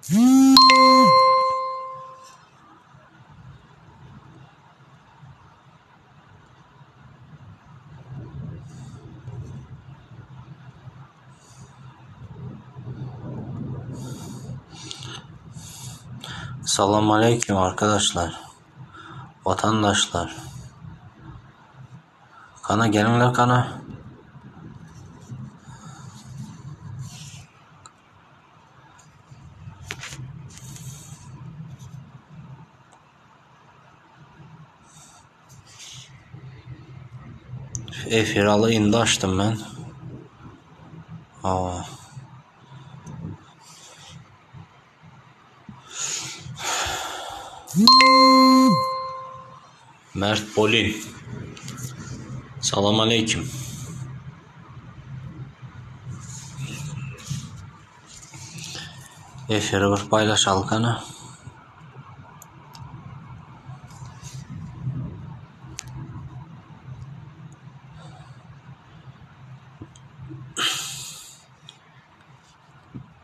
Salam aleyküm arkadaşlar. Vatandaşlar. Kana gelinler kana. Efiralı indi açtım ben. Aa. Mert Bolin. Salam aleyküm. Efiri bir paylaşalyk hany.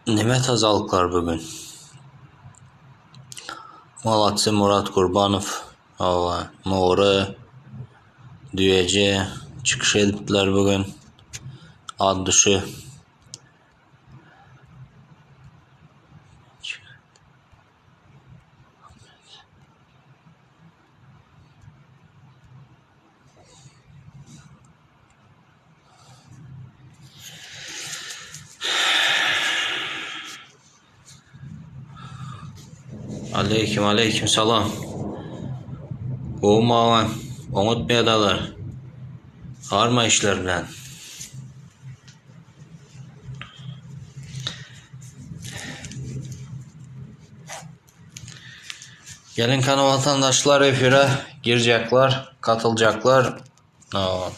Neme tazalyklar bu gün? Malatsi Murat Gurbanow, hawa, Nury, Düýeje çykyş edipdiler bu gün. Ad düşi. Aleyküm aleyküm salam. Gowmy agam? Oňat ýadalar. Arma işler bilen. Gelin kanı vatandaşlar efire girecekler, katılacaklar. Aa.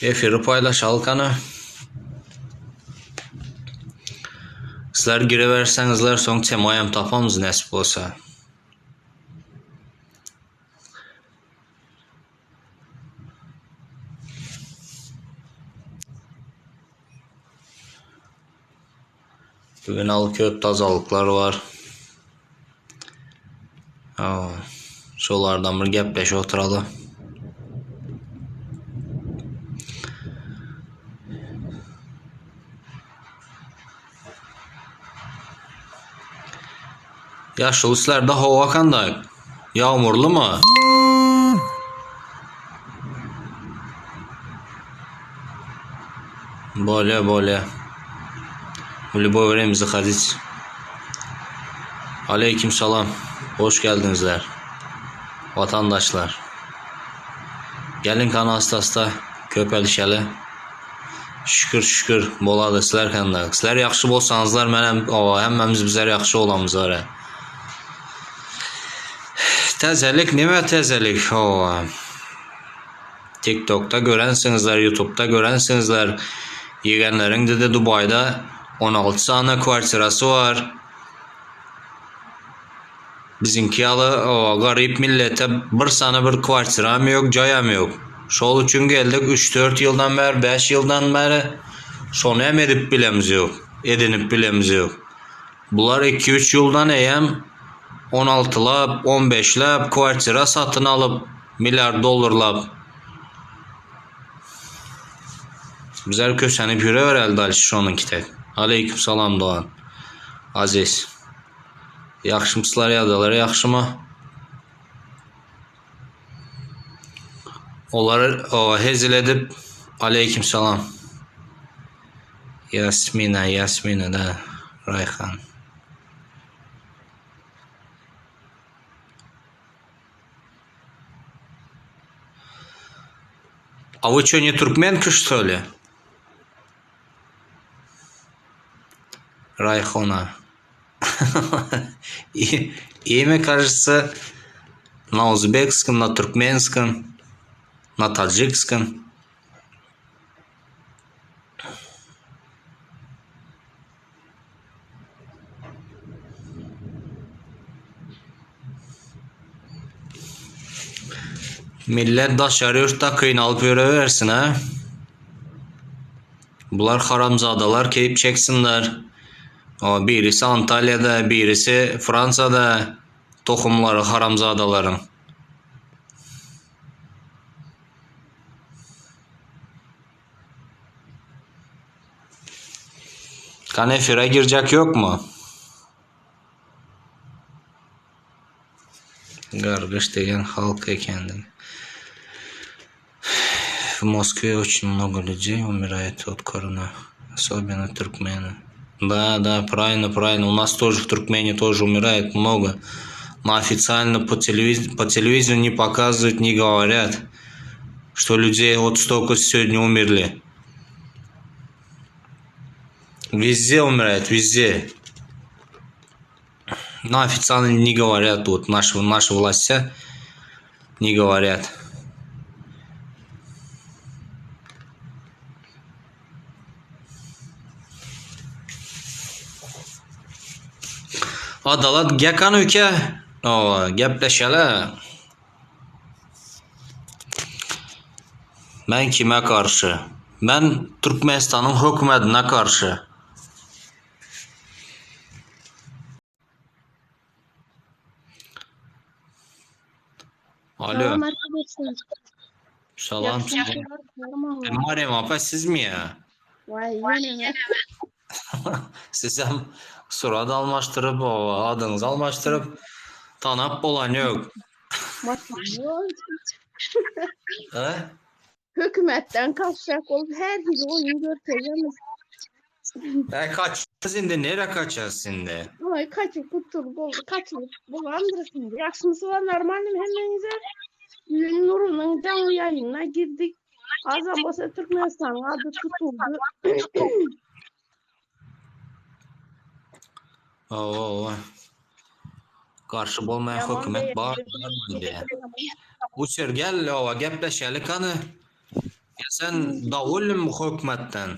Efiri paylaşalyk hany. Sizler gireberseňizler soň temaýam tapamyz nesip bolsa. Bugün al köp tazalyklar bar. Şolardan bir gepleşip oturaly. Ýaşuly sizlerde howa kanday? Ýagmurlymy? Bolýa, bolýa. В любое время заходить. Aleyküm salam. Hoş geldiňizler. Vatandaşlar. Gelin kana asta-asta köpelişeli. Şükür şükür bolady sizler kanda. Sizler ýagşy bolsaňyzlar menem owa hemmämiz bizler ýagşy bolamyz wara. Täzelik neme täzelik owa. TikTokda görensiňizler YouTubeda görensiňizler ýegenleriň didi Dubaýda 16 sany kwartirasy bar. Biziňki ýaly owa garyp millete bir sany bir kwartiram ýok jaýam ýok. Şol üçin geldik üç-dört ýyldan bäri bäş ýyldan bäri şony hem edip bilemiz ýok edinip bilemiz ýok. Bular iki-üç ýyldan eýýäm on altylap, on beşläp kwartira satyn alyp milliard dollarlap. Bizler kösenip ýürebereli dalşi şonuňki tek. Aleýkum salam dogan. Aziz. Ýagşymyslar ýagdaýlar ýagşymy? Olar o hezil edip Aleýkim salam. Ýasmina, Ýasmina da Raýhan. A вы что, не туркменка, что ли? Райхона. И, имя, кажется, на узбекском, на туркменском, на таджикском. Millet daşary ýurtda kynalyp ýörebersin a. Bular haramzadalar keýp çeksinler. O birisi Antalya'da, birisi Fransa'da tohumlary haramzadalaryň. Kan efire girjek ýokmy? Gargyş degen halk ekendiň. В Москве очень много людей умирает от корона, особенно туркмены. Да, да, правильно, правильно. У нас тоже в Туркмении тоже умирает много. Но официально по, телевиз... по телевизору не показывают, не говорят, что людей вот столько сегодня умерли. Везде умирает, везде. Но официально не говорят, вот наши, наши власти не говорят. Adalat Gekan ülke. O, gepleşeli. Men kime garşy? Men Türkmenistanyň hökümetine garşy. Alo. Salam arkadaşlar. Salam size. Meryem apa sizmi ya? Vay ýene Sizem surat almaşdyryp, adyňyzy almaşdyryp tanap bolan ýok. He? Hökümetden kaçjak bolup her hili oýun görkezemiz. E kaçyz indi nere kaças indi? Ay kaçyp gutulyp bol kaçylyp bolandyr indi. Ýagşymysyňyz normalnym hemmäňize. Düýn Nurunyň jaňly ýaýynyna girdik. Azam bolsa Türkmenistanyň ady tutuldy. Hawa hawa. Garşy bolmaýan hökümet bar diýýär. Uçer gel hawa gepleşeli kany. Ýa sen dowolnymy hökümetden?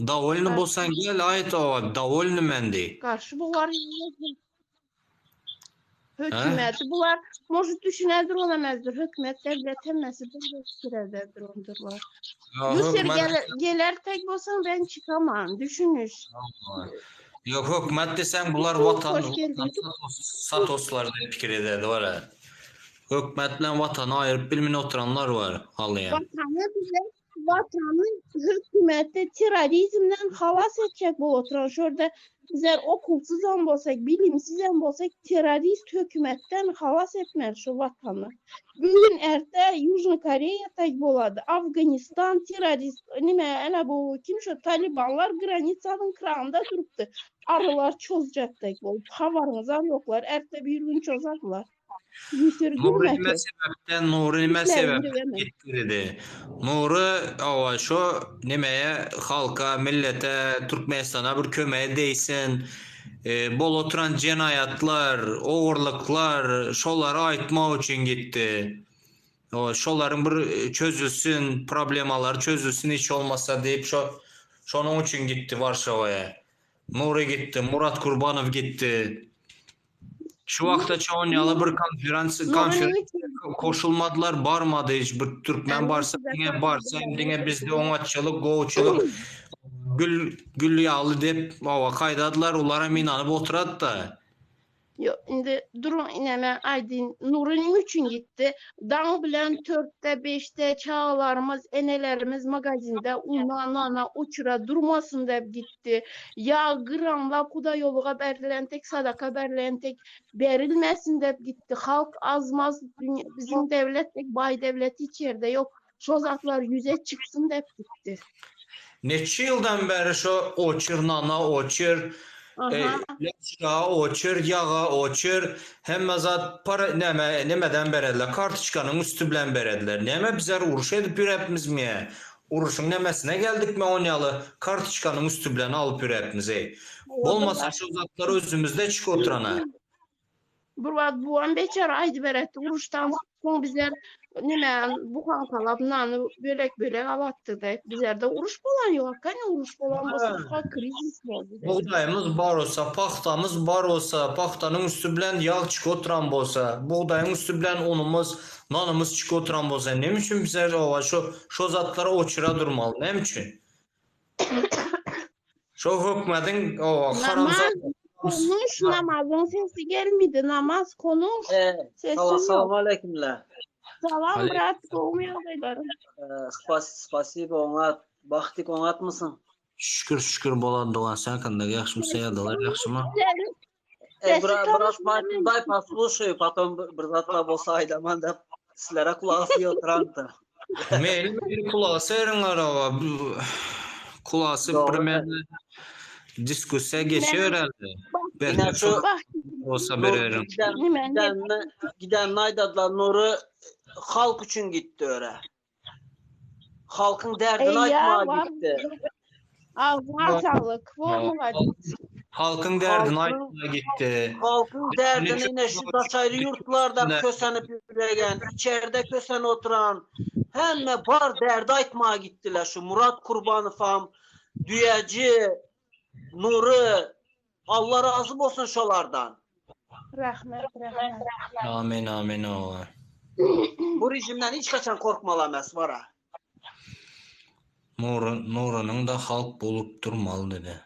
Dowolny bolsaň gel aýt hawa dowolny men diý. Garşy bolar Hökümeti bular может düşünedir olamazdyr. Hökümet devlet hemmesi bir fikirdedir ondurlar. Yuser geler, geler tek bolsan ben çıkamam. Düşünüş. Yok hökümet desen bular vatan, satoslar diýip pikir ederdi var ha. Hökümet bilen vatany aýyryp bilmin oturanlar var halyýan. Vatany bize vatany hökümeti terrorizmden halas etjek bolup oturan şurada Bizler okulsyzam bolsak, bilimsizem bolsak terrorist hökümetden halas etmeli şu watany. Bu gün erte Ýužnyý Koreýa tak bolady, Afganistan terrorist nime ene bu kim şu talibanlar granisanyň kranynda durupdy. Arylar çozjak dek bolup habaryňyzam ýoklar erte bir gün çozarlar. Ýüsür Nury gülme nime köp. sebäpden Nury nime Gitmerin sebäpden döwemem. gitdi dedi. Nury hawa şo nemeye halka millete Türkmenistana bir kömegi degsin e, bol oturan jenaýatlar ogurlyklar şolary aýtmak üçin gitdi. Hawa şolaryň bir çözülsin problemalary çözülsin hiç bolmasa diýip şo şonuň üçin gitdi Warşawaya. Nury gitdi Murat Kurbanow gitdi. Şu wagta çon ýaly bir konferans konferensiýa goşulmadylar, barmady hiç bir türkmen barsa diňe barsa diňe bizde oňatçylyk, gowuçylyk gül gül ýaly dep hawa kaýdadylar, olaram ynanyp oturady-da. Ýok, indi duruň ine men aýdyn, Nury nime üçin gitdi? Daň bilen törtde, beşde çagalarymyz, enelerimiz magazinde una, nana uçura durmasyn dep gitdi. Ýa gramlap hudaýoluga berlen tek sadaka berlen tek berilmesin dep gitdi. Halk azmaz biziň dewlet dek baý dewlet hiç ýerde ýok. Şo zatlar ýüze çyksyn dep gitdi. Neçe ýyldan bäri şo oçur nana oçur, ýaşka oçur, ýaga oçur, hemme zat para näme nemeden berediler kartoçkanyň üsti bilen berediler. Näme bizler uruş edip ýörepmizmi ýa? Uruşyň nemesine geldikmi on ýaly kartoçkanyň üsti bilen alyp ýörepmiz eý. Bolmasa şo zatlar özümizde çyk oturana. Bir wagt buam beçara aýdyberetdi, uruşdan soň bizler neme buhankalap nany bölek-bölek alatdy diýip. Bizlerde uruş bolan ýok, kany uruş bolan bolsa ha krizis boldy diýip. Bugdaýymyz bar bolsa, pagtamyz bar bolsa, pagtanyň üsti bilen ýag çykyp oturan bolsa, bugdaýyň üsti bilen unumyz, nanymyz çykyp oturan bolsa, näme üçin bizler oba şo şo zatlara oçura durmaly, näme üçin? Şo hökmediň o Namaz haramzada konuş namazyň sesi gelmedi namaz konuş Ee, sesin salam, yok. salam aleykümler. Salam Aleyküm. brat gowy ýagdaýlaryň. Ee, spas, spasibo oňat. Bahtik oňatmysyn? Şükür şükür bolan dogan sen kanda ýagşymy saýadylar ýagşymy? E, Sesi bra, tanış biraz bilemedim. дай послушаю, потом bir zatlar bolsa aýdaman dep sizlere kulak asyp oturandy. Meli meli kulasy eriňler awa. Kulasy Dogry. bir men diskussiýa geçibereli. Ine Belki şu Bak bolsa bererin. Giden, Nime, giden, giden aýdadylar Nury halk üçin gitdi öre. Halkyň derdini Ey ya aýtmaga var. gitdi. Ağzına sağlık. Formula. Halkyň derdini Halkyň- aýtmaga gitdi. Halkın derdini çok- yine şu daşayrı yurtlarda Ne? kösenip yürüyen, içeride kösen oturan, hemme bar derdi aytmaya gittiler. Şu Murat Kurbanov, Düyeci, Nuri, Allah razı olsun şolardan. Rahmet rahmet. Amin amin owa. Bu rejimden hiç kaçan korkmalamaz var ha. Nuru, Nurunyň da halk bolup durmaly dedi.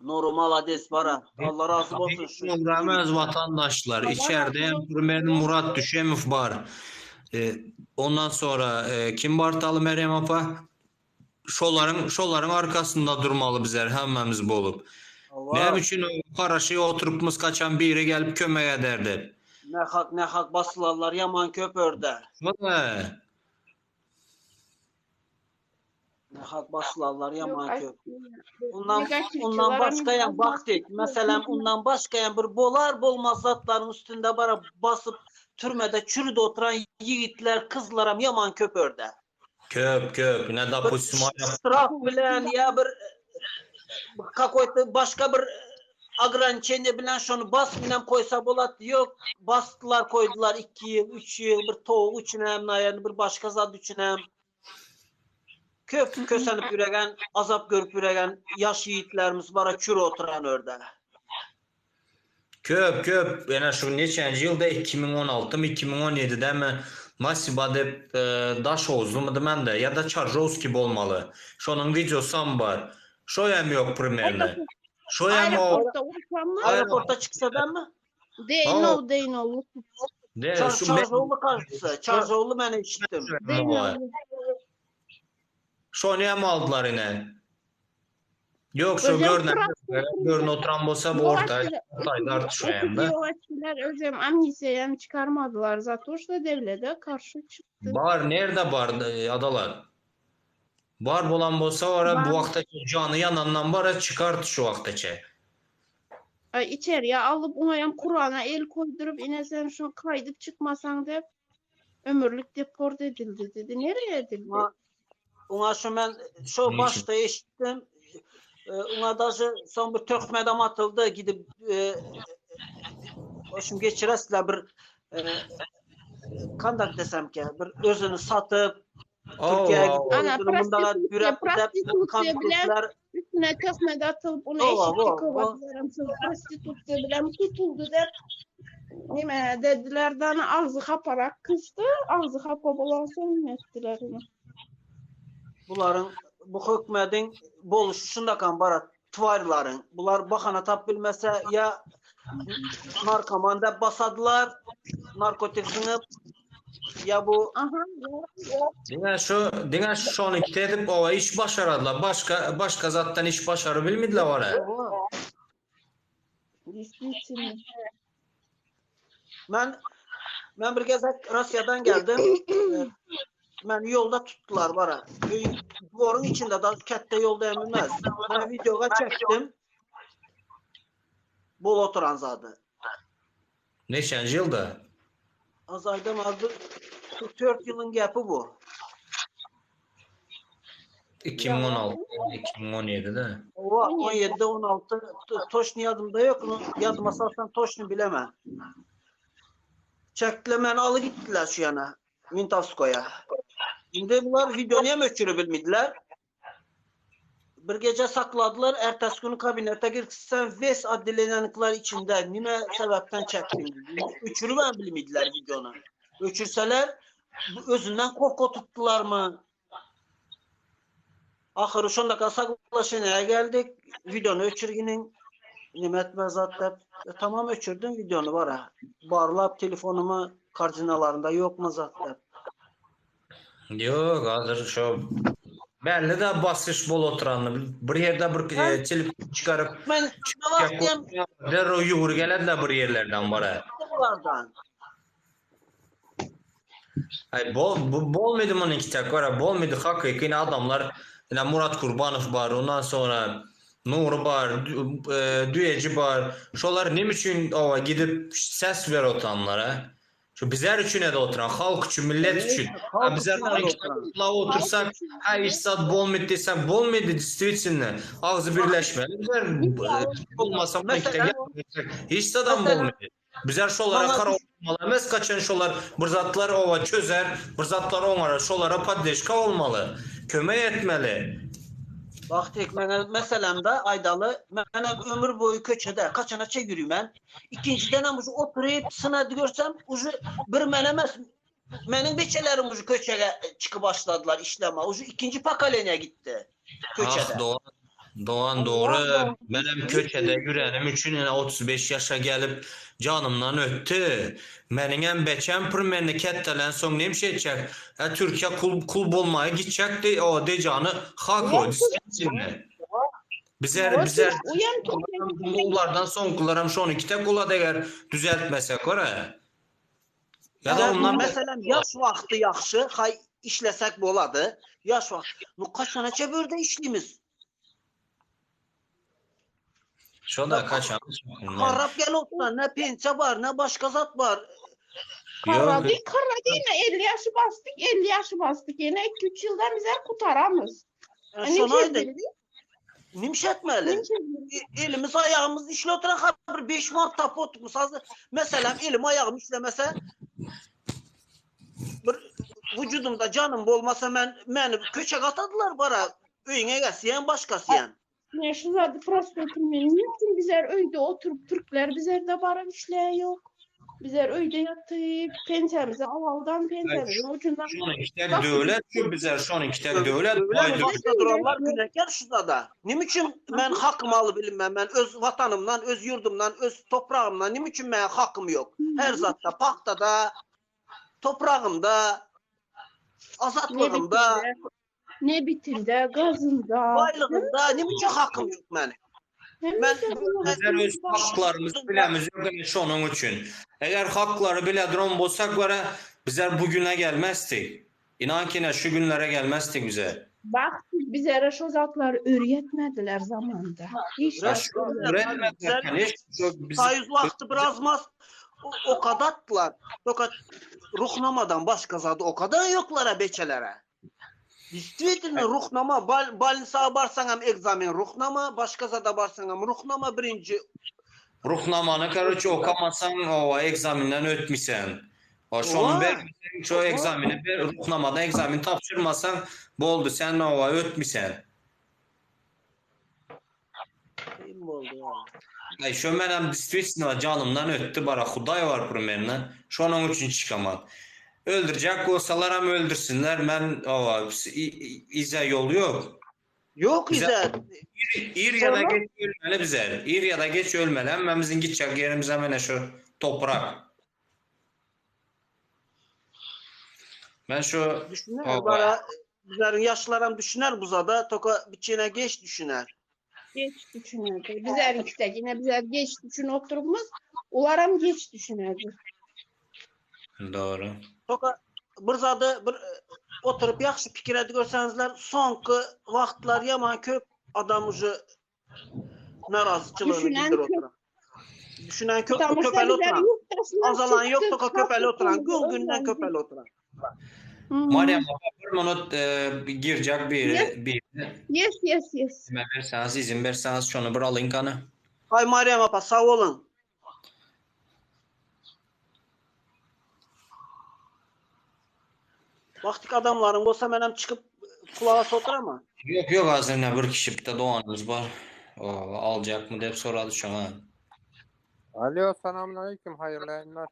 Nuri malades var ha. Allah razı olsun şu. Ramaz vatandaşlar içeride hem Primerin Murat Düşemov bar. Ee, ondan sonra e, kim bar Taly Meryem apa? Şolaryň şolaryň arkasynda durmaly bizler hemmemiz bolup. Allah. Näme üçin o karaşy oturypmyz kaçan biri gelip kömek ederdi. Ne hak ne hak basılarlar yaman köpörde. Şola. Ne hak basılarlar yaman Yok, köp. Ondan, Negatifçiler ondan başka yan ama- baktık. Mesela ondan başka yan bir bolar bolmaz zatların üstünde bara basıp türmede çürüde oturan yiğitler kızlaram yaman köpörde. Köp köp ne da Bir pusma Ştraf bilen ya bir какой-то başka bir ограничение bilen şonu bas bilen koysa bolat yok. Bastılar koydular 2 yıl 3 yıl bir toğ üçün hem yani bir başka zat üçün hem. Köp kösenip yüregen azap görüp yüregen yaş yiğitlerimiz bara çürü oturan örde. Köp köp ýa şu neçenji ýylda 2016 mı 2017'de mi Masiba dep e, daş ozlu mu demende ya da Çarjowski bolmaly. Şonuň videosam bar. Şo hem yok primerine. Şo hem o Aeroportta uçanlar. Aeroporta çıksa ben mi? They Aa. know they know. de Çar, şu Çarjoğlu karşısı. Çarjoğlu ben işittim. They know. Şony hem aldylar ine. Yok şu Özem görünen Fırat- görünen oturan bolsa bu orta ortaydı artık şu hem de. Yolçular özem amnistiyayı çıkarmadılar. Zaten da devlete karşı çıktı. Bar nerede bar e, adalar? Bar bolan bolsa ora bu Bar. wagtda jany ýanandan bara çıkart şu wagtdaça. Ay, içeriye alıp ona Kur'an'a el koydurup yine sen şunu kaydıp çıkmasan de ömürlük deport edildi dedi. Nereye edildi? Ona, ona şu ben şu Niçin? başta işittim. Ee, Ona da son bir tökmedam atıldı gidip e, o şimdi geçiresizler bir e, kandak desem ki bir özünü satıp Türkiye'ye Oo, gidip Ana, özünü bundan prostitusiya, bürep prostitusiya bilen üstüne töhmet atılıp onu Ova, eşitlik ova, kovadılar. Prostitusiya bilen tutuldu der. Nime dediler dana ağzı kaparak kızdı. Ağzı kapa bolan sonra ettiler onu. Bunların bu hükmetin boluşu şundakan bara tvarların. Bunlar bakana tap bilmese ya narkomanda basadılar narkotik sınıp ya bu Aha. Diňe şu diňe şu şony edip o iş başaradylar. Başka başka zatdan iş başary bilmediler ora. Действительно. Ben ben bir kez Rusya'dan geldim. Ee, Ben yolda tuttular bana. Duvarın içinde da kette yolda emilmez. Ben videoya çektim. Bol oturan zadı. Neçenji ýylda? Azaydan adı 4 yılın gapı bu. 2016 2017'de. O 17'de 16 toşni yadımda yok. Yadıma salsam toşni bilemem. Çektiler beni alı gittiler şu yana. Mintavsko'ya. Şimdi bunlar videoyu hem öçürü bilmediler. Bir gece sakladılar. Ertesi günü kabinete girsen ves adliyelikler içinde nime sebepten çektin? Öçürü ben bilmediler videonu. Öçürseler bu özünden korku tuttular mı? Ahyry şondaka saglaşeniýa geldik. Wideony öçürginiň. Nime etme zat dep. E, tamam öçürdüm wideony bara. Barlap telefonymy koordinalarynda ýokmy zat dep. Ýok, hazir şo belli de basyş bolup oturany. Bir ýerde bir e, telefon çykaryp Men wagtym derrew ýüwür gelediler bir ýerlerden bara. Bulardan. Ay bol bu bolmady munuň kitak bara bolmady hakyky adamlar ine Murat Kurbanow bar ondan sonra Nury bar e, Düýeji bar şolar neme üçin owa gidip ses ber otanlara şu bizler üçin ede oturan halk üçin millet üçin ha bizler la otursak ha iş zat bolmady desek bolmady действительно agzy birleşmeli bizler e, bolmasa hiç zadam bolmady Bizler şolara kara oturmaly emes kaçan şolar bir zatlar oba çözer bir zatlar oňarar şolara poddeşka bolmaly kömek etmeli. Bagtyk meňe meselemde aýdaly menem ömür boýy köçede kaçana çe ýürümen ikinjidenem uje oturyp synady görsem uje bir men emes meniň beçelerim uje köçege çykyp başladylar işleme uje ikinji pokoleniýa gitdi köçede. Ah dogan Dogan dogry menem köçede ýürenim üçin ine 35 ýaşa gelip janymdan ötdi. Meniňem beçem primerni ketdelen soň nemşe etjek hä Türkiýe kul kul bolmaga gitjekdi o dejany hak o distinne. Bizer bizer ulardan soňkylaram şony kitek ola deger düzeltmesek ora. Ýa-da ondan meselem ýaş wagty ýagşy haý işlesek bolady. Ýaş wagt. Bu kaçana çe börde işlimiz? Şo da kaçan. Harap gel otdan ne pensiýa bar ne başga zat bar. Karady, karady ýene 50 ýaşy basdyk, 50 ýaşy basdyk. Ýene 2-3 ýyldan bizler gutaramyz. Şony aýdy. Nimşetmeli. Elimiz aýagymyz işle oturan ha bir 5 manat tapyp oturmyş. Meselem elim aýagym işlemese bir vücudumda canım bolmasa men meni köçe gatadylar bara öýüňe gelseýän başgasyýan. Ne şu zady prosto men niçin bizler öýde oturyp türkler bizlerde baryp işleýä ýok. Bizler öýde ýatyp pensiýamyzy alaldan pensiýamyzyň ucundan. Şony kitek döwlet şu bizler şony kitek döwlet baý başda duranlar günäkär şu zada. Nime üçin men hakymy alyp bilinmem men öz watanymdan öz ýurdumdan öz topragymdan nime üçin meň hakym ýok. Her zatda pagtada topragymda azatlygymda Nebitinde, gazynda. Baýlygynda nime üçin hakym ýok meniň? Men bizler öz haklarymyzy bilemiz ýok ine şonuň üçin. Eger haklary bile duran bolsak bara bizler bu güne gelmezdik. Inan ki ine şu günlere gelmezdik bize. Bak bizlere şo zatlary öwretmediler zamanda. Hiç Ya şu öğretmediler. Yani şu biz Soýuz wagty biraz mas okadatdylar. Fakat ruhnamadan başga zady okadan ýoklara beçelere. Действительно ruhnama bal balnisa barsaňam ekzamen ruhnama, başga zada barsaňam ruhnama birinji Ruhnamany karoçe okamasaň owa ekzaminden ötmisen. O şony bermeseň şo ekzamini ber ruhnamada ekzamin tabşyrmasaň boldy sen owa ötmisen. Kim boldy ya? Ay şo menem действительно janymdan ötdi bara hudaý bar primerno. Şonuň üçin çykaman. Öldürjek bolsalaram öldürsinler men owa ize ýol ýok. Ýok ize. Ir ya da geç ölmeli bize. Ir ya da geç ölmeli. Hemmemizin gidecek yerimiz hemen şu toprak. Ben şu Düşüner bara bizlerin yaşlılaram düşüner bu zada toka biçene geç düşüner. Geç düşünerdi. Bizler ikide yine bizler geç düşün oturumuz. Ularam geç düşünerdi. Doğru. Toka bir zady bir oturyp ýagşy pikir edip görseňizler, soňky wagtlar ýaman köp adam uje narazyçylygyny Düşünen bildirip köp. oturan. Düşünen köp Потому что köpeli bizler oturan. yurttaşlar Azalan ýok çıktı, toka köpeli oturan. Gün kalktı, günden öğrendi. köpeli oturan. Hmm. Meryem bir minut e, girecek bir Yes. bir. Yes, yes, yes. İzin verseniz, izin verseniz şunu bir alayım kanı. Ay Meryem apa sag bolun. Wagtyk adamlaryň bolsa menem çykyp kulağa soturama. Yok yok aslında bir kişi bir de doğanımız var. O, alacak mı deyip soradı şu an. Alo, selamünaleyküm, hayırlı yayınlar.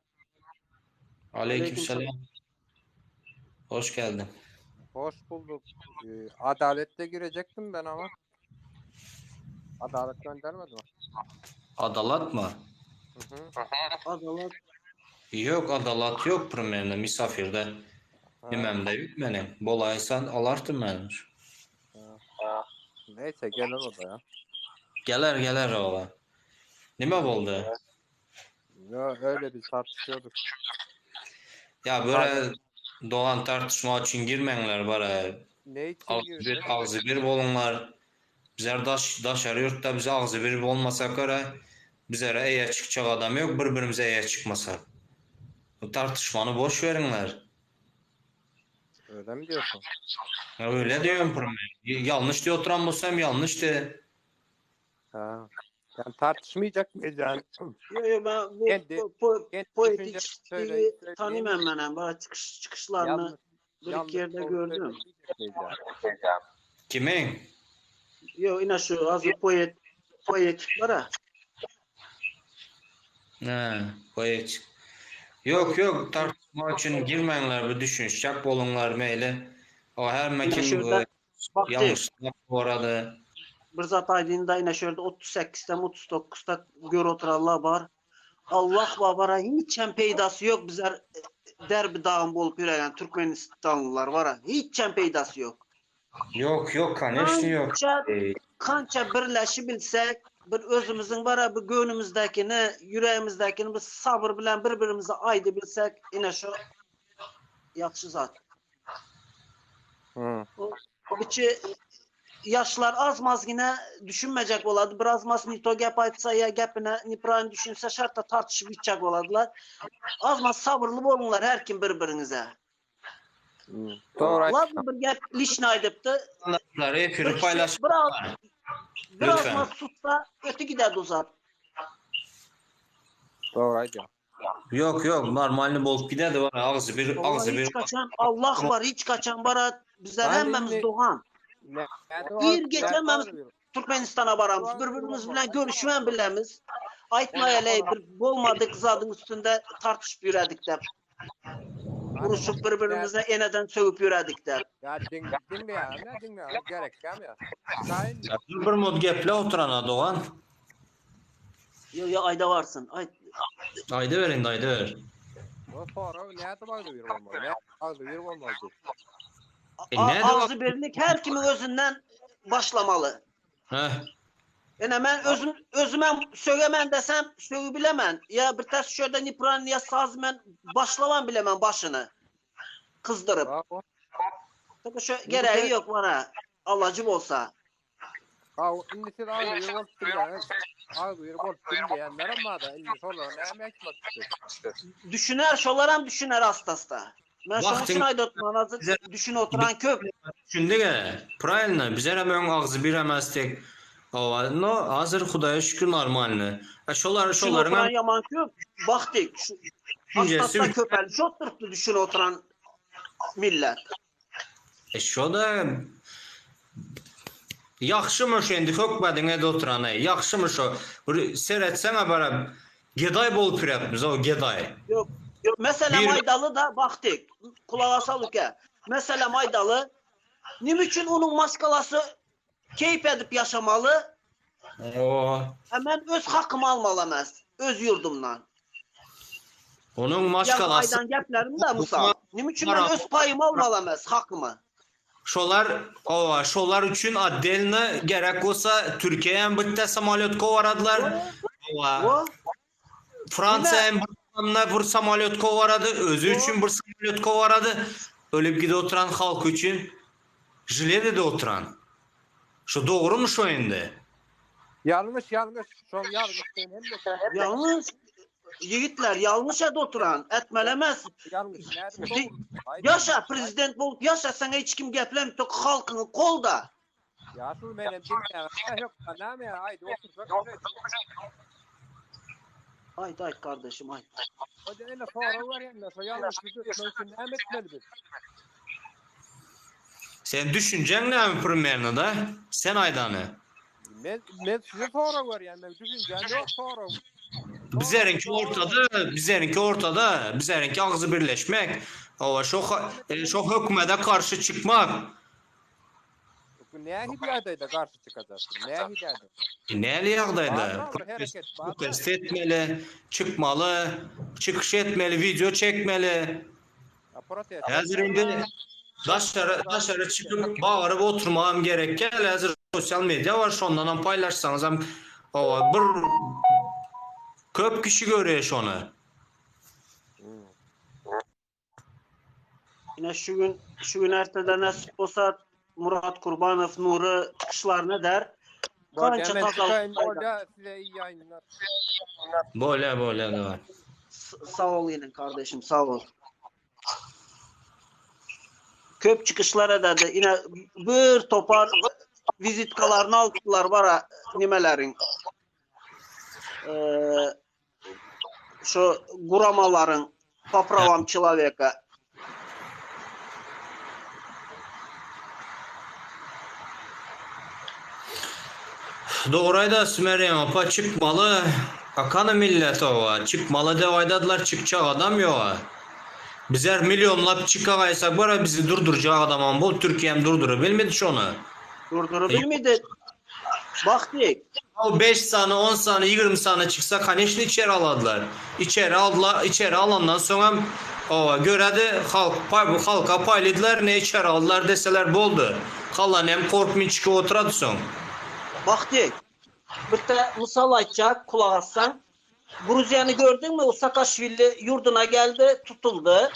Aleykümselam. Hoş geldin. Hoş bulduk. Ee, Adalette girecektim ben ama. Adalet göndermedi mi? Adalat mı? Hı hı. Adalat. Yok adalat yok primerine misafirde. Ha, Nimemde yok benim. Bolaysan alartım ben. ha. Neyse gelir o da ya. Geler geler ola. Nime boldu? Ya öyle bir tartışıyorduk. Ya böyle dolan tartışma için girmeňler bara. Ne için Ağzı bir, girdi? ağzı bir bolunlar. Bizler daş, daşary ýurtda bize agzy bir bolmasak göre bizlere eýe çykjak adam ýok, bir-birimize eýe çykmasak. Bu tartışmany boş beriňler. Öyle mi diyorsun? Ya öyle diyorum primer. Yanlış diye oturan bolsam yanlış de. Ha. Yani tartışmayacak mıyız yani? Yo yo ben bu Kendi- po, po, Kendi poetik düşüncemi stili söyle- tanımam ben. hem. Bana çıkış, çıkışlarını Yanlış, bir iki yanlış yerde doğru gördüm. söylemeyecek miyiz yani? Kimin? Yo yine şu az poet poetik var ha. He, poet. Yok yok tartışma için girmeňler bir düşünüşecek bolunlar meyle. O her Yine mekim şurada baktık. yanlış bu arada. Bir zat aydığında yine şurada 38'de 39'da gör oturanlar var. Allah babara hiç hem peydası yok bizler derbi dağın bolup yürüyen Türkmenistanlılar var ha. Hiç hem peydası yok. Yok yok конечно yok. Kança, Ee, kança birleşi bilsek, bir özümüzün var ha, bir gönlümüzdekini, yüreğimizdekini bir sabır bilen birbirimize aydı bilsek yine şu yaxşı zat. Hı. Biçi yaşlar az-maz yine düşünmeyecek oladı. Biraz maz nito gap aytsa ya gapine niprani düşünse şartta tartışıp gidecek oladılar. Az-maz sabırlı olunlar her kim birbirinize. Hı. Doğru. Ladno bir gap lişni aydıptı. efiri Bir paylaş. Biraz, biraz Lütfen. maz tutsa ötü giderdi uzat. Doğru aynen. Yok yok normalini bolup giderdi var. Ağzı bir ağzı Vallahi bir hiç kaçan Allah var hiç kaçan var. Bizler Ben hemmemiz şimdi- doğan. Ne? Bir geçememiz Türkmenistan'a baramız. Birbirimiz bilen görüşmen bilemiz. Aytma hele bir bolmadık zadın üstünde tartışıp yürüdük de. Vuruşup birbirimize eneden sövüp yürüdük de. Ya din, dinle ya. Ne dinle ya? Gerek ya. Sayın Bir bir mod geple oturana Doğan. Yo yo ayda varsın. Ay Ayda ver indi ayda ver. o sonra ne de bağlı bir olmalı. Ne bağlı bir olmalı. E, A- nerede ağzı birlik her kimin özünden başlamalı. Heh. Yani ben özüm, özüme sögemen desem sögü bilemem. Ya bir ters şöyle nipran ya saz ben başlaman bilemem başını. Kızdırıp. Bravo. Tabii şu gereği yok bana. Allah'cım olsa. Ha o indi siz ağzı bir olup dinleyen. Ağzı bir olup dinleyenler ama da indi sonra ne emek istiyor. Düşüner şolaram düşüner hastasta. Ben şunun Vaktin- için aydotman azı düşün oturan köp. Düşündük he. Правильно. Bizler hem ağzı bir emezdik. Ova, no, hazır Xudaya şükür normalni. E şolar Düşün şoların oturan hem yaman köp. Baktık. Şu, düşüncesi hastasta köpelmiş oturttu düşün oturan millet. E şo da Yaxşımı şu indi hökmədin oturan ey. Yaxşımı şu. Bir seyretsen bara geday bolup yürüyäpmiz o geday. Yok. Yok. Mesela Bir- Maydalı da baktık. Kulağa salık ya. Mesela Maydalı nim için onun maskalası keyif edip yaşamalı? O Hemen öz hakkımı almalamaz. Öz yurdumdan. onun Ya maşkalası aydan geplerim de Musa. Nim için ben öz payımı almalamaz hakkımı. Şolar ova şolar üçün отдельно gerek olsa Türkiye'ye bitte samolyot kovaradılar. Ova. O Fransa hem bir samolyot kovaradı, özü üçün bir samolyot kovaradı. Ölüp gide oturan halk üçün jilede de oturan. Şu doğru mu şu indi? Yanlış yanlış. Son yanlış. Hem de Yanlış. Yiğitler yanlış ed oturan. Etmelemez. yanlış. Nerede Di- doğru? Haydi. Yaşa prezident bolup yaşa sana hiç kim geplem tok halkını kolda. Ya şu benim dinleyen. Yok ne ya? Haydi otur. Haydi haydi kardeşim haydi. Hadi öyle sonra var ya. Şu yanlış bir için ne etmeli biz? Sen düşüncen ne mi primerine da? Sen aydanı. Men, men size sonra var yani. Ben düşüncem yok sonra. Bizlerinki ortada, bizlerinki ortada, bizlerinki ağzı birleşmek. Hawa, şo şo hökümete garşy çykmak. Nähili ýagdaýda garşy çykajaksyň? Nähili ýagdaýda? Nähili ýagdaýda? Protest etmeli, çykmaly, çykyş etmeli, wideo çekmeli. Häzir indi daşary daşary çykyp bagyryp oturmagam gerek däl. Häzir sosial media bar, şondanam paýlaşsaňyzam hawa bir köp kişi görýär şony. Yine şu gün şu gün ertede nasip bolsa Murat Kurbanow Nury çykyşlaryny eder. Kança tazalyk. Bolýa size iyi ýaýynlar. Bolýa bolýa daway. Sag ol gelin kardeşim sag ol. Köp çykyşlar ederdi. Yine bir topar vizitkalaryny aldylar bara nimeleriň. Ee, şu guramalaryň po pravam človeka. Dogry aýdasy Meryem apa çykmaly Akana millet owa çykmaly dep aýdadylar çykjak adam ýoga bizler millionlap çykagaýsak bara bizi durdurjak adamam bol Türkiýem durdurabilmedi şony. Durdurabilmedi. Bak diýek. O 5 sany, 10 sany, 20 sany çyksa koneçno içeri aladylar. Içeri aldylar, içeri alandan soňam owa göredi halk pay bu halka paýladylar ne içeri aldylar deseler boldy. Kalan hem korkmay çykyp oturady soň. Bak diýek. Birte mysal aýtjak kulak assaň. Gruziýany gördüňmi o Sakaşwili ýurduna geldi tutuldy.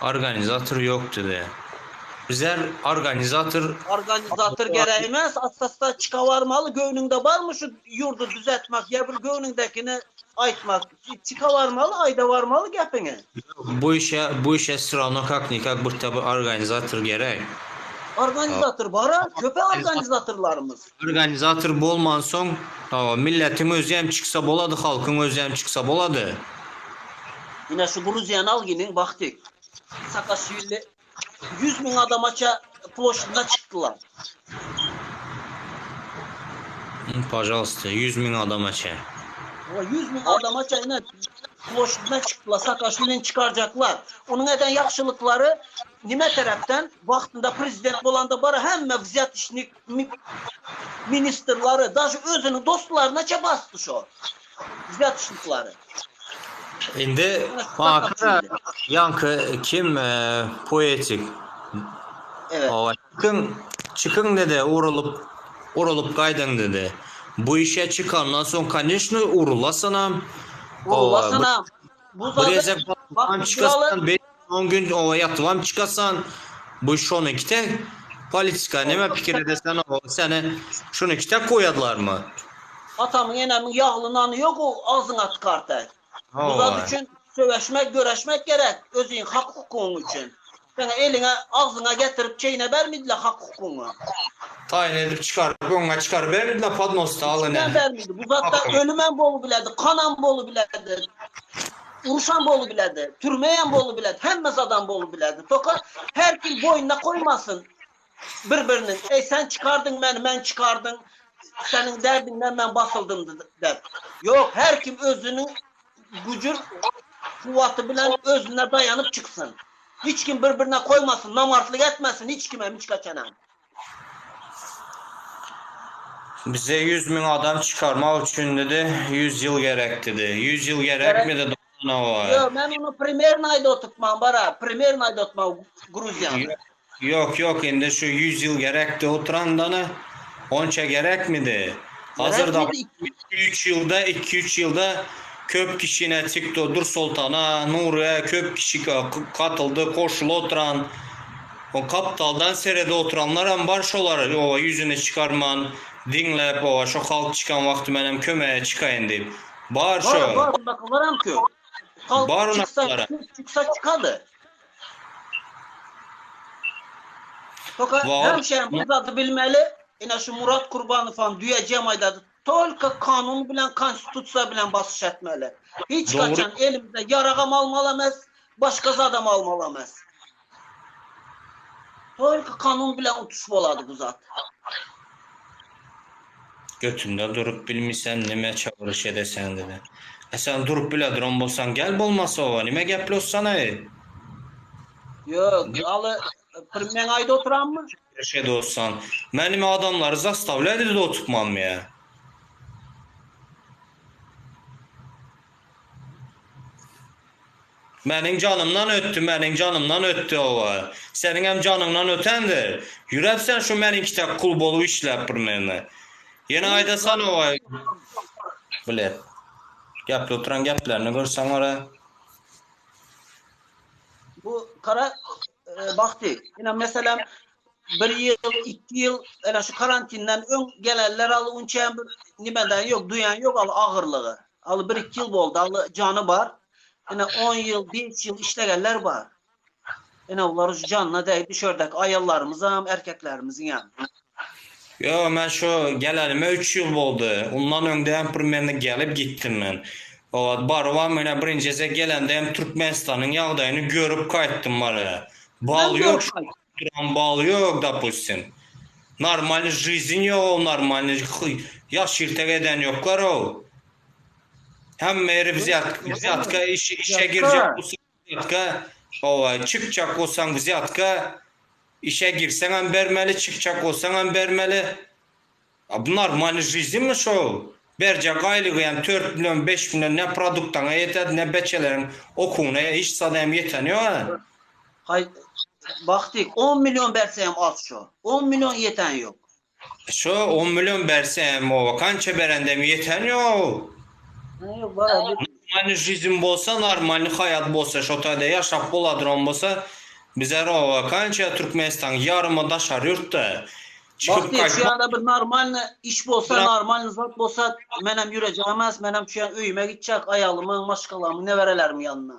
Organizator ýok dedi. Bizler organizator Organizator gerek emes, assasda çyka barmaly, göwnüňde barmy şu ýurdy düzetmek ýa bir göwnüňdekini aýtmak, çyka barmaly, aýda barmaly gepiňi. Bu işe bu işe srawno kak nikak bir tabi organizator gerek. Organizator bara, köpe organizatorlarymyz. Organizator bolmansoň, hawa, milletiň özi hem çyksa bolady, halkyň özi hem çyksa bolady. Ine şu Gruziýany al geliň bakdyk. Sakaşwili 100 müň adamaça ploşadna çykdylar. Pažalsta, 100 müň adamaça. Hawa 100 müň adamaça ine ploşadna çykdylar. Sakaşwilini çykarjaklar. Onuň eden ýagşylyklary nime tarapdan wagtynda prezident bolanda bara hemme wzýatişnik ministrlary, daže özüniň dostlaryna basdy şo wzýatişniklary. Indi Bakra ýaňky kim poetik. Evet. Owa çykyň çykyň dedi urulyp urulyp gaýdyň dedi. Bu işe çykandan soň koneçno urulasynam. Urulasynam. Bu gezek bak çykasan 5-10 gün owa ýatybam çykasan bu şony kite politika neme pikir edesen o seni şuny kite koýadylarmy? Atamyň enemiň ýagly nany ýok o agzyňa tykarta. Bu zat üçin söweşmek göreşmek gerek özüň hak hukugyň üçin. Saňa eliňe agzyňa getirip çeýne bermediler hak hukugyňy. Taýyn edip çykaryp öňüňe çykaryp bermediler podnosda al ine. Hiçbirem bermedi. Bu zatda ölümem bolubilerdi, kanam bolubilerdi, uruşam bolubilerdi, türmeyem bolubilerdi, hemme zadam bolubilerdi. Toka her kim boýnuna koýmasyn bir-biriniň. Eý sen çykardyň meni, men çykardyň, seniň derdiňden men basyldym dep. Ýok, her kim özüniň güjür kuwwaty bilen özüne daýanyp çyksyn. Hiç kim bir-birine koýmasyn, namartlyk etmesin hiç kimem hiç haçanam. Bize 100 müň adam çykarmak üçin dedi 100 ýyl gerek dedi. 100 ýyl gerekmi dedi Ýok, men ony primerno aýda oturtman bara, primerno aýda oturtman Gruziýany. Ýok, ýok, indi şu 100 ýyl gerekdi oturandany onça gerekmidi. Hazırda 2-3 ýylda, 2-3 ýylda köp kişine çykdy Dur Soltana, Nuryýa köp kişi katyldy, goşuly oturan. O gapdaldan seredip oturanlaram bar şolar oba ýüzüni çykarman diňläp oba şo halk çykan wagty menem kömege çykaýyn diýip. Bar şo. Bar bar ondakalaram köp. Halk Bar çyksa ondakalaram. köp çyksa çykady. Toka Wagt hemşerim bu zady bilmeli. Ine şu Murat Kurbanowam düýejem aýdady. Tolko kanun bilen konstitusiýa bilen basyş etmeli. Hiç Dogry. haçan elimize ýaragam almaly emes, başga zadam almaly emes. Tolko kanun bilen utuş bolady bu zat. Götünde durup bilmisen nime çagyryş edesen dedi. E sen durup bile duran bolsaň gel bolmasa oba nime geplossanay. Ýok, aly bir meň aýda oturanmy? Şeýde olsan. Men nime adamlary zastavlýat edip oturtmam ýa. Meniň janymdan ötdi, meniň janymdan ötdi oba. Seniň hem janyňdan ötendir. Ýürep sen şu meniňkide kul bolup işläp birmeni. Ýene aýdasan oba. Bilet. Gepli oturan geplerini görseň ora. Bu kara e, Bahti. Ine meselem bir ýyl, iki ýyl ene şu karantinden öň gelenler al unçan bir nimeden yok, duýan yok al agyrlygy. Al bir iki ýyl boldy, al jany bar. Ine 10 ýyl, 5 ýyl işlegenler bar. Ine olar şu janyna degdi şördeki aýallarymyz hem, erkeklerimiz hem. Yo men şu gelenime 3 ýyl boldy. Ondan öňde hem primерno gelip gitdim men. Owat barybam mene birinji gezek gelende hem Türkmenistanyň ýagdaýyny görüp gaýtdym bara. Bal Ben ýok, görüp gaýtdym. duran bal ýok dopustim. Normalny жизнь ýok, normalny ýaş ýyltak eden ýoklar o. Hemme ýeri wzýatka, wzýatka iş, işe girjek bolsaň wzýatka, owa, çykjak bolsaň wzýatka, işe girseň hem bermeli, çykjak bolsaň hem bermeli. A bu normalny жизнь mi şo? Berjek aýlygy hem 4 million, 5 million ne produktaňa ýetedi, ne beçeleriň okuwyna hiç zada hem ýeteni ýok a. Hay Bahti 10 milyon berse hem az şu. 10 milyon ýeten ýok. Şo 10 million berse hem owa kança berende hem ýeten ýok. Ne yok var abi. Normalny жизнь bolsa, normalny hayat bolsa, şo taýda ýaşap boladyran bolsa, bize rowa kança Türkmenistan ýarymy daşary ýurtda çykyp Bahti şu gaýtmak ýanda bir normalny iş bolsa, Bırak- normalny zat bolsa menem ýürejek emas, menem şu ýan öýüme gitjek, aýalymyň, maşgalamyň, neberelerimiň ýanyna.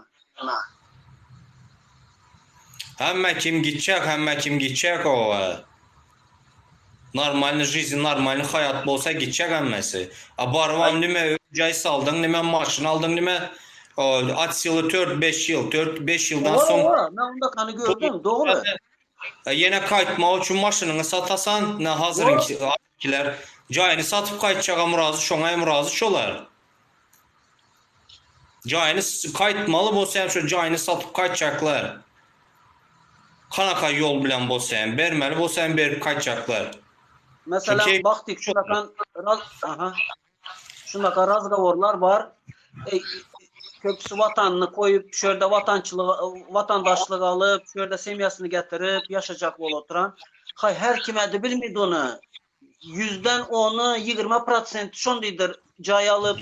Hemme kim gitjek, hemme kim gitjek owa. Normalny жизнь, normalny hayat bolsa gitjek hemmesi. A barybam nime jaý saldyň, nime maşyn aldyň, nime o, at ýyly 4-5 ýyl, 4-5 ýyldan Owa, soň owa, men onda kany gördüm, dogry. E, Ýene gaýtmak üçin maşynyňy satasan, ne hazırınkiler jaýyny satyp gaýtjaga murazy, şoňa hem razy şolar. Jaýyny gaýtmaly bolsa hem şu jaýyny satyp gaýtjaklar. Kanaka ýol bilen bolsa hem bermeli bolsa hem berip gaýtjaklar. Mesela Çünki- baktık şunakan raz, aha. Şunaka razgovorlar var. E, köpüsü vatanını koyup şurada vatançılığı vatandaşlık alıp şurada semyasını getirip yaşayacak bol oturan. Hay her kim edi bilmedi onu. Yüzden onu 20 prosent şondydır cay alıp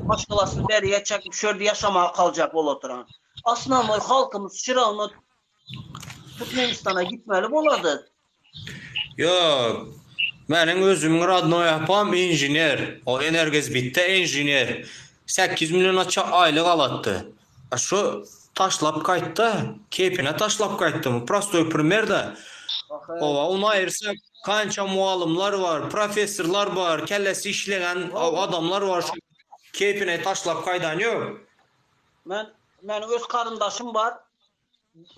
başkalasını beriye çekip şurada yaşamaya kalacak bol oturan. Aslında halkımız şıravını Türkmenistan'a gitmeli boladı. Yok. Meniň özümiň radnoý apam inžener. O Energezbitde inžener. 8 million aça aýlyk alatdy. A şu taşlap gaýtdy. Keypine taşlap gaýtdy. Prostoý primer da. Owa, onu aýyrsak kança muallimlar var, professorlar var, kellesi işleýän adamlar var. Şu keypine taşlap gaýdan ýok. Men men öz karındaşım var.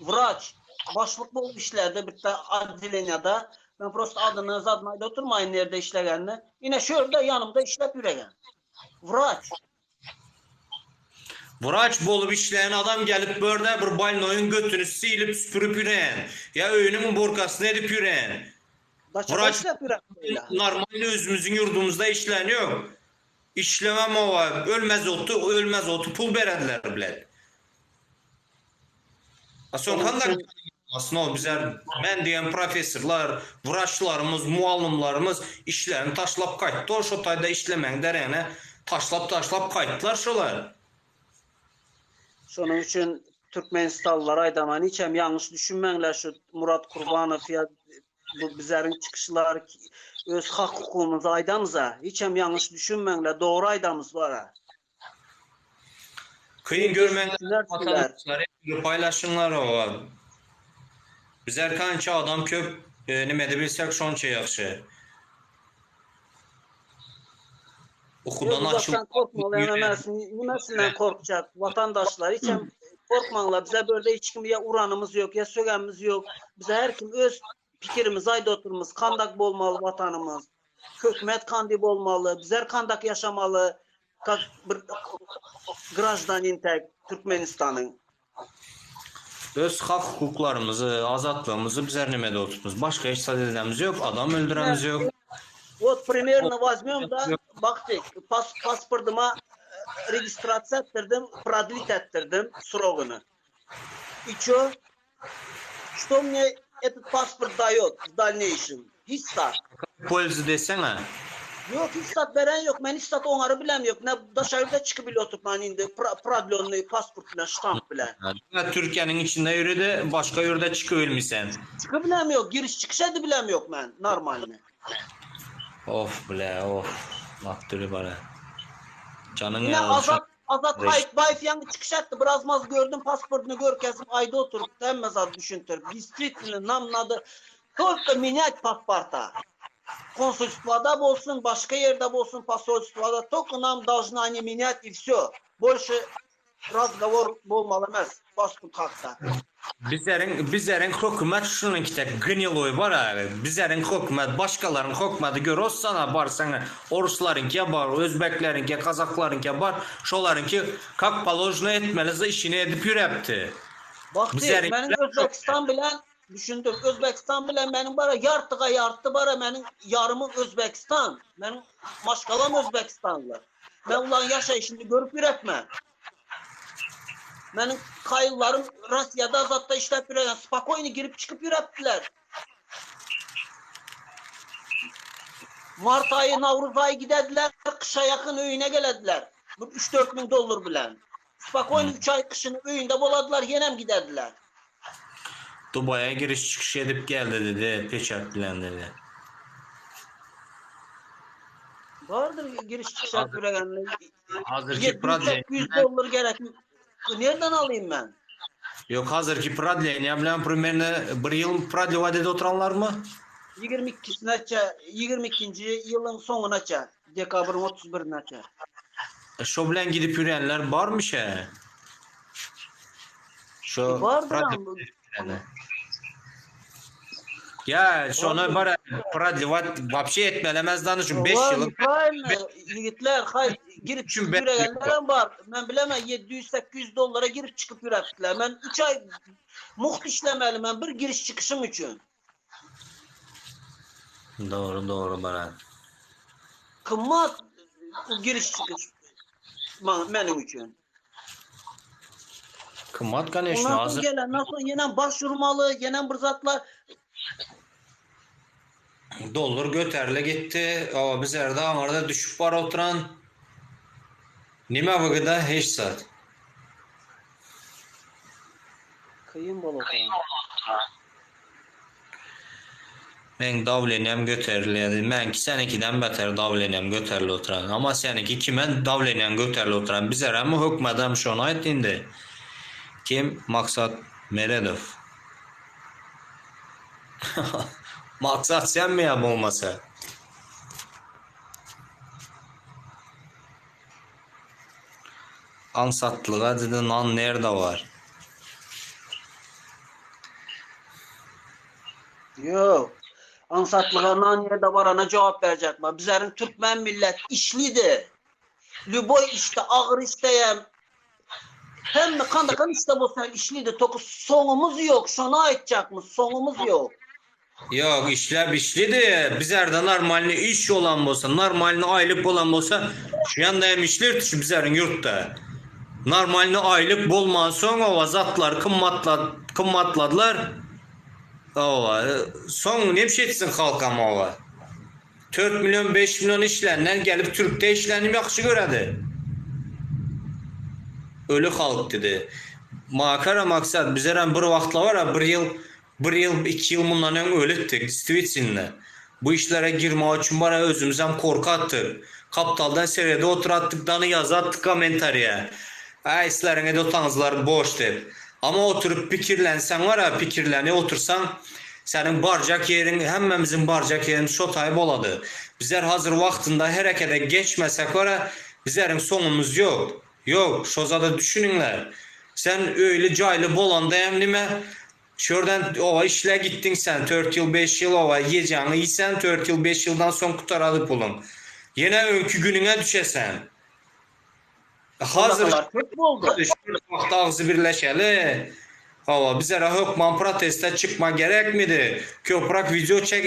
Vraç. Başlık bolup işledi bitta отделениеда. Men prosta adyny zadını aýda oturmayın nerede işlegenini. Yine şurada yanımda işlep ýüregen. Vraç. Vraç bolup işleýän adam gelip börde bir balnoýun götünü silip süpürüp ýüren. Ya öýüniň borkasyny edip ýüren. Daçada Vraç işlep ýüregen. normal özümüzün yurdumuzda işlän ýok. Işlemem owa, ölmez otu, ölmez otu pul berediler bilet. A soň Onuň kanda üçin- aslında bizler men diýen professorlar, vraçlarymyz, muallimlarymyz işlerini taşlap gaýtdy. O şo taýda işlemäň derene taşlap taşlap gaýtdylar şolar. Şonuň üçin Türkmenistanlylar aýdaman hiç hem ýalňyş düşünmäňler şu Murat Kurbanow ýa bu bizleriň çykyşlary öz hak hukugymyzy aýdamyza. Hiç hem ýalňyş düşünmäňler, dogry aýdamyz bara. Kyn görmäň Düşünersiler. vatandaşlar paylaşınlar owa. Bizler kança adam köp e, nime de bilsek şonça ýagşy. Okudan Yok, açıl. uzaktan korkmalı, nimesinden korkacak vatandaşlar hiç hem korkmalılar. Bize böyle hiç kim ya uranımız yok ya sögenimiz yok. Bize her kim öz fikrimiz ayda oturumuz. Kandak bolmalı vatanımız. Hökümet kandi bolmalı. Bizler kandak yaşamalı. Kak bir grajdanin täk Türkmenistanyň. Öz hak hukuklarymyzy, azatlygymyzy bizler nemede otupmyz. Başga hiç zat edemiz ýok, adam öldüremiz ýok. Wot primerno wazmem da bakdyk pas pasportyma registrasiýa etdirdim, prodlit etdirdim srogyny. I ço? Što mne etot pasport daýot w dalneýşem? Hiç zat. Pользы deseňe. Ýok hiç zat beren ýok men hiç zat oňary bilem ýok ne daşary ýurda çykyp bile oturman indi prodlýonnyý pasport bilen ştamp bilen. Diňe Türkiýäniň içinde ýöredi başga ýurda çykyp bilmisen. Çykyp bilem ýok giriş çykyş edibilem ýok men normalny. Of ble of Maktuly bara. Janyň Ine ýaly Azat Azat Aýtbaýew ýaňy çykyş etdi biraz maz gördüm pasportyny görkezip aýda oturyp hemme zat düşündirip действительно nam nado tolko menять pasporta konsulstwada bolsun başga ýerde bolsun posolstwada tolko nam dolžny oni menять i vsё bolşe Razgawor bolmaly emes pasport hakda. Bizleriň bizleriň hökümet şunuňki tek gniloý bar abi bizleriň hökümet başgalaryň hökümeti gör ossana barsaň oruslaryňky bar özbekleriňki kazaklaryňky bar şolaryňky kak položno etmeli işini edip ýürepdi Bagty bizleriňkiler meniň Özbekistan bilen düşündim Özbekistan bilen meniň bara ýartyga ýarty bara meniň ýarymy Özbekistan meniň maşgalam Özbekistanly. Men ulaň ýaşaýşyny görüp ýürekmen. Meniň kaýyllarym Rossiýada zatda işläp ýüregen, spakoýny girip çykyp ýürepdiler. Mart aýy, Nawruz aýy gidediler, gyşa ýakyn öýüne gelediler. Bir 3-4 müň dollar bilen. Spakoýny 3 aý gyşyny öýünde boladylar, ýenem gidediler. Dubaýa giriş çykyş edip geldi dedi, peçat bilen dedi. Bardyr giriş çykyş edip ýüregenini. Hazırki 700-800 dollar gerek. Nereden alayım ben? Ýok, hazırki prodleniýa bilen primerno bir ýyl prodlewat edip oturanlarmy? 22-sine 22-nji ýylyň soňunaça, dekabryň 31-inaça. Şo bilen gidip ýörenler barmyş he? Şo Bardyr. Ya şona bara prodlewat wapşe etmelemez dan şu 5 ýylyk. Правильно, ýigitler, haý girip çykyp ýörenler bar. Men bilemän 700-800 dollara girip çykyp ýörepdiler. Men 3 aý mugt işlemeli men bir giriş çykyşym üçin. Dogry dogry barat. Gymmat giriş çykyş meniň üçin. Kymmat koneçno Ondan soň hazır. gelenden soň ýenem baş urmaly, ýenem bir zatlar. Dollar göterile gitdi. Oba bizlerde aňyrda düşüp bar oturan. Nime wygyda hiç zat. Kyn bolup oturan. Meň dawlenýam göterilýär. Meňki seniňkiden beter dawlenýam göterilip oturan. Amma seniňki kime dawlenýaň göterilip oturan? Bizeremi hökmedem şony aýt indi. Kim Maksat Meredow. Maksat senmi ýa bolmasa? Aňsatlyga dedi nan nerde bar? Ýok. Aňsatlyga nan nirde barana jogap berjek bar. Bizleriň türkmen millet işlidi. Lýuboý işde agyr işdeýem. Hemme kandakan işde bolsa hem işlidi. Toky soňumyz ýok. Şony aýtjakmyz. Soňumyz ýok. Ýok işläp işlidi. Bizerde normalny iş bolan bolsa, normalny aýlyk bolan bolsa şu ýanda hem işlerdi şu bizleriň ýurtda. Normalny aýlyk bolmansoň oba zatlar kymmatlat kymmatladylar. Oba soň nebşe etsin halkam oba. 4 million 5 million işländen gelip türkde işläni ýagşy göredi. Öli halk dedi. Makara maksat bizerem bir wagtlar bar bir ýyl Bir ýyl, iki ýyl mundan öň ölüpdik, distwitsilno. Bu işlere girmek üçin bara özümizem korkatdyk. Gapdaldan seredip oturatdyk dany ýazatdyk kommentariýa. Äý sizleriň edip otaňyzlar boş diýip. Amma oturyp pikirlenseň bara pikirlenip otursaň seniň barjak ýeriň hemmämiziň barjak ýerimiz şo taý bolady. Bizler hazir wagtynda herekede geçmesek bara bizleriň soňumyz ýok. Ýok, şo zada düşüniňler. Sen öýli jaýly bolanda hem nime, şörden oba işle gitdiň sen, tört ýyl, beş ýyl oba ýejaňy iýsen, tört ýyl, beş ýyldan soň gutarady puluň. Ýene öňki günüňe düşesen. Hazır Şondakalar köp boldy. Şu wagt agzy birleşeli. Hawa, bizlere hökman proteste çykma gerekmidi? Köprak wideo çek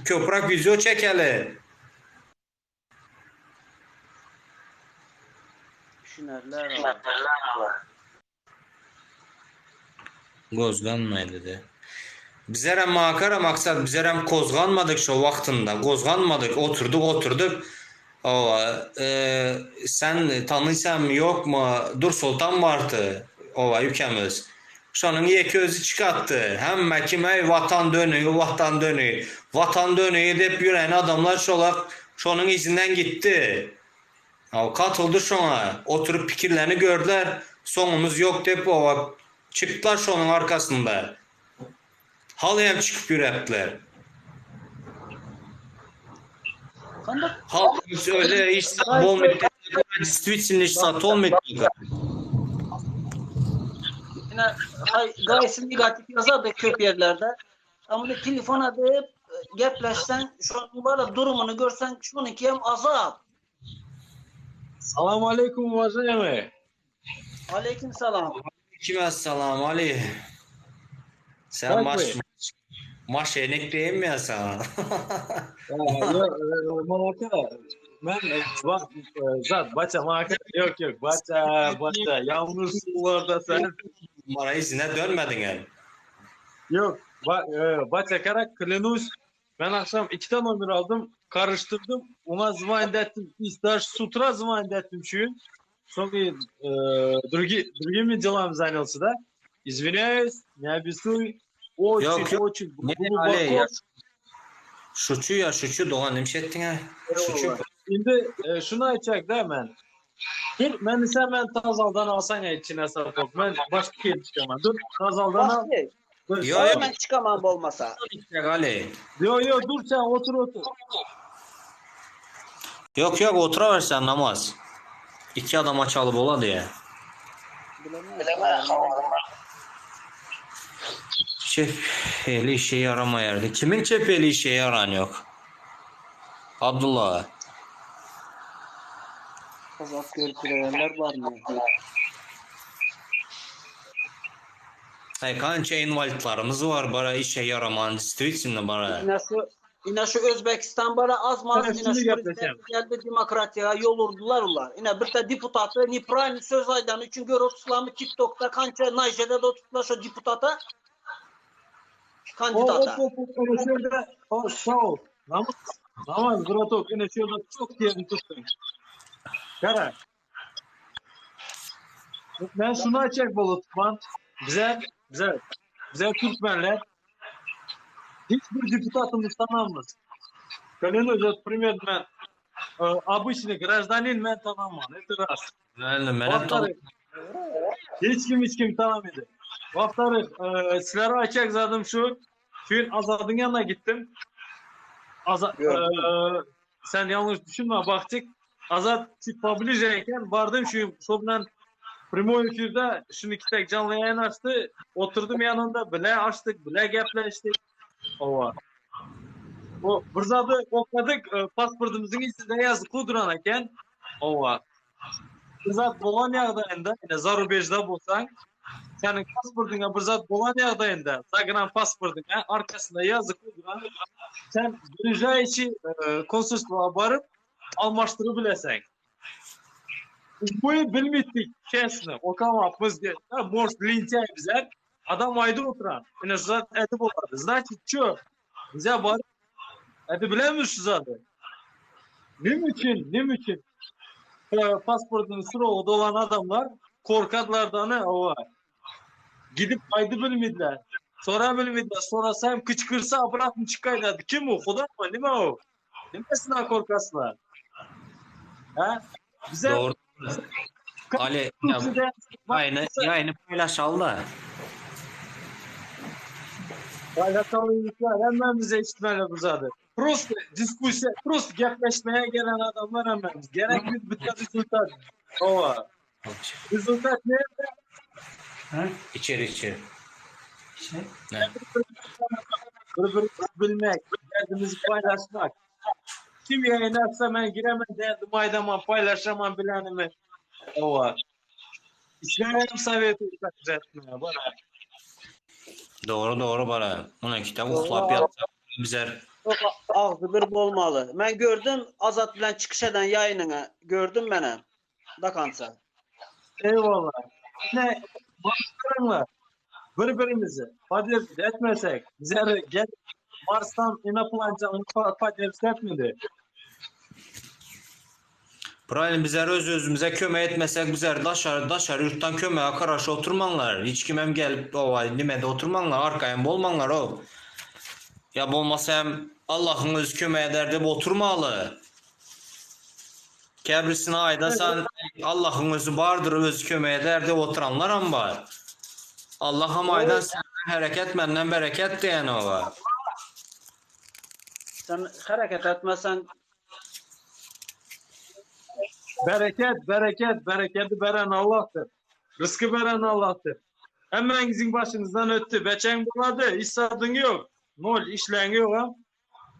köprak wideo çekeli. Düşünerler olar. Gozganmaý dedi. Bizlerem makara maksat bizlerem kozganmadyk şo wagtynda gozganmadyk oturdyk oturdyk owa e, sen tanyysam ýokmy Dursoltan bardy owa ükemiz şonuň ýeke özi çykatdy hemme kim eý watan dönügi watan dönügi watan dönügi dep ýüren adamlar şolak şonuň yzyndan gitdi Haw, katyldy şoňa. Oturyp pikirlerini gördüler, soňumyz ýok dep oba çykdylar şonuň arkasynda. Haly hem çykyp ýüräpdiler. Halkymyz öyle hiç zat bolmaýdy. Действительно hiç zat bolmaýdy. Ine, hay, gaýsy negatif ýazardy köp ýerlerde. Ama da telefon edip gepleşsen, şonuň bara durumyny görsen, şonuňky hem azap. Salam aleýkum uwažaýamyý. Aleýkim salam. Aleýkim assalam Ali. Sen maş maşenik diýeyim ya sana. Ýok, Malaka, men bak zat baça malaka ýok ýok baça baça ýalňyş suwlarda sen. Mara izine dönmediň el. Ýok, baça karak klянусь Ben akşam ikiden nomer aldım. Karıştırdım. Ona звонить ettim. Даже с утра звонить ettim şu gün. Sonra e, drugi, другими делами занялся, да? Извиняюсь, не обессуй. Очень, Yok, yok. очень Ne глубоко. Ali ya? Şuçu ya şuçu dogan nime etdiň ha? Şuçu. Şimdi e, şunu aytacak da ben. Dur, ben sen ben Tazal'dan alsan ya içine sapok. Ben başka yere çıkamam. Dur, Tazal'dan al. Bak, Dur. Yo yo. Ben çıkamam bolmasa. Ali. Yo yo dur sen otur otur. Yok yok oturaversen namaz. İki adama çalıp ola diye. Bilemez. Çepeli işe yaramayardı. Kimin çepeli işe yaran yok? Abdullah. Azap görüp bilenler var mı? Hey, kança invalidlarımız var bara işe yaraman действительно bara. Yine şu, yine şu Özbekistan bara az maz Evet, yine şunu şu gepleşelim. geldi demokratiya yol urdular ular. Yine bir de deputatı неправильный söz aydan üçün gör otuslamı TikTok'ta kança Nijer'de de oturttular şu deputata O, kandidata. hop, hop, hop, öyle şurada, o, sağ ol. Namaz, namaz, bratok, yine şurada çok yerini tuttun. Kara. Ben şunu açacak bulut, man. Bize, bize, bize Türkmenler, hiçbir deputatımız tanımız. Клянусь, вот примерно ben, e, обычный гражданин ben tanımam. Это раз. Yani menem Во-вторых, hiç kim hiç kim tanımadı. Во-вторых, e, sizlere açacak zaten şu. Şu Azad'ın yanına gittim. Azad, Gördüm. e, sen yanlış düşünme baktık. Azad чуть поближе iken vardım şu şobdan primoy efirde şunu iki tek canlı yayın açtı. Oturdum yanında bile açtık, bile gepleştik. Ova. O bir zadı okudık, e, pasportumuzun içinde yazık duran eken. Ova. Bir zat bolan ýagdaýynda, ýa zarubejde bolsaň, seniň pasportyňa bir zat bolan ýagdaýynda, zagran pasportyňa arkasynda ýazyk duran, sen ближайший e, konsulstwa baryp almaşdyryp bileseň. Bu bilmitdik, честно. Okamapmyz diye. Ha, Может, лентяй bizler. Adam ayda oturan. Ine şu zat edip bolady. Значит, çö? Bize baryp edip bilemiz şu zady. Nime üçin, nime üçin? E, pasportyny sırogy dolan adamlar korkadylar ne ova. Gidip aydy bilmediler. Sora bilmediler. Sorasa hem kıçkırsa bırakın çıkaylardı. Kim o? Xuda mı? Nime o? Nimesinden korkasılar? Ha? Bize Doğru. Ali ya, yayını, yayını paylaşalım da. Paylaşalım hemen bize işitmeli bu zaten. Prosta diskussiya, prosta gaplaşmaya gelen adamlar hemen. Gerek bir bitta rezultat. Ova. Rezultat ne? İçeri içeri. Ne? Bir-birimizi bilmek, derdimizi paylaşmak. Kim yayın açsa ben giremem derdim aydaman paylaşamam bilenimi. Hawa. Işlerem sowetuý takže etmäge bara. Dogry dogry bara. Muny kitap uklap ýatsak bizer. Çok agzy bir bolmaly. Men gördüm Azat bilen çykyş eden ýaýynyňy. Gördüm menem. Do konca. Eyvallah. Ine başlaryňla bir birimizi podderž etmesek bizler gel Marsdan inoplanetany podderž etmedi. Правильно bizler öz özümize kömek etmesek bizler daşary daşary ýurtdan kömege garaşyp oturmaňlar. Hiç kimem gelip owa nimede oturmaňlar arkaýyn bolmaňlar o. Ýa bolmasa hem Allahyň özi kömek eder dep oturmaly. Käbirisine aýdasan Allahyň özi bardyr özi kömek eder dep oturanlaram bar. Allaham aýdan senden hereket menden bereket diýen owa. Sen hereket etmesen Bereket, bereket, bereketi beren Allah'tır. Rızkı beren Allah'tır. Hemmäňiziň başyňyzdan ötdi. Beçäň bolady, iş zadyň ýok. Nol, işleň ýok ha.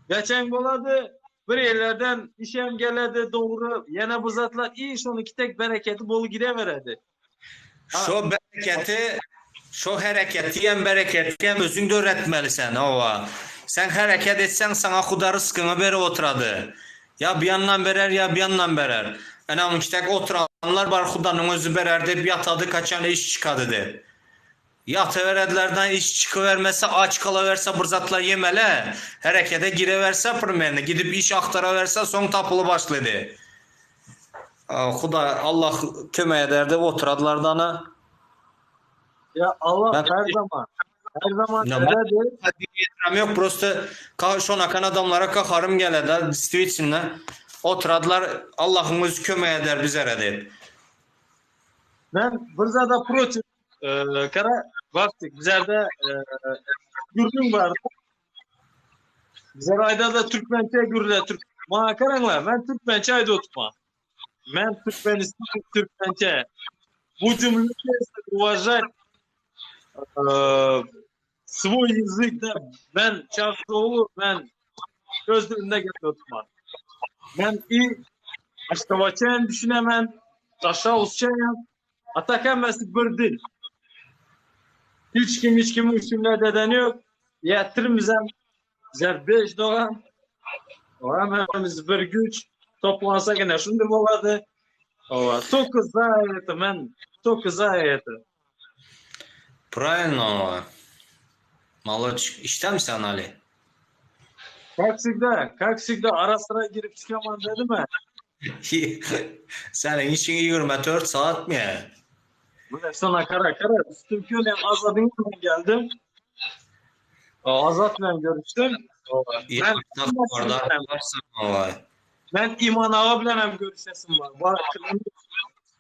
Beçäň bolady, bir ýerlerden işem geledi, dogry, ýene bu zatlar i şonuňky tek bereketi bolu gideberedi. Şo bereketi, şo hereketi hem bereketi hem özüň döretmeli sen, hawa. Sen hereket etseň saňa Huda ryskyňy berip oturady. Ýa bu ýandan berer, ýa bu ýandan berer. Ene muňki tek oturanlar bar Hudanyň özi berer diýip ýatady kaçan iş çykady diýip. Ýatyberedilerden iş çykybermese aç kalawerse bir zatlar ýemeli, herekete girewerse primerne gidip iş agtarawerse soň tapyly başlady. Huda Allah kömek eder diýip oturadylar dana. Ya Allah her zaman her zaman ederdi. Diýesim ýok prosta şonakan adamlara kaharym geleda действительно oturadylar Allahyň özi kömek eder bizere diýip. Men bir zada protiv kara bakdyk bizlerde gürrüň bar. Bizler aýdada türkmençe gürle türk. Maňa karaňlar men türkmençe aýdyp oturman. Men Türkmenistan türkmençe. Будем любезны уважать свой языk da men Çavuşoğlu men öz dilinde gep oturman. Men i Aşgabatça hem düşünemen, Daşauzça hem. A tak hemmesi bir dil. Hiç kim hiç kimin üstünde deden yok. Ýetirmizem bizler beş dogan. O hemmemiz bir güç. Toplansa gene şundy bolady. Owa, только за это men только za это. Правильно. Молодчик. Işdämi sen Ali? Как всегда, как всегда ara sıra girip çykaman dedim he. Seniň işiň 24 saatmy ýa? Bile sana kara kara üstüm köle Azad'ın bilen geldim. Azat bilen görüştüm. Ben, ben İman ağa bilen hem görüşesim var. Var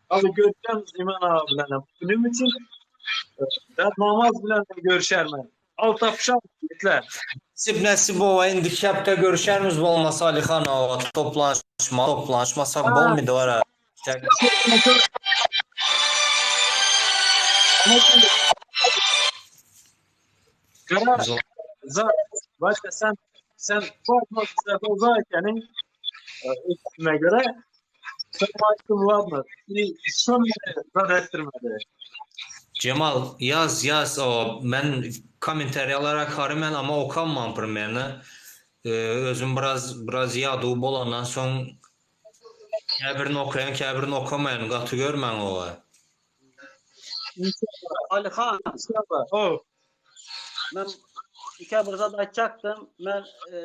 Abi görüşemiz İman ağa bilen hem. Bunun için ben namaz bilen hem görüşer ben. Al tapşan gitler. Nesip nesip owa indiki hepde görüşermiz bolmasa Alihan awa toplanşma toplanşmasak bolmydy wara. Kara za başka sen sen Fatma uzağa ekeniň üstüne göre sen baktım ladno. Şonu zat ettirmedi. Cemal ýaz ýaz o men kommentariýalara karymen amma okanman primerno. Özüm biraz biraz ýaduw bolandan soň käbirini okaýan käbirini okamaýan gaty görmäň owa. Alihan. Oh. Men iki bir zat aýtjakdym. Men e,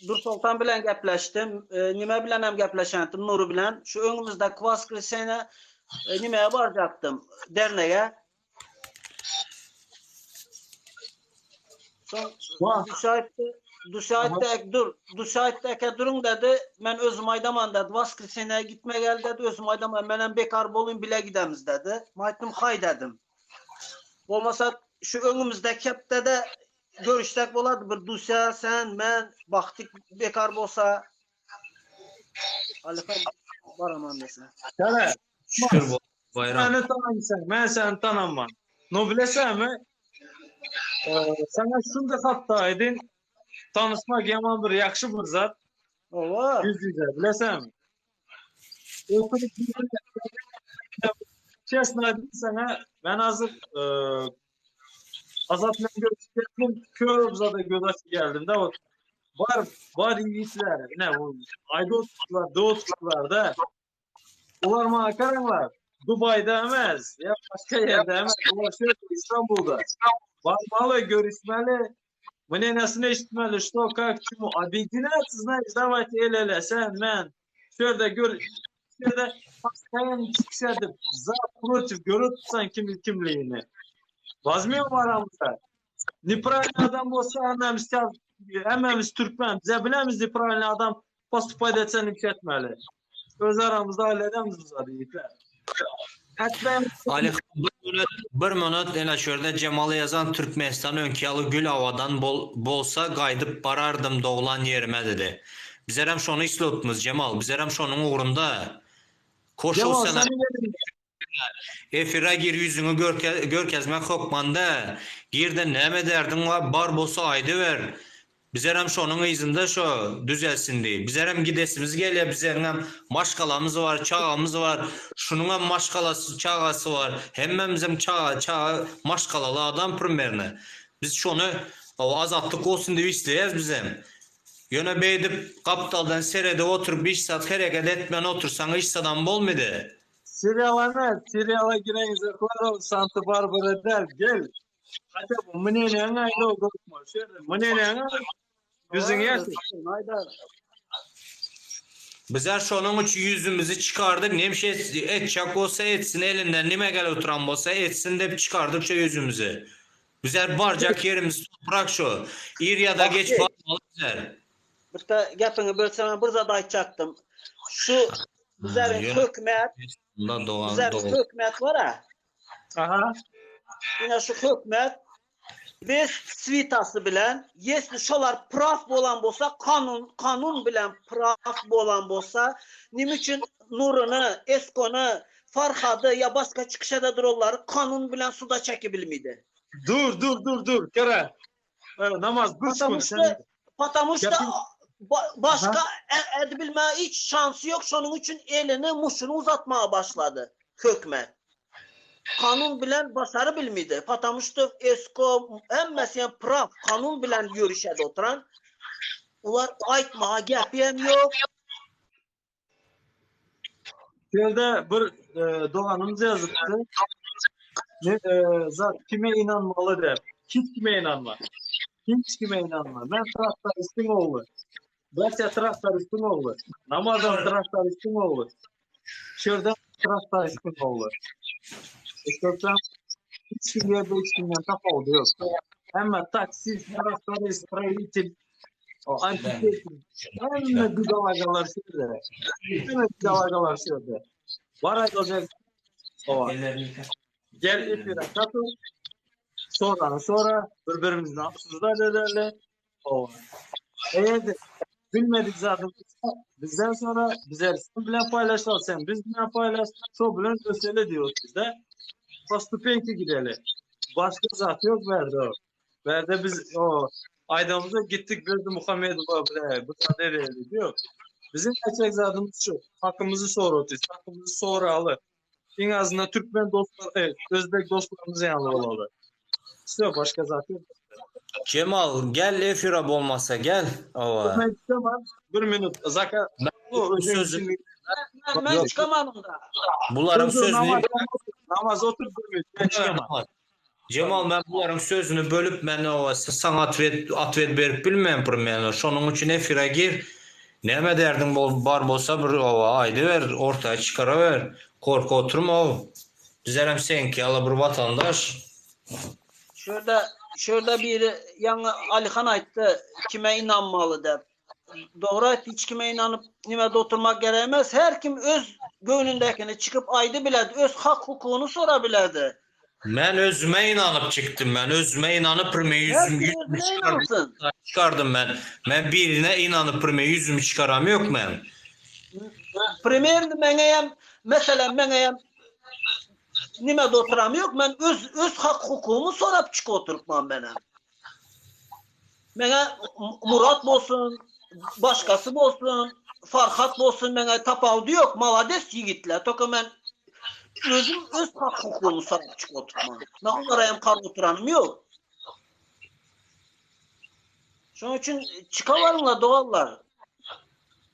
Dursoltan bilen gepleşdim. E, nime bilen hem gepleşendim Nuri bilen. Şu öňümizde Kvaskresene e, nimeye barjaktym derneğe. Son Duşayt'ta Duşayt'ta dur. Duşayt'ta eke durun dedi. Men özüm aydaman dedi. Vaskresen'e gitme gel dedi. Özüm aydaman. Men hem bekar bolayım bile gidemiz dedi. Maytım hay dedim. Bolmasa şu öňümizdeki hepdede görüşsek bolady bir Dusya sen men baktık bekar bolsa Alihan baraman dese. Kara. Şükür bol bayram. Meni tanamsan, men seni tanamam. No bilesenmi? Ee, sana şunu da hatta edin. Tanışmak yaman bir yakşı bir zat. Owa. Yüz yüze bilesenmi? Oturyp Честно aýdayım sana, men hazır e, Azat bilen görüşüp geldim, köp zada göz açıp geldim de o var var yiğitler, ne o Aydoslar, Doğutlar da Ular maňa garaňlar, Dubaýda emes, ýa başga ýerde emes, ular şu ýerde İstanbulda. Barmaly, görüşmeli, мнениесini eşitmeli, что, как, чему. Объединяться, знаешь, давайте el-ele, sen, men, şu ýerde gör, şu ýerde постоянно çykyş edip, za, против görüp tutsan kim kimligini. Возьмем aramyzda. Неправильный adam bolsa hemmämiz hemmämiz türkmen, bize bilemiz неправильный adam postupать etse nüks etmeli. Öz aramyzda halledemiz bu zady ýigitler. Etmeýän Ali bir minut, bir minut ene şu ýerde Jemaly ýazan Türkmenistan öňki ýaly gül awadan bol, bolsa gaýdyp barardym doglan ýerime dedi. Bizerem şony isleýipmiz Jemal, bizerem şonuň ugrunda. Koşul Jemal sen seni gelin. Efire gir ýüzüňi görke, görkezmek hökmanda. Girde näme derdiň bar, bar bolsa aýdyber. Bizerem şonuň yzynda şo düzelsin diý. Bizerem gidesimiz gelýär, bizeriňem maşgalamyz bar, çagamyz bar. Şunuňam maşgalasy, çagasy bar. Hemmämizem çaga, çaga maşgalaly adam primerno. Biz şony o azatlyk bolsun diýip isleýäs bizem. Ýöne beýdip gapdaldan seredip oturyp hiç zat hereket etmän otursaň hiç zadam bolmydy. Serial emes, seriala gireňizoklar ol Santa Barbara däl, gel. Haça bu mneniýaňy aýda gorkma. Şu ýerde mneniýaňy aýt. Ýüzüňi ýaşyr. Aýdar. Bizler şonuň üçin ýüzümizi çykardyk, nemşe etjek bolsa etsin, elinden nime gelip oturan bolsa etsin diýip çykardyk şo ýüzümizi. Bizler barjak ýerimiz toprak şo. Ir ýa-da geç Bagty. barmaly bizler. Birde gepiňi bölsem men bir zat aýtjakdym. Şu bizleriň Ýöne hökümet, Bunda dogan bizleriň dogul. hökümet bar a. Aha. Ine şu hökümet biz switasy bilen, ýesli şolar praw bolan bolsa, kanun kanun bilen praw bolan bolsa, nime üçin Nuryny, Eskony, Farhady ýa başga çykyş ede duranlary kanun bilen suda çekibilmidi? Dur, dur, dur, dur. Kere. E, namaz bir Потому sekund. что, Sen потому что Gapyň ba- başga Aha. e- edibilme hiç şansı yok. Şonuň üçin elini muşuny uzatmaga başlady hökümet. Kanun bilen başary bilmedi. Потому что Esko hemmesi hem prav kanun bilen ýörüşede oturan. Ular aýtmaga gepi hem ýok. Şu ýerde bir e, doganymyz ýazypdy. Ne, e, zat kime inanmaly diýip. Hiç kime inanma. Hiç kime inanma. Men traktoristiň ogly. Barça traktoristiň ogly. Namazam traktoristiň ogly. Şu ýerde traktoristiň ogly. Eşitsen hiç kim ýerde hiç kimden tapawudy ýok. Hemme taksist, traktorist, строитель, o arhitekt, hemme bidalagalar şu ýerde. Hemme bidalagalar şu ýerde. Bar aýdylacak o. Gel efire katıl. Sonra sonra birbirimizden absuzlar ederler. O. Eğer de bilmedik zaten bizden sonra bizler sen bilen paylaşlar sen biz bilen paylaş. Şo bilen öseli diyoruz biz de. Postupenki gideli. Başka zat yok verdi o. Verdi biz o aydamıza gittik Berdi Muhammedova bile bu da nereye diyor. Bizim gerçek zatımız şu. Hakkımızı soruyoruz. Hakkımızı soralı. En azından Türkmen dostlar, evet, Özbek dostlarımız yanında olalım. İşte başka zat yok. Cemal gel efire bolmasa gel. Ova. Ben çıkamam. Bir minut. Zaka. Bu Bu sözü Ben, ben Yok. çıkamadım da. bularyň sözüni Namaz, namaz otur bir minut. Ben çıkamam. Cemal men bularyň sözüni bölüp men o saňa atwet atwet berip bilmem primерно. Şonuň üçin efire gir. Näme derdiň bol bar bolsa bir ova aýdyber, ortaya çykaraber. Korku oturma o. Bizerem seňki ýaly bir watandaş. Şurada şurada biri ýaňy Alihan aýtdy kime inanmaly diýip. Dogry aýtdy hiç kime inanyp nimede oturmak gerekmez. Her kim öz göwnündäkini çykyp aýdy biledi, öz hak hukugyny sora biledi. Men özüme inanyp çykdym. Men özüme inanyp prime Her yüzüm kim yüzümü özüne çıkardım. inansın. Çıkardım ben. Men birine inanyp prime yüzümü çıkaram yok men. Primer meňe mesela meňe nimede oturam yok. Men öz öz hak hukugymy sorap çykyp oturupman menem. Meňe Murat bolsun, başkası bolsun. Farhat bolsun meňe tapawudy ýok, malades ýigitler. Toka men özüm öz hak hukugymy sorap çykyp oturman. Men olara hem kar oturanym ýok. Şonuň üçin çykabaryňlar doganlar.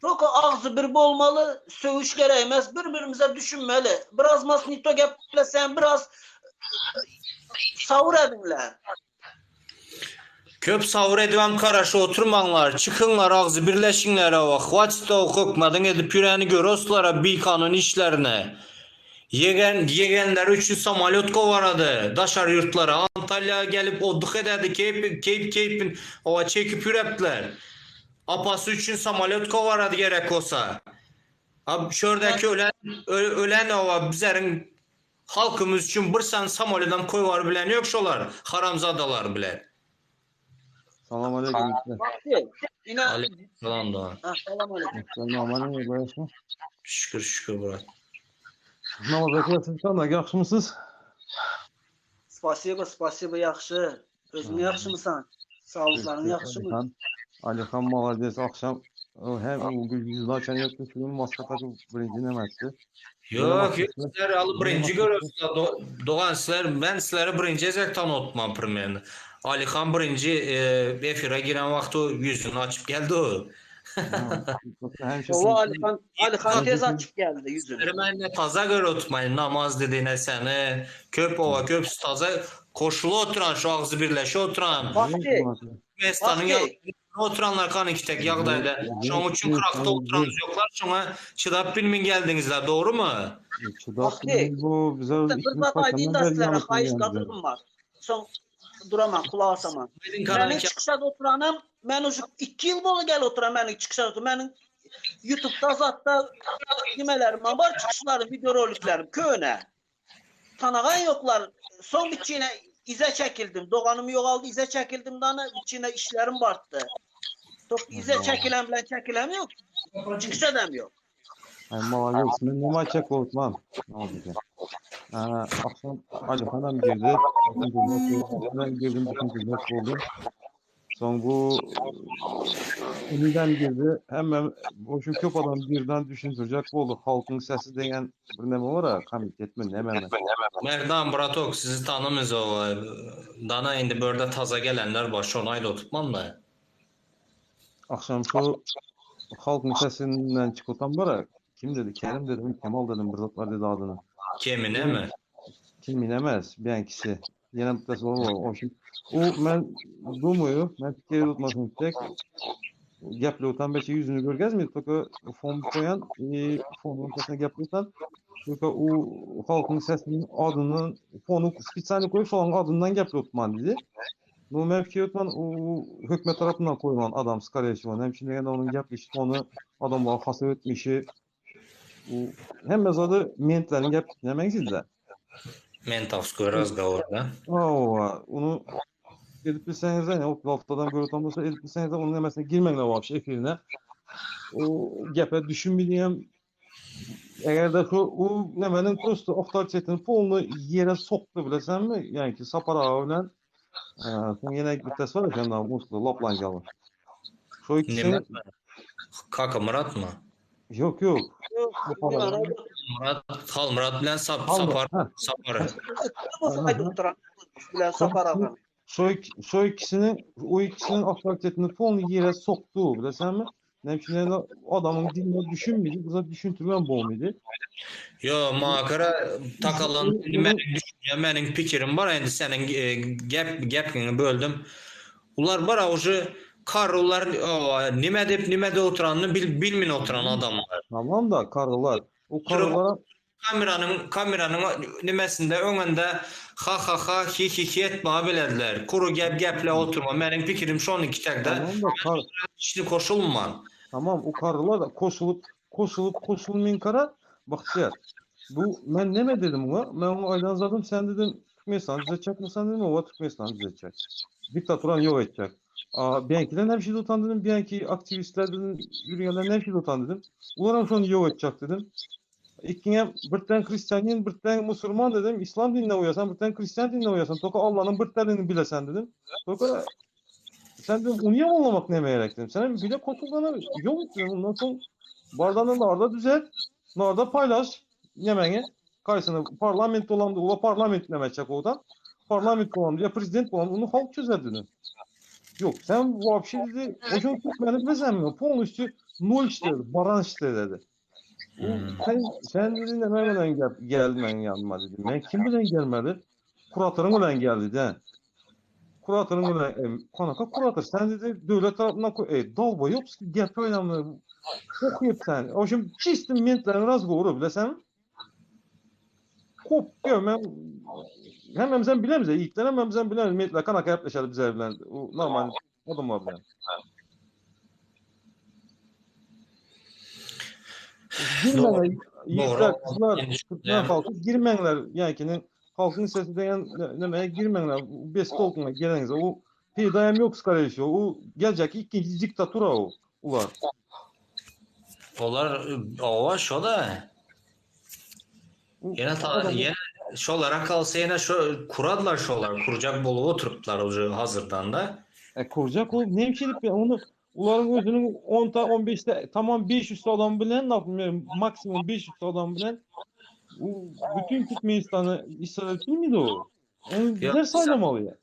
Toka agzy bir bolmaly, sögüş gerek emes, bir-birimize düşünmeli. Biraz mas nito geplesen, biraz sabyr ediňler. Köp sabyr edibem karaşyp oturmaňlar, çykyňlar agzy birleşiňler hawa, hwaçit o hökmediň edip ýüreni göroslara bikanun işlerini. Ýegen ýegenleri üçin samolýot kowarady daşary ýurtlara, Antalýa gelip oddyh ededi keýp keýp keýpin hawa çekip ýürepdiler. Apasy üçin samolýot kowarady gerek bolsa. A şördäki ölen ölen hawa bizeriň Halkymyz üçin bir sany samoledam koýbary bilen ýok şolar haramzadalar bilen. Salam aleyküm. Ine. Aleyküm salam dogan. Salam aleyküm. Selam aleyküm. Şükür şükür brat. Namaz okuýarsyňyz şonda ýagşymysyz? Spasiba spasiba ýagşy. Özüň ýagşymysan? Saglyklaryň ýagşymy? Alihan malades akşam hem ýüzüni açan ýokdy şu gün maska takyp birinji näme etdi? Ýok, ýok, sizler aly birinji görüpsiňiz dogan sizler men sizleri birinji gezek tanotman primerno. Alihan birinji efire giren wagty ýüzüni açyp geldi o. Hawa Alihan Alihan tez açyp geldi ýüzüni. Men ne taza görüp namaz dedi ne seni köp owa köp taza Koşuly oturan şu agzy birleşip oturan Türkmenistanyň ýagdaýyny oturanlar kan ikitek ýagdaýda. Şoň üçin krakda oturan ýoklar şoňa çydap bilmin geldiňizler dogrymy? Çydap bilmin bu bize Bir zat aýdyn da sizlere haýyş gadyrym bar. Soň duraman kulak asaman. Meniň çykyşa oturanam men uje 2 ýyl boldy gel oturan meniň çykyşa meniň YouTube'da zatda nimelerim bar çykyşlarym videoroliklerim köne. Tanagan ýoklar. Soň biçine ize çekildim. Doganym ýogaldy, ize çekildim dana biçine işlerim bartdy. Tok ize çekilen bilen çekilem ýok. Çykyş edem ýok. Ay malades. Men nima çek bolupman. Akşam Alihanam girdi. Ben girdim, düşündirmek boldu. Soň bu Ümidem girdi. Hemme o şu köp adam birden düşündirecek boldy. Halkyň sesi degen bir neme bar ha, komitet mi neme mi? Merdan bratok sizi tanymyz o dana indi börde taza gelenler bar şony aýda oturtmam da. Akşam şu halkyň sesinden çykyp otan bar ha. Kim dedi? Kerim dedim, Kemal dedim bir zatlar dedi adyny. Kemine mi? Kimine emes, benkisi. Ýene bitte soru bar. O şimdi o men dumаю, men pikir tutmasyn tek gepli utan beçe yüzünü görgezmi? Toka fon koyan, e, fonun sesine gepli utan. Toka o halkın sesinin adını fonu spesialny koyup şoň adından gepli utman dedi. Nu men pikir utman o hökümet tarapyndan koyulan adam скорее всего. Näme üçin degende onuň gepleşi tony adamlara hasap etmişi O hemme zady mentleriň gepine meňzedi. Mentowskoý razgovor da. Hawa, ony edip bilseňiz ýa 36 adam görüp bolsa edip bilseňiz onuň nemesine girmeňler wapşe efirine. O gepe düşünmeýän eger de şu o nemeniň prosto awtoritetini polny ýere sokdy bilesenmi? Ýani ki Sapar aga bilen soň ýene bittesi bar eken musly Laplandiýaly. Şu ikisi Kaka Myratmy? Yok yok. Murat, Halmyrat bilen Sap, Sapar, Sapar. Bilen Sapar aga. Şu, şu ikisini, o ikisinin avtoritetini polny ýere sokdu, bilesenmi? Näme üçin ýa adamyň diline düşünmedi, bu düşündirmem bolmady. Yo, maňa takalan meniň düşünjem, meniň pikirim bar, endi seniň e, gep gepiňi böldüm. Ular bar uje karrular nime dep nime de oturanyny bil, bilmin oturan adamlar. Tamam da karrular. O karrulara kameranyň kameranyň nimesinde öňünde ha ha ha hi hi hi etme bilediler. Kuru gep geple oturma. Meniň pikirim şonu kitekde. Tamam da kar işini koşulman. Tamam o karrular da koşulup koşulup koşulmayan kara Bahtiyar. Bu men neme dedim ona? Men ona aydan zadım sen dedim Türkmenistan düzeltecek mi sen dedim o Türkmenistan düzeltecek. Diktaturan yok edecek. Aa, benkiler ne bir şey utan dedim. Benki aktivistler dedim, yürüyenler ne bir şey utan dedim. Ularım şunu yok edecek dedim. İkine birden Hristiyanin, birden Musulman dedim. İslam dinine uyasan, birden Hristiyan dinine uyasan. Toka Allah'ın birdenini bilesen dedim. Toka sen dedim onu yamanlamak neme gerek dedim. Sen bile koşullarına yok dedim. Ondan sonra. Bardan narda düzelt, narda paylaş nemeňi. Kaýsyny parlament bolamdy, ula parlament neme etjek odan. Parlament bolamdy ya prezident bolamdy, onu halk çözer dedi. Yok sen вообще dedi, o Türkmeni bilesen polностью nol işledi, baran işledi dedi. Hmm. Sen, sen dedi neme bilen gel, gelmen yanıma dedi. Men kim bilen gelmedi? Kuratörün bilen geldi de. Kuratörün bilen, e, konaka kuratör. Sen dedi devlet tarafından e, dalba yok gep önemli. Okuyup sen. O şimdi чисто mentlerin razgovoru bilesen. Kop diyor men hem sen bilemiz yiğitler hem sen bilemiz mentler kanaka yaplaşadı bize bilen. O normal adamlar bilen. Girmeler, yiğitler, kızlar, Türkmen halkı girmeňler, yani halkın sesi deyen nemeye girmeňler, bes tolkuna gelenize, o peydayam yok скорее всего, o gelecek ikinci diktatura o, ular. Olar ova şo da. Yine ta, yine şolara kalsa yine şu kuradılar şolar kuracak bolup oturuplar o hazırdan da. E kuracak o nemçilik be onu uların özünün 10 ta 15'te tamam 500 adam bilen ne maksimum 500 adam bilen o bütün Türkmenistan'ı ishal etmiyor o? Onu bizler saylamalı ya.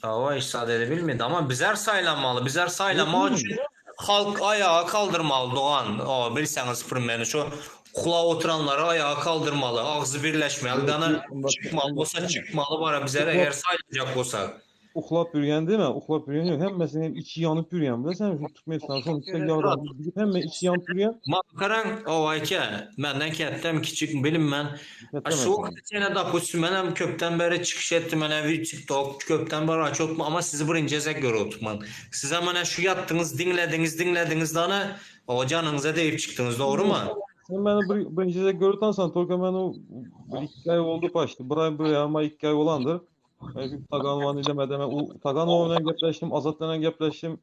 Ava ishal edebilmedi ama bizler saylamalı. Bizler saylamalı için halk ayağa kaldırmalı Doğan. O bilseniz primeni şu kulağa oturanları ayağa kaldırmalı. Ağzı birleşmeli. Dana çıkmalı olsa çıkmalı var bizler eğer saylayacak olsak. Uxlap yürüyen değil mi? Uxlap yürüyen yok. Hemmesinin içi yanıp yürüyen. Bilirsən şu Türkmenistan son işte yardım hemme içi yanıp yürüyen. Makaran o ayke menden kettem kiçik bilim ben. Şu sene da ben köpten beri çıkış ettim ben bir TikTok köpten beri aç otma ama sizi birinci ezek göre oturman. Size bana şu yattınız dinlediniz dinlediniz dana o canınıza deyip çıktınız doğru mu? Sen beni bir, birinci ezek görütansan Torka ben o bir iki ay oldu paçtı. Bir ay bir ay ama iki ay olandır. Ben Taganvan ile medeme u Taganvan ile gepleştim, Azat'la gepleştim.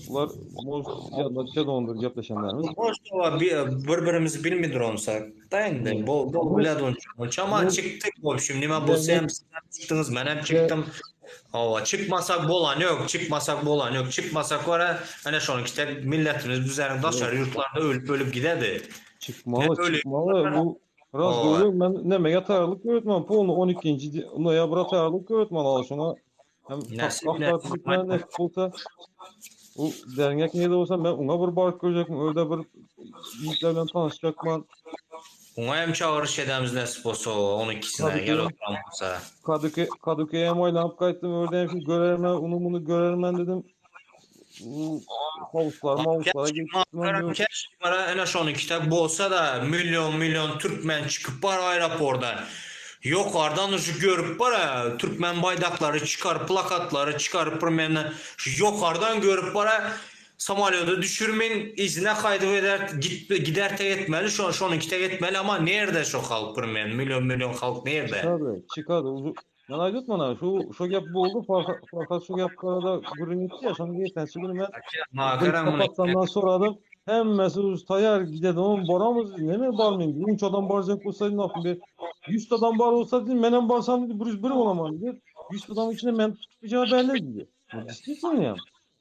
Bunlar moz yadına düşe dondur gepleşenlerimiz. Boş bir birbirimizi bilmidir onsak. Dayandı. Bol bol biled onça. Ama çıktık bol şimdi. Ben bu sem çıktınız, ben hem çıktım. Ava çıkmasak bolan yok, çıkmasak bolan yok, çıkmasak var ha. Hani şonu işte milletimiz üzerinde daşar yurtlarda ölüp ölüp giderdi. Çıkmalı, çıkmalı. Bu Raz doğru. Ben nemeye tayarlık öğretmen. Polnu 12. noyabra tayarlık öğretmen al şuna. Hem aktar Türkmen olsa o dernek ne de olsa ben ona bir bark görecektim. Öyle bir yiğitlerle tanışacak ben. Ona hem çağırış edemiz nasip olsa 12'sine gel oturan olsa. Kadıköy, Kadıköy'e aylanıp kayıttım. Orada hem şu görermen, onu bunu görermen dedim. Havuzlar, mavuzlara geçtim. Keşke bana en aşağı kitap bu olsa da milyon milyon Türkmen çıkıp var aeroportdan. Yukarıdan şu görüp bara Türkmen baydakları çıkar, plakatları çıkar, pirmeni şu yukarıdan görüp bara samolyotı düşürmeyin, izine kaydı eder, git, gider te etmeli, şu an şonu kite etmeli ama nerede şu halk pirmen, milyon milyon halk nerede? Çıkardı, çıkardı. Ben aydın bana şu şu gap bu oldu. Farka şu gap karada gürün gitti ya. Şunu geçen günü ben kapatsandan soradım. Hemmesi tayar gidelim oğlum baramız ne mi barmayayım? Üç adam baracak olsaydı ne yapayım? Bir 100 adam bar olsa dedim menem barsam dedi bir bir olamam dedi. 100 adamın içinde ben tutacağı belli dedi. Ciddisin ya.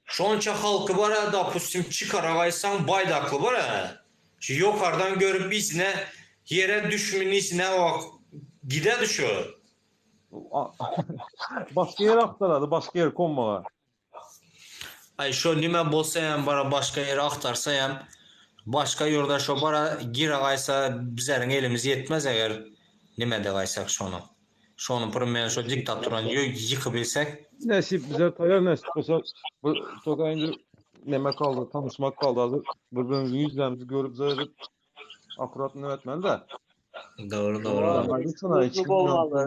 Şonça halkı var ha da pustim çıkaragaysan baydaklı var ha. Şu yukarıdan görüp izine yere düşmün izine bak gide düşüyor. Başka yer aktarardı, başka yer konmağa. Ay şu nime bolsa hem bara başka yere aktarsa hem başka yurda şu bara giragaysa bizlerin elimiz yetmez eğer nime de gaysak şonu. Şonu pırmen şu diktaturanı yıkıbilsek. Nasip bize tayar nasip olsa bu toka indi neme kaldı, tanışmak kaldı. Hazır birbirimizin yüzlerimizi görüp zayıf akurat ne etmeli de. Doğru doğru.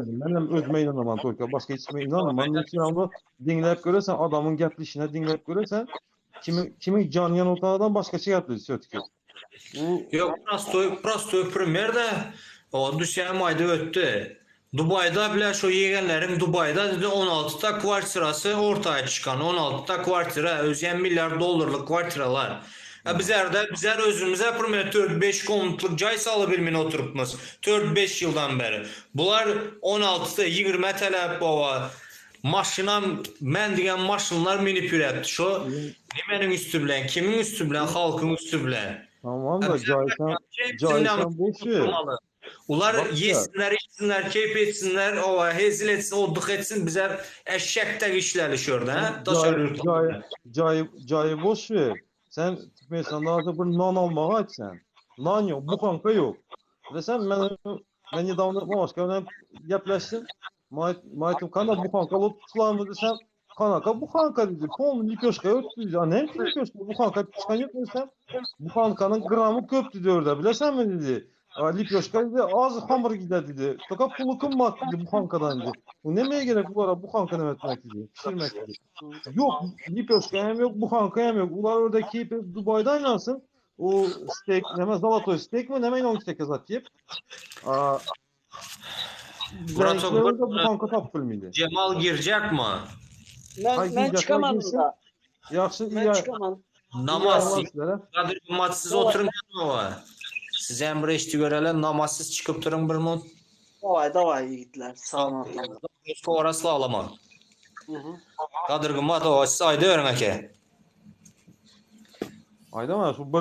Ben hem özüme inanamam Torka. Başka hiç kime inanamam. Ben onu dinleyip görürsen adamın gaplişine dinleyip görürsen kimi kimin can yan adam başka şey gapli sötki. Bu Yok prostoy prostoy primer de o düşen ayda öttü. Dubayda bile şu yeğenlerim Dubayda dedi 16 ta kvartirası ortaya çıkan 16 ta kvartira özyen milyar dolarlık kvartiralar. Ya bizler de bizler özümüze primer 4-5 konutluk cay salı bilmin oturupmuz. 4-5 yıldan beri. Bunlar 16'da 20 tələb baba. Maşına mən deyən maşınlar minib ürətdi. Şu nimənin üstü bilen, kimin üstü bilen, halkın üstü bilen. Tamam da jaý sen jaý sen boş ver. Ular Bak ya. yesinler, içsinler, keyif etsinler, owa hezil etsin, oddyk etsin, bizler eşek dek işläli şu ýerde, hä? Daşary Jaý ýurtlarda. jaý jaý jaýy boş ver. Sen Türkmenistanda hazır bir nan almaga aýt sen. Nan ýok, buhanka ýok. Bilesen men men nedawno başga bilen gepleşdim. Maýtym kana buhanka alyp tutlanmy desem, kanaka buhanka dedi. Polny lipeşka ýok dedi. A näme üçin lipeşka buhanka çykan ýok desem, buhankanyň gramy köp dedi orada. Bilesenmi dedi. A lipeşka dedi az hamur gider dedi. Toka puly kymmat dedi buhankadan dedi. Bu nemeye gerek bulara buhanka neme etmek dedi. Pişirmek dedi. Yok lipeşka hem yok buhanka hem yok. Ular orada keyip Dubai'de oynansın. O steak neme zalatoy steak mi neme inan steak zat yiyip. A Murat Bizler orada buhanka tapıp bilmeydi. Cemal girjekmi? Men Hay men girecek, hay çıkamadım girsin. da. Yaxşı Men ya çıkamadım. Namaz. sizlere. Kadir Gummat siz oturun owa. Size hem bir eşiti göreli namazsiz çıkıp durun bir mun. Davay davay yiğitler. Sağ olun. Orasla alama. Hı hı. Kadir Gummat owa siz ayda öğren ake. Ayda mı? Şu bir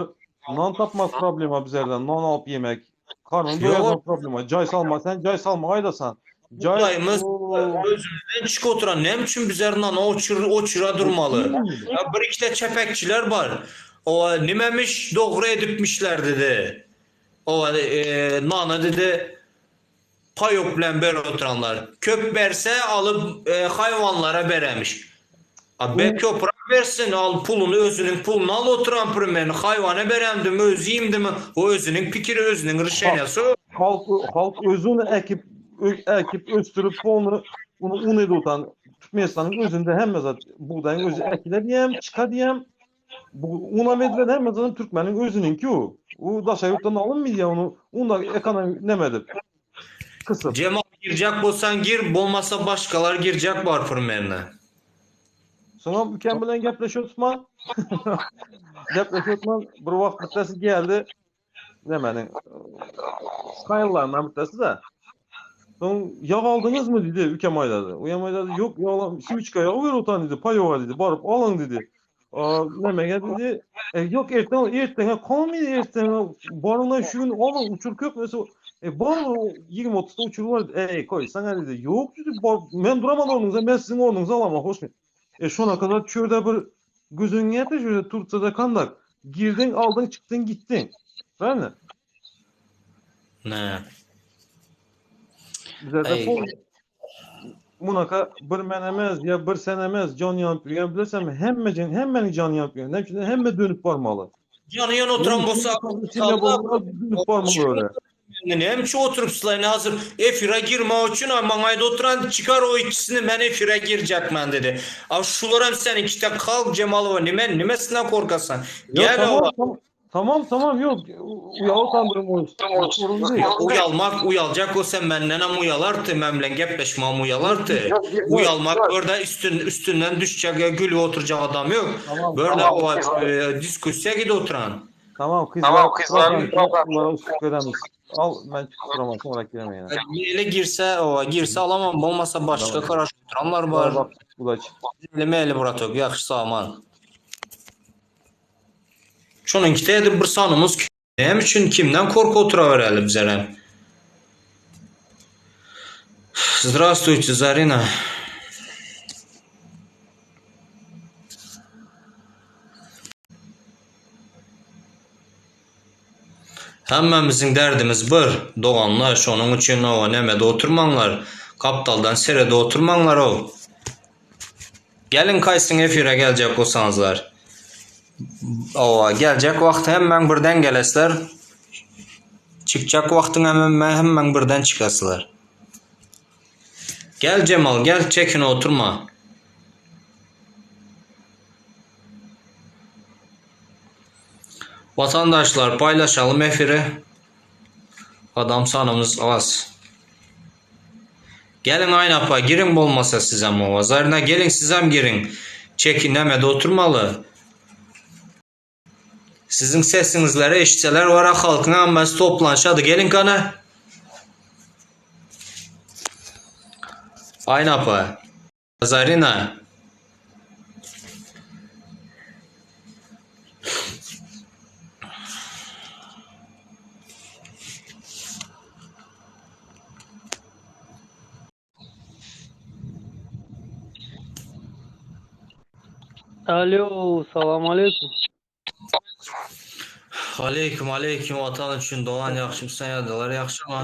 nan tapmak problema bizlerden. Nan alıp yemek. Karnını Yok. doyurmak problema. Cay salma. Sen cay salma aydasan. Cay Buğdayımız Oo. özümüzden çık oturan ne için bizler nan o çır, o çıra durmalı. Ya bir iki de çepekçiler var. O nimemiş doğru edipmişler dedi. O e, nana dedi payok bilen ber oturanlar. Köp verse alıp e, hayvanlara beremiş. A be köprak versin al pulunu özünün pulunu al oturan primerini hayvana beremdim özüyüm mi? O özünün fikri özünün rışenesi. Halk halk özünü ekip ö- ekip östürüp onu onu un edip otan Türkmenistan'ın özünde hemme zat buğdayın özü ekile diyem, çıka diyem. Bu una verilen hemme zaten Türkmenin özününki o. O daşa yurttan alınmıyor ya onu. Onu da ekonomi nemedip. Kısıp. Cemal girecek bolsan gir, bolmasa başkalar girecek var primerine. Sonra mükemmelen gepleşiyor Osman. Gepleşiyor Osman. Bir vakt bittesi geldi. Nemenin Skylar'dan bittesi de. Sonra yağ aldınız mı dedi ülkem ayladı. Uyam ayladı yok yağ simiçka yağı ver otan dedi. Payova dedi. Barıp alın dedi. Aa, nemege dedi. E, yok erten ertene kalmıyor ertene. Barına şu gün alın uçur köp mesela. E bar 20-30'da uçur var. Ey koy sana dedi. Yok dedi. Bar, ben duramadım ornunuza. Ben sizin ornunuza alamam. Hoş mu? E şuna kadar çölde bir gözün yetti şöyle Türkçe'de kandak. Girdin aldın çıktın gittin. Değil mi? Ne? Bize de Ey. pol Munaka bir menemez ya bir senemez can yanıp yürüyen bilesem hemme can hemmenin can yanıp yürüyen. Ne için hemme dönüp varmalı. Canı yan oturan bolsa dönüp varmalı öyle. Ne için oturup sılayın hazır efire girme için ama oturan çıkar o ikisini ben efire girecek ben dedi. Av şular hem sen ikide kalk Cemalova nime nimesinden korkasan. Ya Gel tamam, ova. tamam tamam tamam yok uyalı kandırım o sorun değil. Uyalmak uyalacak o sen benden hem uyalardı ben bilen gepleşmem uyalardı. Uyalmak burada üstün üstünden düşecek ya gül oturacak adam yok. Tamam Burada tamam o e, diskusiya gidi oturan. tamam kızlar Tamam kızlar. Bunlara usluk veremiz. Al ben çıkıp duramazsam olarak giremeyin. Ele girse o girse alamam olmasa başka Tamam. karaş oturanlar var. Bak ulaç. Elime eli Muratok, yaxşı saman. Şunun edip bir sanımız Näme üçin kimden korku otura bereli bizlere? Здравствуйте, Зарина. Hemmemizin derdimiz bir. Doğanlar şonun üçin o nemede oturmanlar. Kaptaldan serede oturmanlar o. Gelin kaysın efire gelecek olsanızlar. Ova gelecek vaqti hemen birden gelesler. Çıkacak vaktin hemen hemen birden çıkasılar. Gel Cemal gel çekin oturma. Vatandaşlar paylaşalım efiri. Adam sanımız az. Gelin aynapa girin bolmasa size mova. Zarına gelin sizem girin. Çekin demede oturmalı. Sizin sesinizlere eşitseler var halkın amması toplanşadı. Gelin kana. Aynapa. Zarina. Alo, salam aleýkum. Aleýkum, aleýkum Watan üçin dogan ýagşymysan ýagdaýlar ýagşymy?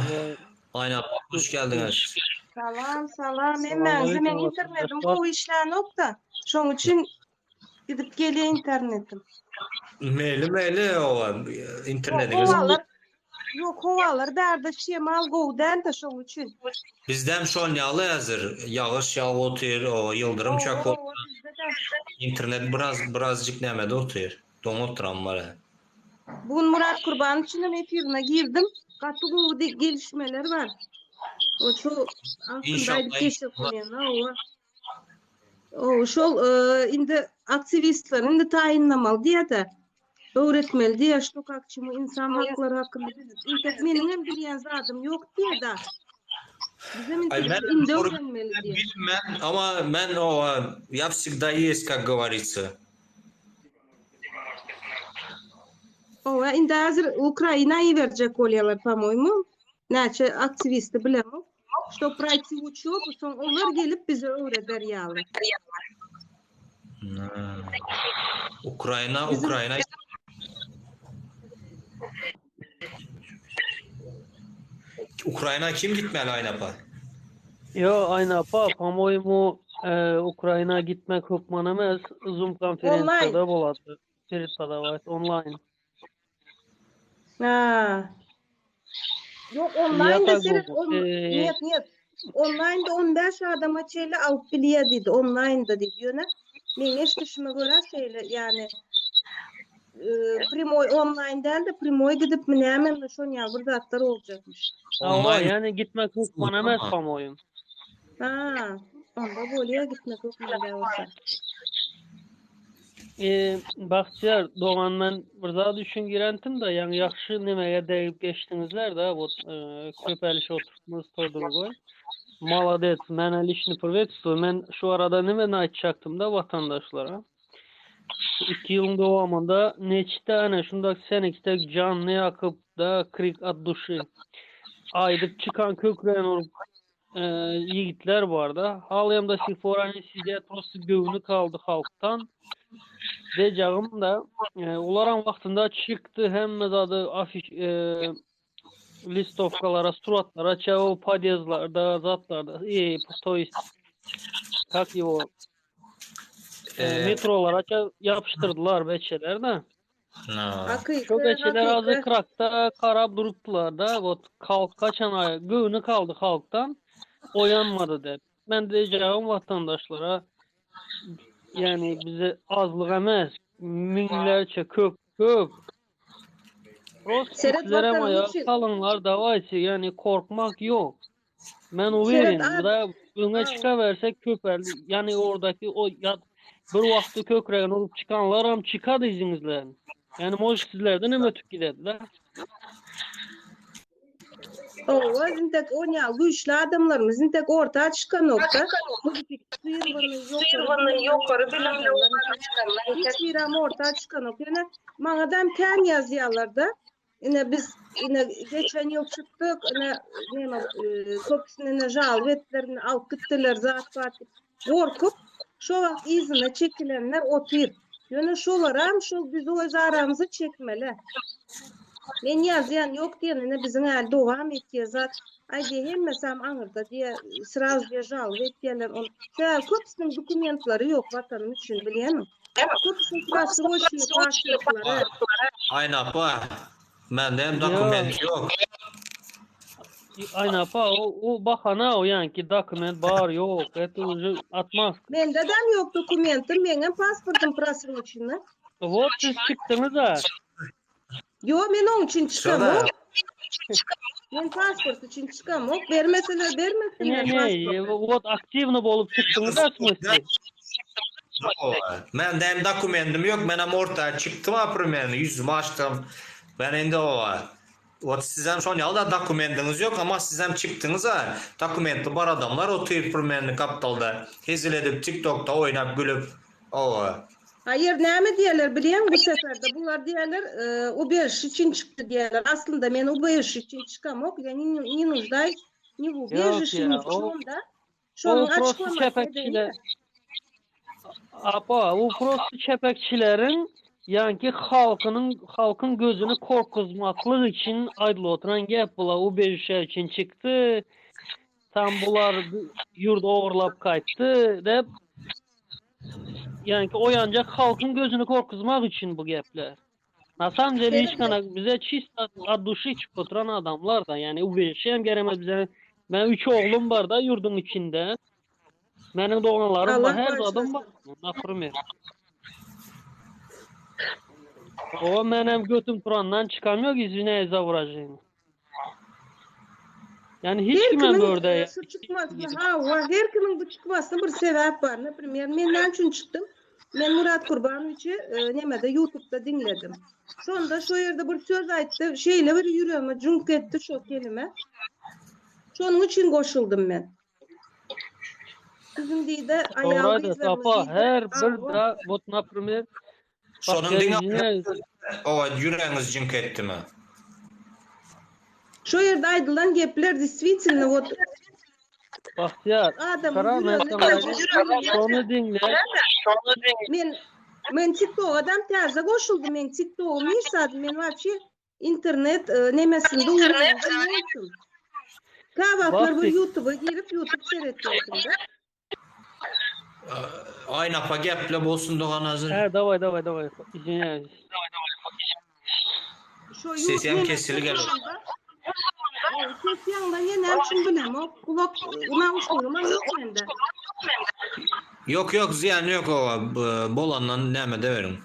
Aýna apa hoş geldiňiz. Salam, salam. Salam Hemmäňize aleýkum meň internetim gowy işlänokda. Şoň üçin gidip gelýär internetim. Meýli meýli owa Ýok, internetiňiz. howalar Ýok, howalar bärde şemal gowy däl-de şoň üçin. Bizdem şon ýaly häzir ýagyş ýagyp otyr, owa ýyldyrym Hawa, çakyp hawa, bizde-de. Internet biraz birazjyk nämede otyr. Doňup oturan bar. Bu gün Murat Kurbanowiçiňem efirine girdim. Gaty gowy de gelişmeler bar. O şu aslynda Inşallah, aýdyp geçjek inşallah. bolýan, hawa. O şol e, indi aktiwistleri indi taýynlamaly diýýär-de. Öwretmeli diýýär, şto kak çemu insan haklary hakynda biz intek meniň hem bilýän zadym ýok diýýär-de. Bizem Ay intek men indi soru öwrenmeli diýýär. bilmem ama men o я всегда есть, как говорится. Owa, indi häzir Ukraina iberjek bolýarlar, po-moýmu. Näçe aktiwisti bilemok. Şto proýti uçobu, soň olar gelip bize öwreder ýaly. Ukraina, Bizim Ukraina. Ukraina kim gitmeli Aýna apa? Yo Aýna apa, po-moýmu e, Ukraina gitmek hökman emes. Zoom Online. konferensiýada bolady. Преподавать onlaýn. Ha. Yok Ya online da tak seret bu. on, E, niyet niyet. Online da 15 adama çeli alyp bilýär diýdi. Online da diýdi. Ýöne men eşidişime görä şeýle ýani e, primoy online däl de primoy gidip mi näme mi şon ýaly bir zatlar boljakmyş. Hawa, Onlaýn ýani gitmek hökman emes po-moýmu. Ha, onda bolýar gitmek hökman däl bolsa. E, Bagtyýar dogan men bir zat üçin girentim da ýaňy ýagşy nemege degip geçdiňizler da вот e, köpeliş oturtmyz to drugoý. Молодец, mene лично приветствую. Men şu arada neme aýtjakdym da watandaşlara. Şu iki ýylyň dowamynda neçe tane şundak senikde janly ýakyp da krik от души aýdyp çykan köklerini urup e, ýigitler barda. Halyam da sih pora они сидят просто göwni kaldy halkdan. Dejagym da e, olaram wagtynda çykdy hemme zady afiş e, listowkalara, suratlara, çaw podýezdlarda, zatlarda, e, to есть как его e, e, metrolara ça yapıştırdylar beçeler de. na. Şu Hakyky, beçeler azı hakyky. krakta karap durupdylar da. Vot kalk kaçan ay göwni kaldy halkdan oyanmady dep. Men dejagym watandaşlara yani bize azlyk emes müňlerçe köp köp Prosto Seret sizlere watanym aýaga üçin kalynlar dawayçy yani korkmak yok. Men Seret uverin abi. bu da öňe Ha. çıkaversek köperli yani oradaki o ya bir wagty kökrägini urup çykanlaram çykady iziňizden. Yani может sizlerden hem ötüp giderdiler. Owa, intek on ýaly güýçli adamlarymyz intek orta çykan nokta. Syrwany ýokary bilimli adamlar hiç birem orta çykan yok. Ýöne maňadam kän ýazýarlar da. Ine biz ine geçen ýyl çykdyk, ine näme e, köpüsini jalp etdiler, alyp gitdiler zat bat. Gorkup şo wagt yzyna çekilenler otyr. Ýöne şolaram şol biz öz aramyzy çekmeli. Men ýazýan ýok diýenine biziň äl dowam etýär zat. Ay diýe hemmesem aňyrda diýe sraz diýe jalp etýärler. On sebäbi köpüsiniň dokumentlary ýok watanym üçin bilýämi? Köpüsiniň просроченный pasportlary. Aýna apa mende hem Ya dokument yok. Aýna apa o, o bahana o yani ki dokument bar yok. Это уже отмазка. Mende dem ýok dokumentim, meňem pasportym просроченный. Вот siz çykdyňyz da. Ýo, men oň üçin Şoda çykamok. Men pasport üçin çykamok. Bermeseler Ne bermesinler ne pasporty. вот активно bolup çykdyňyz da в смысле. Mende hem dokumentim yok. Men hem ortaya çıktım ha primerni. Yüzümü açtım. Ben indi o. Ot sizem şon ýaly da dokumentiňiz yok ama sizem çykdyňyz ha. Dokumenti bar adamlar otyr primerni kaptalda. Hezil edip TikTok'ta oýnap gülüp. O. Hayır, näme diýerler bilýän bu seferde? Bular diýerler, e, убежище üçin çykdy diýerler. Aslynda men убежище üçin çykamok. Я не, не нуждаюсь ни в Yok убежище, ни ya в o чем, да? o Şonuň prosto açıklamasy çepekçiler edeyim. Apa, bu prosto çepekçileriň ýaňky halkynyň halkyň gözüni korkuzmaklyk üçin aýdylyp oturan gep bular ubežişe üçin çykdy. Tam bular ýurdy ogurlap gaýtdy dep ýaňky oýanjak halkyň gözüni korkuzmak üçin bu gepler. Na samom dele hiç kana bize çista od duşi çykyp oturan adamlar da ýani ubežişe hem geremez bize. Men üç oglum bar da ýurduň içinde. Meniň doganlarym bar, Allah her zadym bar. bağışlasyn. Naprimер. O menem götüm turandan çıkam yok извиняюсь за выражение. Yani hiç Her kime kimin börde e, ya. şu çykmasy, hawa, her kimin bu çykmasyna bir sebäp bar. Например, men näme üçin çykdym? Men Murat Kurbanowiçi e, nemede YouTube'da diňledim. Şonda şu ýerde bir söz aýtdy, şeýle bir ýüregime jüňk etdi şo kelime. Şonuň üçin goşuldym men. Siziň diýdi, aýal Doğru gyzlarymyz apa diýdi, her bir hawa, da вот например bak Şonuň diňe извиняюсь. owa ýüregiňiz jink etdimi? Şu ýerde aýdylan gepler действительно вот Bahtiyar adamyň Kara men ýüregine sana täze şony dinle. Men men TikTok-a dam täze goşuldym. Men TikTok-y mirsadım. Men вообще internet e, nemesinde ulanmadım. Käwagtlar bir Bahti YouTube'a girip YouTube seretýärdim de. Aýna apa geple bolsun dogan hazır. He davay davay davay. Извиняюсь. Şu yu- Ses hem nemesi kesili gelir. bolanda, e, ses ýaňdan ýene üçin bilemok. Kulak nauşnigim ýok mende. Yok yok ziyan yok owa bolandan näme de verin.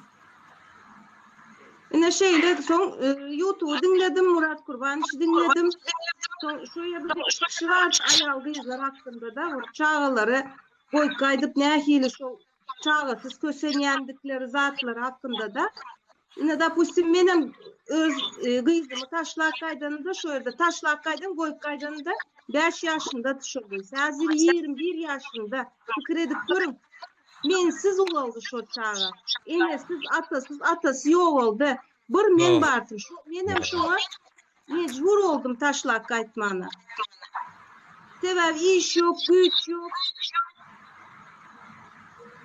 Ine şeýle soň e, YouTube'u diňledim, Murat Kurbanowiçi diňledim. Soň şu ýerde bir kişi bar aýal gyzlar hakkynda da bir çagalary goýup gaýdyp nähili şu çagasyz kösenýändikleri zatlary hakkynda da. Ine допустим menem öz e, gyzymy taşlap gaýdanymda şu ýerde taşlap gaýdam goýup gaýdanymda 5 ýaşynda şu gyz. Häzir 21 ýaşynda. Pikir edip görüň. Mensiz ulaldy şu çaga. Enesiz, atasyz, atasy ýok oldy. Bir men Yok. bardym. Şu menem şoňa mejbur oldum taşlap gaýtmana. Sebäbi iş ýok, güýç ýok.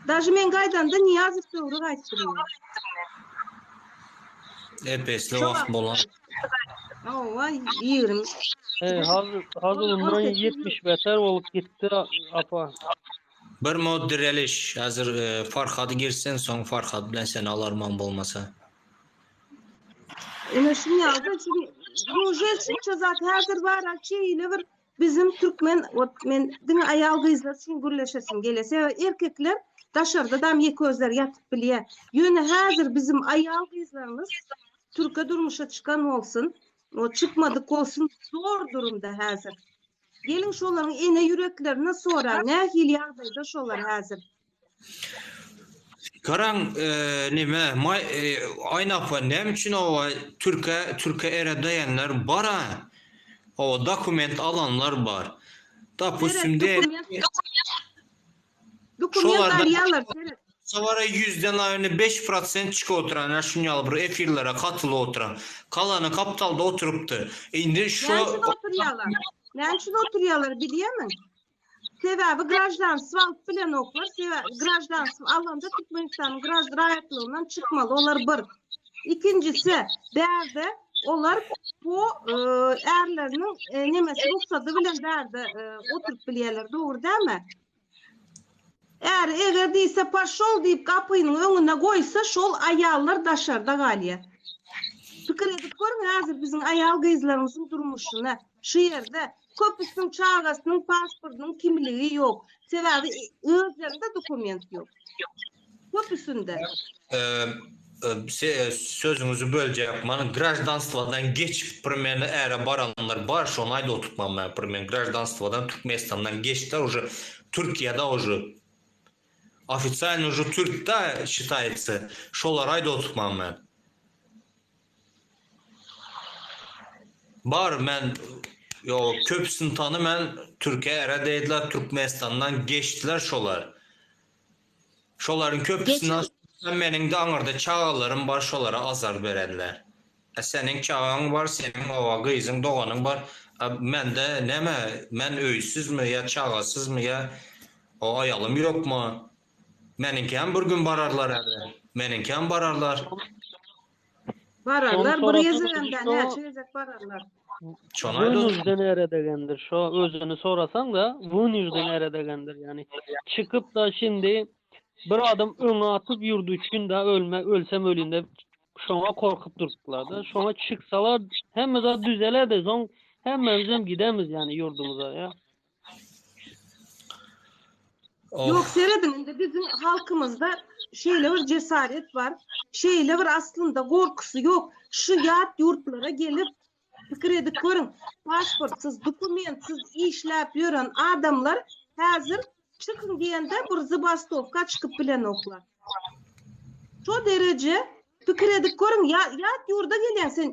Daži men gaýdanda Niýazow döwri gaýtdym men. Epesli Şo wagt bolan. Hawa, 20. He, hazır hazır bundan 18 ýyl. 70 beter olup gitti apa. Bir mod direliş. Hazır e, Farhad girsin soň Farhad bilen seni alarman bolmasa. Ine şunu ýazdy, şunu Ruje şunça zat häzir bar, şeýle bir bizim türkmen ot men diňe aýal gyzlar üçin gürleşesim gelese, erkekler daşarda dam ýeke özler ýatyp bilýär. Ýöne häzir bizim aýal gyzlarymyz Türkiye durmuşa çıkan olsun, o çıkmadık olsun zor durumda häzir. Gelin şolaryň ene ýüreklerine sora, nähili ýagdaýda şolar häzir. Karan e, nime may e, ayna apa näme üçin owa Türkiye Türkiye ere daýanlar bara. O dokument alanlar bar. Dapustim Seret, de dokument dokument Şolarda- alýarlar, seret. Savara yüzden aynı 5% çık oturan ya şunu bir efirlere katılı oturan. Kalanı kaptalda oturuptu. Indi şu Näme üçin oturýarlar? Näme üçin oturýarlar bilýärmiň? Sebäbi grajdanstwo alyp bilen oklar, sebäbi grajdanstwo alanda Türkmenistanyň grajdan raýatlygyndan çykmaly, olar bir. Ikincisi, bärde olar po e, ärleriniň e, nemesi ruhsady bilen bärde e, oturyp bilýärler, dogry dälmi? Är eger diýse paşol diýip gapynyň öňüne goýsa, şol aýallar daşarda galýar. Pikir edip görüň häzir biziň aýal gyzlarymyzyň durmuşyna. Şu ýerde köpüsiniň çagasynyň pasportynyň kimligi ýok. Sebäbi özlerinde dokument ýok. Köpüsinde. e, e, se- sözüňizi böljek. Mana grajdanstwodan geçip primeni äre baranlar bar, şonu aýda oturtmam ben primen grajdanstwodan Türkmenistandan geçdiler уже Türkiye'de уже официально уже Türk'te считается. Şolar aýda oturtmam ben. Bar men yo köpüsini tanı men Türkiye ere değdiler Türkmenistandan geçtiler şolar. Şoların köpüsünden sen benim de aňyrda çağalarım bar şolara azar berenler. E senin çağan var, senin ova gyzyň doganyň bar. E, men de neme, men öýsüz mi ya çağasız mı ya o ayalım yok mu? Meniňkäm bir gün bararlar äde. Meniňkäm bararlar. Bararlar bir gezegem däl, näçe gezek bararlar. Wynujden eredegendir. Şo özüni sorasaň da wynujden eredegendir. Ýani çykyp da şindi bir adam öňe atyp ýurdy üçin da ölme ölsem ölin dep şoňa korkup durupdylar da. Şoňa çyksalar hemme zat düzelerdi. Soň hemmemizem gidemiz ýani ýurdumyza ýa. Ýok serediň indi biziň halkymyzda şeýle bir jesaret bar, şeýle bir aslynda gorkusy ýok. Şu ýat ýurtlara gelip pikir edip görüň, pasportsyz, dokumentsiz işläp ýören adamlar häzir çykyň diýende bir zabastowka çykyp bilenoklar. Şo dereje pikir edip görüň, ýat ýurda gelýäň sen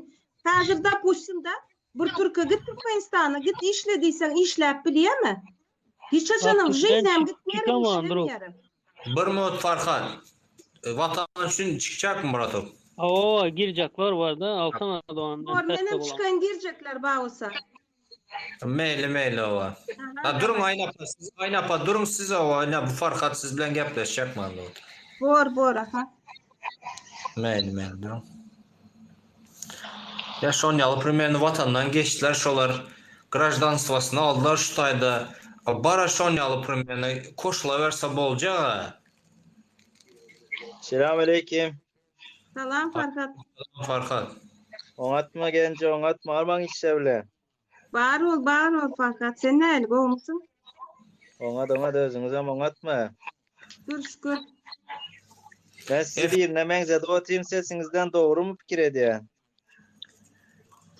häzir dopustim da Bir türke git Türkmenistana git işle diýseň işläp bilýämi? Hiç haçanam w жизnäm gitmerin işlemeýärem. Bir minut Farhat. Watan üçin çykjakmy bratok? Hawa girjekler barda alsana dogan Bor menem çykaýyn girjekler bar bolsa. Meýli meýli owa. Ha duruň Aýna apa siz Aýna apa duruň siz owa ine bu Farhat siz bilen gepleşjek manda. Bor bor aha. Meýli meýli duruň. Ýa şon ýaly primerno watandan geçdiler şolar graždanstwasyny aldylar şu taýda bara şon ýaly primerno koşulawerse boljaga. Selam aleýkim. Salam Farhat. Salam Farhat. Oňatma Genje oňatma armaň işler bilen. Bar bol bar bol Farhat sen nähili gowumysyň? Oňat oňat özüňizem oňatmy? Şükür şükür. Men sizi birine meňzedip otyryn sesiňizden dogrymy pikir edýän?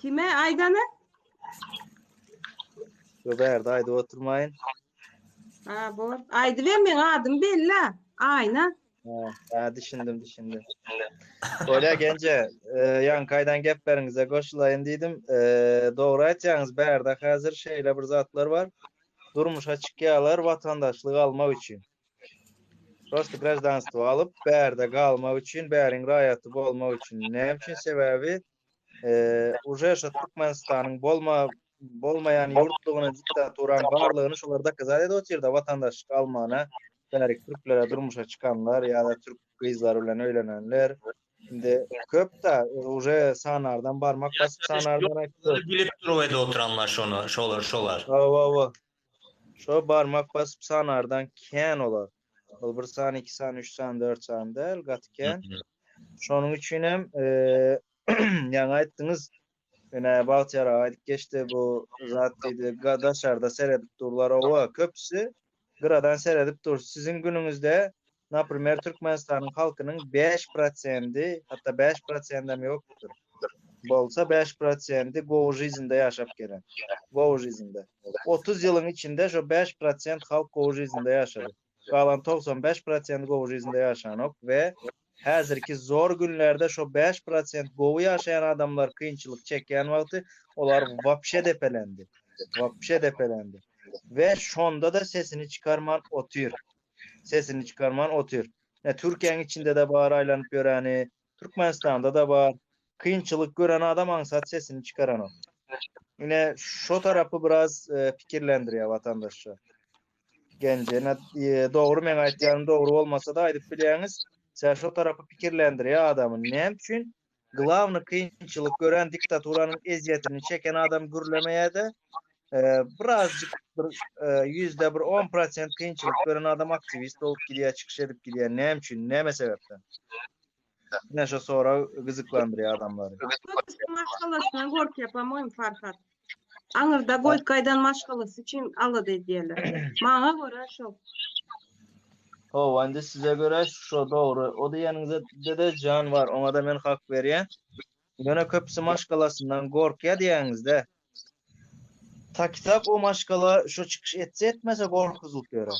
Kime aýdany? Ýo bärde aýdyp oturmaýyn. Ha bor. Aýdyber meň adym belli. Aýna. Ha, ha düşündim düşündim. Bolýa Genje, e, ýaňky aýdan gepleriňize goşulaýyn diýdim. E, dogry aýtýaňyz, bärde häzir şeýle bir zatlar bar. Durmuşa çykýarlar watandaşlyk almak üçin. Prosta graždanstwo alyp, bärde galmak üçin, bäriň raýaty bolmak üçin. Näme üçin? Sebäbi uje şu Türkmenistanyň bolma bolmaýan ýurtlugyny, diktaturanyň barlygyny şolar dokazat edip otyrda watandaşlyk almana bärik türklere durmuşa çykanlar ýa-da türk gyzlary bilen öýlenenler. Indi köp da uje sanardan barmak basyp sanardan aýtdy. Bilip durup edip oturanlar şony, şolar, şolar. Hawa, hawa. Şo barmak basyp sanardan kän olar. Ol bir sany, iki sany, üç sany, dört sany däl, gaty kän. Şonuň üçin hem ýaňy aýtdyňyz, ine Bagtyýar aga aýdyp geçdi, bu zat diýdi, daşarda seredip durlar, owa, köpüsi gyradan seredip dur. Siziň günüňizde, naprimer, Türkmenistanyň halkynyň 5 prosendi, hatda 5 prosendem ýokdur. Bolsa 5 prosendi gowy žizinde ýaşap gelen. Gowy žizinde. 30 ýylyň içinde şo 5 prosent halk gowy žizinde ýaşady. Galan 95 prosenti gowy žizinde ýaşanok we häzirki zor günlerde şo 5 prosent gowy ýaşaýan adamlar kynçylyk çekýän wagty olar wapşe depelendi. Wapşe depelendi. We şonda-da sesini çykarman otyr. Sesini çykarman otyr. Ne Türkiýäň içinde-de bar aýlanyp ýöreni, Türkmenistanda-da bar. Kynçylyk gören adam aňsat sesini çykaranok. Ine şo tarapy biraz pikirlendirýär watandaşlar. Genje, ine dogry meň aýtýanym dogry bolmasa-da aýdyp bilýäňiz. Sen şo tarapy pikirlendirýär adamy. Näme üçin? Glawny kynçylyk gören diktaturanyň ezýetini çeken adam gürlemeýär-de, birazjyk bir ýüzde bir on prosent kynçylyk gören adam aktiwist bolup gidýär, çykyş edip gidýär. Näme üçin? Näme sebäpden? Ine şo sorag gyzyklandyrýar adamlary. Köpüsi maşgalasyndan gorkýar, po-moýemu, Farhat. Aňyrda goýup gaýdan maşgalasy üçin alada edýärler. Maňa görä şol. Hawa, indi size görä şo dogry. O diýeniňizde-de jan bar, oňa-da men hak berýän. Ýöne köpüsi maşgalasyndan gorkýar diýýäňiz-dä. Takitak o maşgala şo çykyş etse etmese gorkuzylyp ýörer.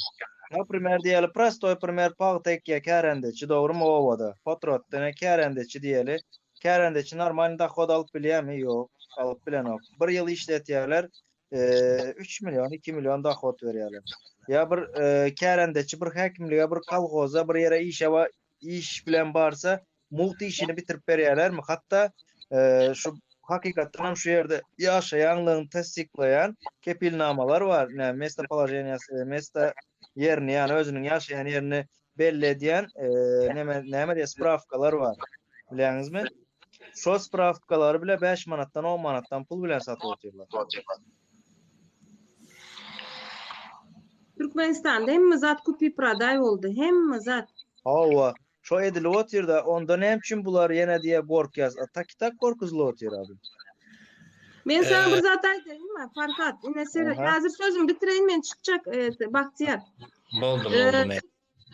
Naprimer diýeli prostoý primer pagta ekýä kärendeçi dogrymy obada potrotda ine kärendeçi diýeli kärendeçi normalny dohod alyp bilýämi ýok alyp bilenok bir ýyl işletýäler üç million iki million dohod berýäler ýa bir kärendeçi bir häkimlige bir kolhoza bir ýere işe iş bilen barsa mugt işini bitirip berýärlermi? Hatda şu hakykatdan hem şu ýerde ýaşaýanlygyny tassyklaýan kepilnamalar bar. Näme mestopoloženiýasy, mesto ýerini, ýagny özüniň ýaşaýan ýerini. belli edýän e, näme näme diýe sprawkalar bar. Bilýäňizmi? Şo sprawkalary bile 5 manatdan 10 manatdan pul bilen satyp otyrlar. Türkmenistanda hemme zat kupi prodaý boldy. Hemme zat. Hawa, şo edilip otyr-da, onda näme üçin bular ýene diýe gorkýas? A tak tak gorkuzylyp otyr abi. Men sana bir zat aýdaýynmy, Farhat? Ine seret, häzir sözümi bitireýin men çykjak, e, Bagtyýar. Boldy, boldy. Men.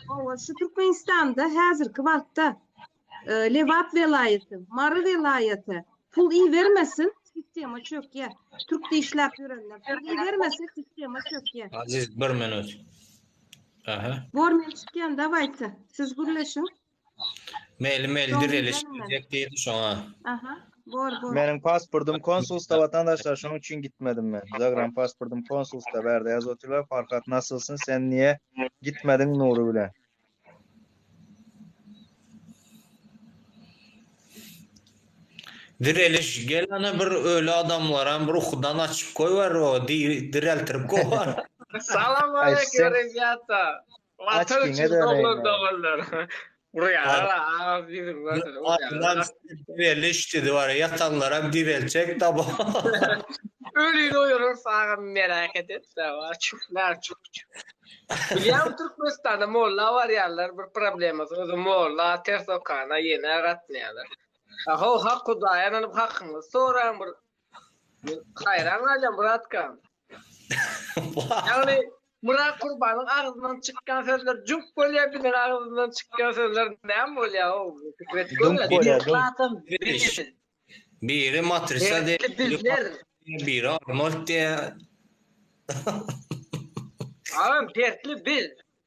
Hawa, şu Türkmenistanda häzirki wagtda e, Lebap welaýaty, Mary welaýaty pul ibermesin, sistema çökýär. Türkde işläp ýörenler pul ibermese sistema çökýär. Aziz bir minut. Aha. Bor men çykýan, dawayte. Siz gürleşiň. Meli meli Soň direliş gidelim men. diýjek diýdi şoňa. Aha. Bor bor. Meniň pasportym konsulsda watandaşlar şoň üçin gitmedim men. Zagran pasportym konsulsda bärde ýazyp otyrlar Farhat nasylsyn sen niýe gitmediň Nury bilen. Direliş gel ana bir öli adamlaram bir ukudan açyp goýber o direltirip goýber. Salam Aý aleýkum sen rebiata. Watan açkyňa üçin döneýin doglan ýa. doganlar. Urýarlar agam ýüzüň görsün Adamlar urýarlar. direliş dedi bar ýatanlaram direltjek da bu. Ölini oýararys agam merak et etme bar çüflär çük çük. Bilýäňmi Türkmenistanda molla barýarlar bir problemasy özi molla ters okana ýene gatnaýarlar. Ahow hak hudaýa ynanyp hakyňyzy soraň bir Men haýran galýan bratkam. Ýagny Myrat Kurbanyň agzyndan çykýan sözler jüňk bolýar, biziň agzymyzdan çykýan sözler näme bolýar o? Pikir edip Dunk görme. bolýar, dunk. Zaten biz. Biri matrisa diýýär, Dertli bizler. biri Arnold diýýär. Agam dertli biz.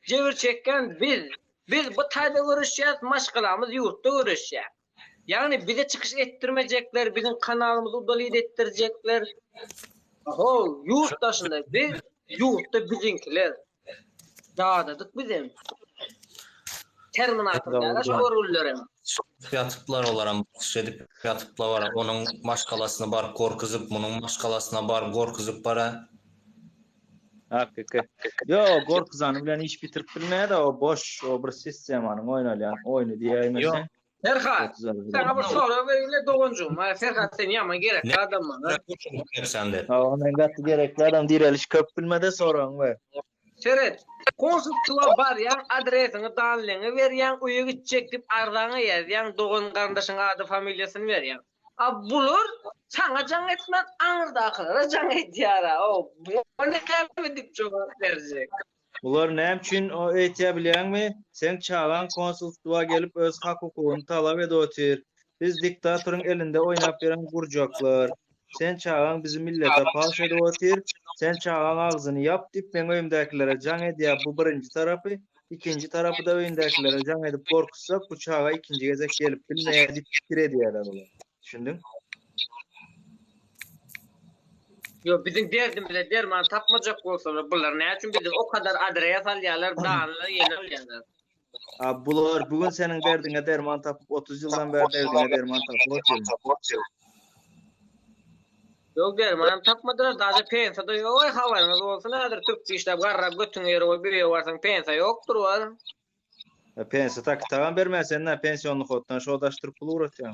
Jebir çekýän biz. Biz bu taýda göreşýäs, maşgalamyz ýurtda göreşýär. Ýagny bize çykyş etdirmejekler, biziň kanalymyzy udalit etdirjekler. Ho, ýurt daşynda biz, ýurtda biziňkiler. Dadadyk bizem. Terminator däl şu görgülilerem. Ýatyplar olaram basyş edip ýatyplar bara onuň maşgalasyna baryp gorkuzyp munuň maşgalasyna baryp gorkuzyp bara. Hakyky. Ýo, o gorkuzany bilen iş bitirip bilmeýär-de, o boş, o bir sistemanyň oýnalýan oýny diýäýmeseň. Ferhat, saňa bir sorag bereýin-le doganjygym. Aý, Ferhat sen ýaman gerekli adam maňa. Hawa, men gaty gerekli adam, direliş köp bilmede soragyňy ber. Seret, konsulçylyga barýaň, adresiňi, danlyňy berýäň, öýe gitjek diýip arzaňy ýazýaň, dogan-garyndaşyň ady-familiýasyny berýäň. A bular saňa jaň etmän aňyrdakylara jaň edýär-ä, o, buňa näme diýip jogap berjek? Bular näme üçin o eýtýä bilýäňmi? Seň çagaň konsulstwa gelip öz hak-hukugyny talap edip otyr. Biz diktatoryň elinde oýnap ýören gurjaklar. Sen çagaň bizi millete paş edip otyr. Sen çagaň agzyny ýap diýip meň öýümdäkilere jaň edýä bu birinji tarapy. Ikinji tarapy-da öýündäkilere jaň edip gorkuzsak bu çaga ikinji gezek gelip bilmeýär diýip pikir edýärler olar. Düşündiň? Ýok, biziň derdimize derman tapmajak bolsalar, bular näme üçin bizi o kadar adres alýarlar, danlar ýene alýarlar. A bular bu gün seniň derdiňe derman tapyp 30 ýyldan bäri derdiňe derman tapyp otyr. Ýok dermanam tapmadylar, daže pensiýa-da ýok-aý habaryňyz bolsun häzir türkçe işläp garrap götüňi ýere goýup öýe barsaň pensiýa ýokdur bar. Pensiýa tak tagam bermän sen nä pensionny hoddan şo daşdyryp pul ugratýaň.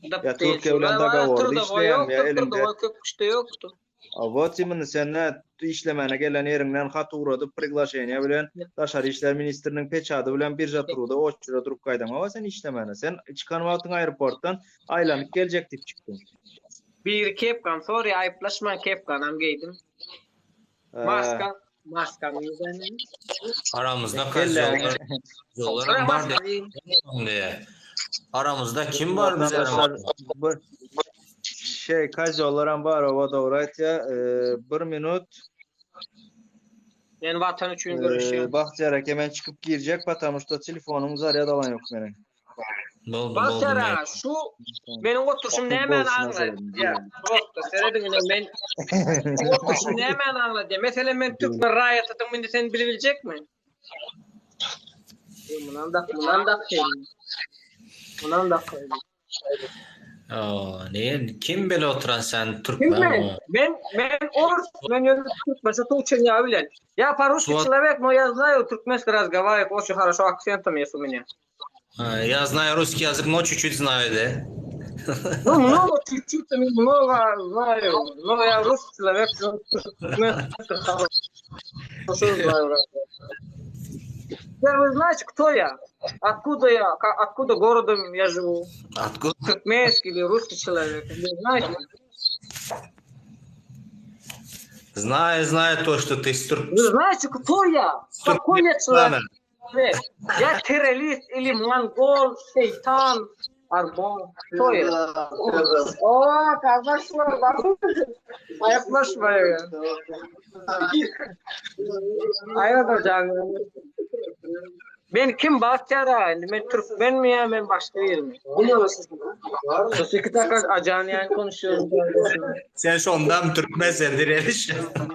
Ýa Türkiýe bilen dogoworda işleýäň ýa eliňde. Köp kişide ýokdy. A wot imенно sen nä işlemäne gelen ýeriňden hat ugradyp priglaşeniýe bilen daşary işler ministriniň peçady bilen birža truda oçura durup gaýdaňoga sen işlemäne. Sen çykan wagtyň aeroportdan aýlanyp geljek diýip çykdyň. Biri kepkam sorry aýyplaşmaň kepkanam geýdim. Maska maskam geýdim. Aramyzda kozýollar kozýollaram bar diýýär. Aramyzda kim bar bize? Bir şey kozýollaram bar oba dogry aýtýar. Bir minut. Men watan üçin göreşýän. Bagtyýar eke men çykyp girjek patamu şto telefonym zarýad alan ýok meniň. Boldy boldy. Bagtyýar aga şu meniň oturyşym nämäni aňladýar? Prosta serediň ine men oturyşym nämäni aňladýar? Meselem men türkmen raýatydygymy indi sen bilibiljekmi? Munam dak, munam dak. Munam dak. O, ne kim bile oturan sen Kim türkmen men? mi? Men men ors, men ýöne türkmençe tow çenýär bilen. Я по-русски Вот. человек, но я знаю туркменский разговаривать очень хорошо акцентом есть у меня. А, Я знаю русский язык, но чуть-чуть знаю, да? Ну, много, чуть-чуть, много знаю. Но я русский человек, но туркменский хорошо знаю. Теперь вы знаете, кто я? Откуда я? Откуда городом я живу? Откуда? Туркменский или русский человек? Вы знаете? Знаю, знаю то, что ты с Тур- Вы знаете, кто я? с Какой я Туркменистана. человек? Я террорист или монгол, шейтан, арбон. Кто я? О, kardeşler, bak. Ayaklaşmayın. Hayırdır canım. Ben kim Bahtiyar ağa? Men Türkmen mi ya men başka bir mi? Sus iki dakika acan yani konuşuyoruz. Sen şondan Türkmensen direniş. Sen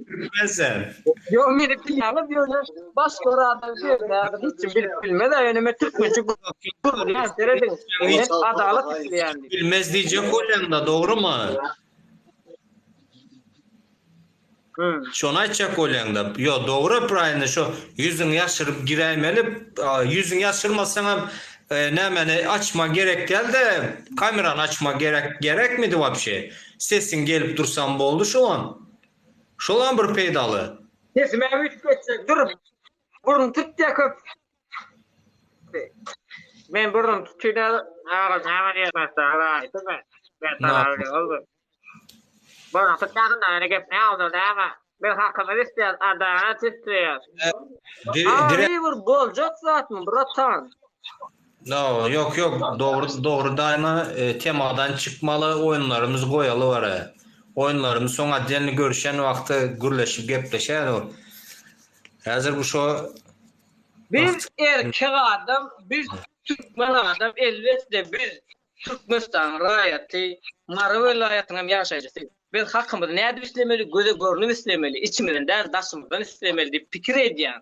Türkmensen. Yo meni bilýärler diyorlar. Başka adam diyorlar. Hiç bilip bilmez yani men Türkmençe yani seredin. Hiç Men adalet isteyen. bilmez diyecek olan da doğru mu? Hı. Şonu açacak olan da. Yo doğru правильно şu yüzün yaşırıp giremeli. Yüzün yaşırmasan hem e, ne mene açma gerek değil de kameranı açma gerek gerek miydi вообще? Sesin gelip dursan boldu şu an. Şu an bir peydalı. Sesime üç geçecek. Dur. Burun tut diye köp. Men burun tutuyla ağır näme diýemez Ben Ne sana oldu. Burun tutýaryn da öyle gep ne oldu näme? Men hakymy isteýän, adalet isteýän. Dire, dire, Abi bir boljak zatmy, bratan? No, yok yok doğru doğru daima e, temadan çıkmalı oyunlarımız goýaly var. e. Oyunlarımız soň adelini görüşen wagty gürleşip gepleşer o. Häzir bu şo Biz erkek adam, biz Türkmen adam, elbette biz Türkmenistan raýaty, Mary welaýatynyň hem ýaşaýjysy. Biz hakymyzy nädip islemeli, göze görünüp islemeli, içimizden däl, daşymyzdan islemeli diýip pikir edýän.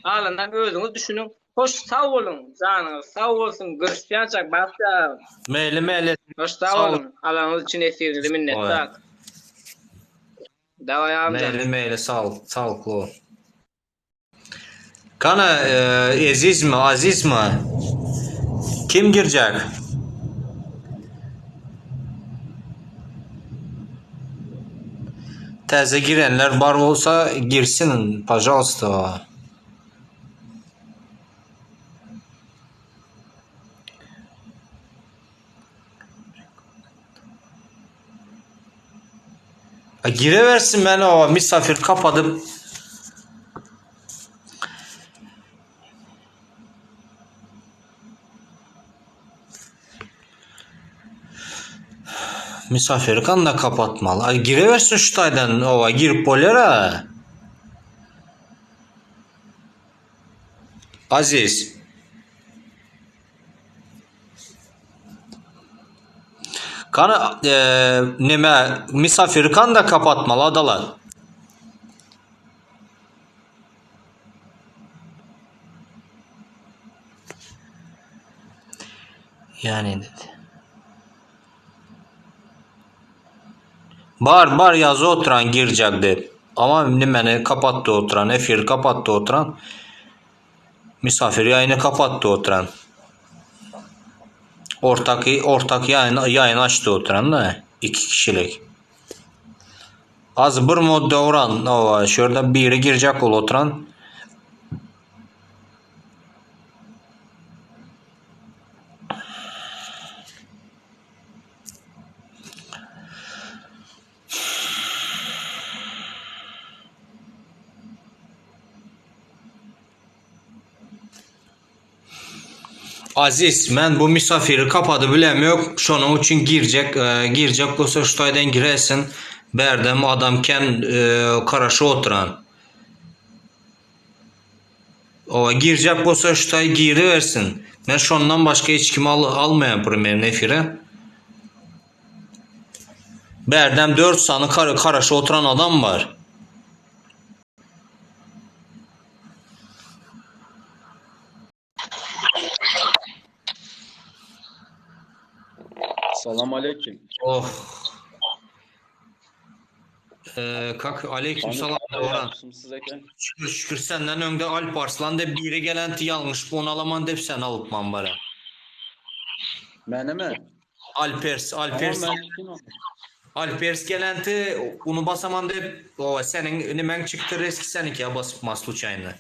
Alyndan özüňiz düşünüň. Hoş sag boluň, janyňyz sag bolsun, görüşýänçä bagtda. Meýli meýli Hoş sag sag boluň. Alanyňyz üçin esiriňize minnetdar. Daway amca. Meýli meýli sag saglykly bol. Kana e, Eziz mi Aziz mi? Kim girecek? Täze girenler bar bolsa girsin, пожалуйста. A, gireversin ben o misafir kapatıp misafir kan da kapatmalı. Ay gireversin şu taydan ova girip bolera. Aziz. Kana e, neme misafir kan da kapatmalı adalar. Yani dedi. Bar bar yazı oturan girecek dedi. Ama nimeni kapattı oturan, efir kapattı oturan. Misafir yayını kapattı oturan. Ortak ortak yayın yayın açtı oturan da iki kişilik. Az bir modda oran o şurada biri girecek ol oturan. Aziz men bu misafiri kapadı bilem yok. Şonun için girecek, e, girecek bolsa şu taýdan giresin. Berdem adam ken e, karaşy oturan. O girecek bolsa şu tay giriversin. Men şondan başka hiç kim al, almayan primerin efire. Berdem 4 sanı kar, karaşy oturan adam var. Salam aleýkim. Oh. Ee, kak aleyküm salam Döwran. Siz eken. Şükür şükür senden öňde Alp Arslan dep biri gelenti ýalňyşyp ony alaman dep sen alypman bara. Menemi? Alpers, Alpers. Tamam ben kim o? Alpers gelenti ony basaman dep o seniň nimäň çykdy reski seniňkä basypman sluçaýny.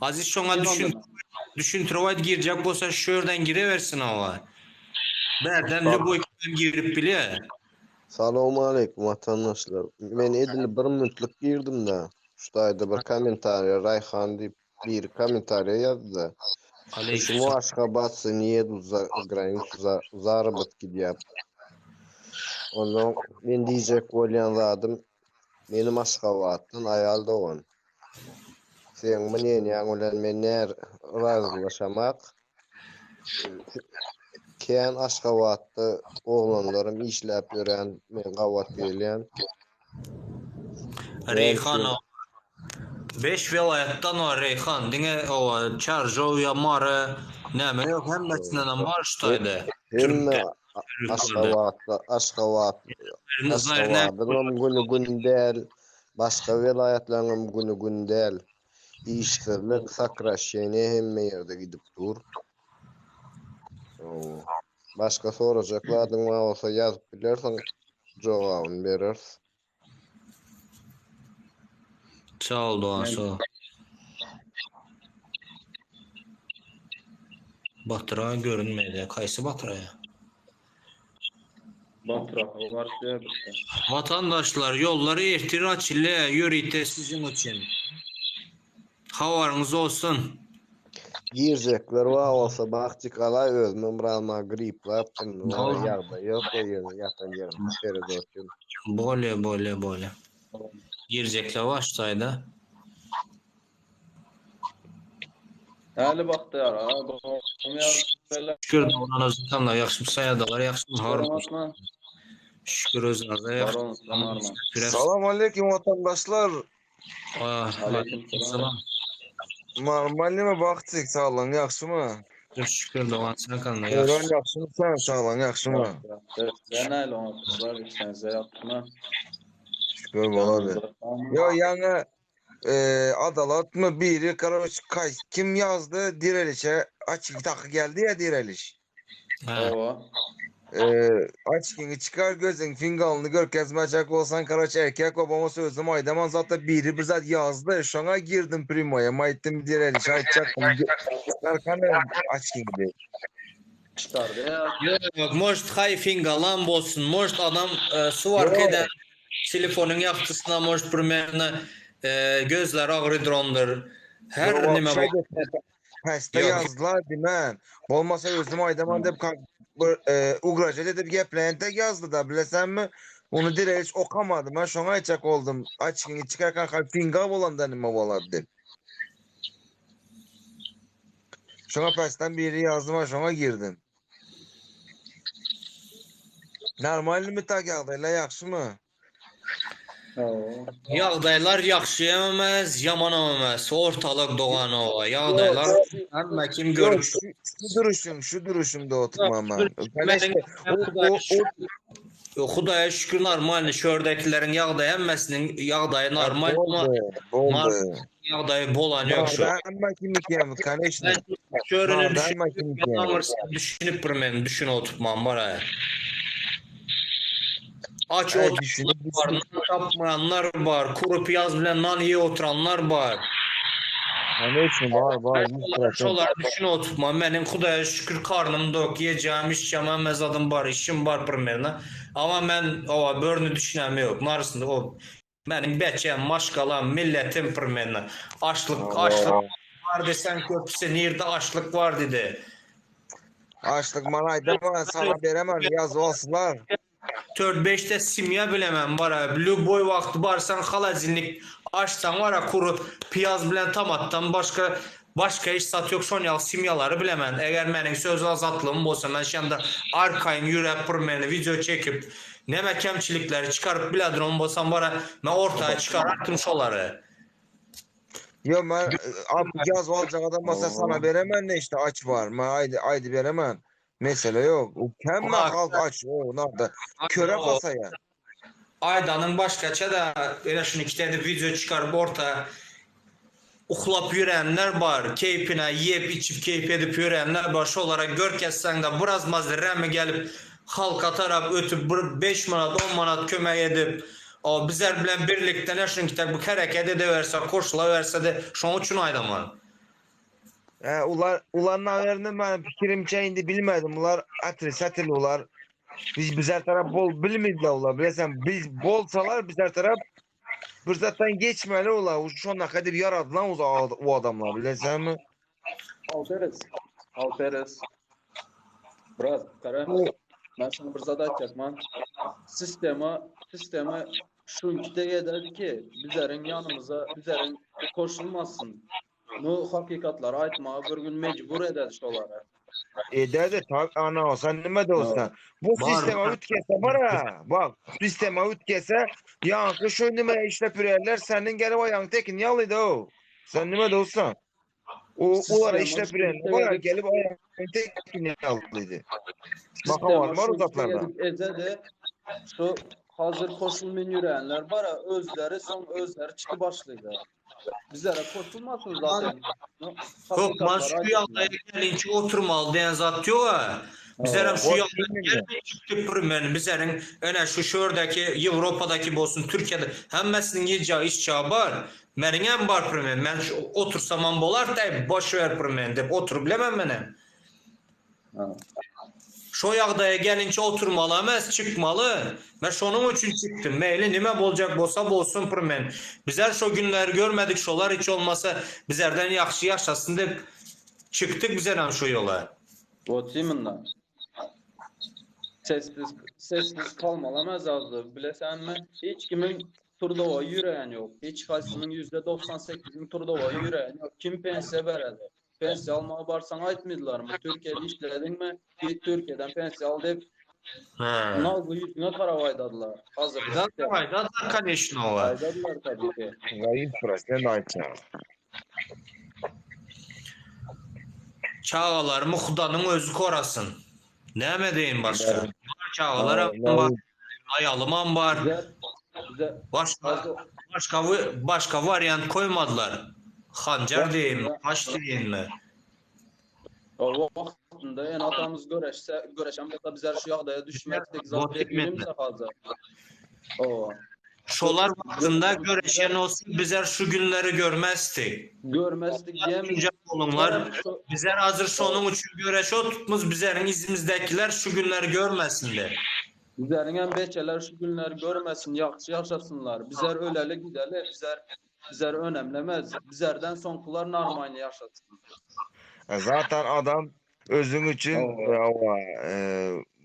Aziz şoňa düşün düşüntirip aýt girjek bolsa şu ýerden girewersin owa. Bärden lüboý kim girip bilýär. Salowmaleýkim watandaşlar. Men edil bir minutlyk girdim-de. Şu taýda bir kommentariýa Raýhan diýip biri kommentariýa ýazdy-da. Почему Ашхабадцы не едут за границу за заработки diýip. Ondan men diýjek bolýan zadym menim Aşgabatdan aýal dogan. Seň mneniýaň bilen men när razylaşamak. Kän Aşgabatda oglanlarym işläp ýören men gabat gelýän. Reýhan o. Beş welaýatdan bar Reýhan diňe owa Çarjow ýa Mary näme ýok hemmesinden bar şu taýda. Hemme Aşgabatda Aşgabat Aşgabadyňam güni gün däl başga welaýatlaryňam güni gün däl. Işsizlik, sokraşşeniýe hemme ýerde gidip dur. Başga sorajak zadyň bar bolsa ýazyp bilersiň, jogabyny bereris. Sag ol dogan sag ol. Batyr aga görünmeýär. Kaýsy Batyr aga? Batyr aga baryp ýördik-de. Watandaşlar ýollar ertir açylýar ýörite siziň üçin. Habaryňyz bolsun. Girjekler bar bolsa bagtyk alaý özümem biraz maňa griplapdym maňa ýagdaý ýok o ýerde ýatan ýerimde seredip otyryn. Bolýa bolýa bolýa. Girjekler bar şu taýda. Häli Bagtyýar aga gowmy ýagdaýlar? Şükür dogran özüň tanla ýagşymy saýadalar ýagşymy har Şükür özüňize ýagşy. Salam aleýkum watandaşlar. Aleýkum salam. Normalnymy Bagtyk saglygyň ýagşymy? Şükür dogan sen kanda ýagşy. Öwran ýagşymy sen saglygyň ýagşymy? Sen näle oňatsyzlar işleriňiz ýagşymy? Şükür bolady. Ýo ýaňy Adalatmy biri karoç kaý kim ýazdy direlişe açyk taky geldi ya direliş. Hawa. Açkyňy çykar gözüň fingalyny görkezmejek bolsaň karoç erkek obama sözüm aýdaman zatda biri bir zat ýazdy şoňa girdim primoýa aýtdym direlişe aýtjakdym çykarkany açkyňy diýip. Çykardy ýa. Ýok может haý fingalam bolsun может adam swarka eden Telefonyň ýagtysyna может primerno gözleri agyrydrondyr. Her Ýok, nime şeý bor. diýip, Peste Ýok. ýazdylar diýmän. Bolmasa özüm aýdaman diýip ka- bir e, ugražat edip gepleýän tek ýazdy-da, bilesenmi? Ony direkt hiç okamadym. Men şoňa aýtjak boldum. Açygyňy çykarkan hal finga bolanda nime bolar diýip. Şoňa pesden biri ýazdy, men şoňa girdim. Normalnymy tak ýagdaýlar ýagşymy? Ýagdaýlar ýagşy hem emes, ýaman hem emes. Ortalyk dogan oba. Ýagdaýlar hemme kim görüp Ýok, şu, şu duruşyň, şu duruşyňda oturmam ben. Meniň Hudaýa şükür normalny şördäkileriň ýagdaýy hemmesiniň ýagdaýy normal amma Boldy. ýagdaýy bolan ýok şu. Hemme kimiki, конечно. Şörüne Hemme kimiki. düşünip bir men düşünip oturtmam bar ha. Aç Ay, oturanlar düşünip bar, nan tapmayanlar bar, kuru piyaz bilen nan yiye oturanlar bar. Конечно, bar, bar. Şolar, şolar düşünip oturtma. Meniň Hudaýa şükür karnym dok, ýejäm, içjäm, hemme zadym bar, işim bar primerno. Amma men owa börüni düşünem ýok. Narysynda o meniň beçem, maşgalam, milletim primerno. Açlyk, açlyk bar deseň köpüsi nirde açlyk bar diýdi. Açlyk maňa aýdama, sana beremem, ýazyp alsynlar. Dört-beşde simýa bilemem bara, lýuboý wagt barsaň holodilnik açsaň bara kuru pyýaz bilen tomatdan başga başga hiç zat ýok şon ýaly simýalary bilemen. Eger meniň söz azatlygym bolsa men şenda arkaýyn ýüräp bir meni wideo çekip neme kemçilikleri çykaryp bileduran bolsam bara men ortaya çykarartym şolary. Ýok, men ýazyp aljak adam bolsa sana beremen ne işte aç bar. Men aýdy aýdy beremen. Mesele ýok. Hemme halk aç o narda. Köre basaýar. Aýdanyň başgaça-da, ine şuny ikide edip wideo çykaryp orta uklap ýörenler bar, keýpine iýip içip keýp edip ýörenler bar, şolara görkezseňde biraz mazirrämi gelip halka tarap ötüp bir beş manat on manat kömek edip o bizler bilen birlikde ne şuny ikide bu hereket edeberse goşulabersede şoň üçin aýdaman. He ular ular nawerni men pikirimçe indi bilmedim. Ular otrisatel ular. Biz bizler tarap bol bilmediler ular. Bilesen biz bolsalar bizler tarap bir zatdan geçmeli ular. Şonda kadar yaradılan o, o adamlar bilesen mi? Alperes. Alperes. Brat, gara. Men sana bir zat aýtjakman. Sistema, sistema şunki eder ki, bizleriň ýanymyza, bizleriň koşulmasyn. Nu hakykatlary aýtmaga bir gün mejbur eder şolary. Eder-de tabi ana sen nime de olsan. Bu Bar sistema ütkese var ha. Bak sistema ütkese yankı şu nime işlep ürerler senin gelip ayağın tekin yalıydı o. Sen nime de olsan. O olara Sistema işlep ürerler var ha, şunki gelip ayağın tekin yalıydı. Baka Sistema var mı şunki uzatlarda? edip eze de şu hazır koşulmayan yüreyenler var ha özleri son özleri çıkı başlaydı. Bizlere koşulmasın zaten. Nu, Hökman hakikatları şu aýtmaga. ýagdaýa gelinçe oturmaly diýen zat ýok-a. Bizlerem şu Boş ýagdaýa bilmiyor. gelmän çykdyk bir men bizleriň ene şu şördäki Ýewropadaky bolsun Türkiýede hemmesiniň ýyjagy içjagy bar. Meniňem bar bir men men şu otursamam bolar daý boş ber bir men diýip oturyp bilemem menem. Şo ýagdaýa gelinçe oturmaly emes çykmaly. Men şonuň üçin çykdym. Meýli nime boljak bolsa bolsun bir men. Bizler şo günleri görmedik şolar hiç bolmasa bizlerden ýagşy ýaşasyn diýip çykdyk bizlerem şo ýola. Вот именно. Sessiz sessiz kalmalamaz azdı. Bilesenmi? Hiç kimin turdowa ýüreýän ýok. Hiç haýsynyň %98-niň turdowa ýüreýän ýok. Kim pensiýa beredi? Pensiýa almaga barsaň aýtmadylarmy? Türkiýede işlediňmi? Git Türkiýeden pensiýa al diýip He. nagly ýüzüňe garap aýdadylar. Hazyrky Da sistema. aýdadylar koneçno. Aýdadylar tabii ki. Zayıf sen ayça. Çagalarymy Hudanyň özi korasyn. Näme deýin başga? Bar çagalaram bar, aýalymam bar. Bize bize Başga hazır başga başga wariant koýmadylar. Hanjar diýinmi, haç diýinmi? O wagtynda ene atamyz göreşse, göreşen bolsa bizler şu ýagdaýa düşmezdik. Bot Zat etmediler. hazır. O. Şolar wagtynda göreşen olsa bizler şu günleri görmezdik. Görmezdik diýemiz. Düşünje bolunlar. Bizler hazır şonuň üçin göreşe oturtmuz bizleriň izimizdekiler şu günleri görmesinler. Bizleriň hem beçeler şu günleri görmesin, ýagşy ýaşasynlar. Bizler öleli gideli, bizler bizler önemlemez. Bizlerden soňkular normalny ýaşasyn. Zaten adam özün için Owa. e, o, e,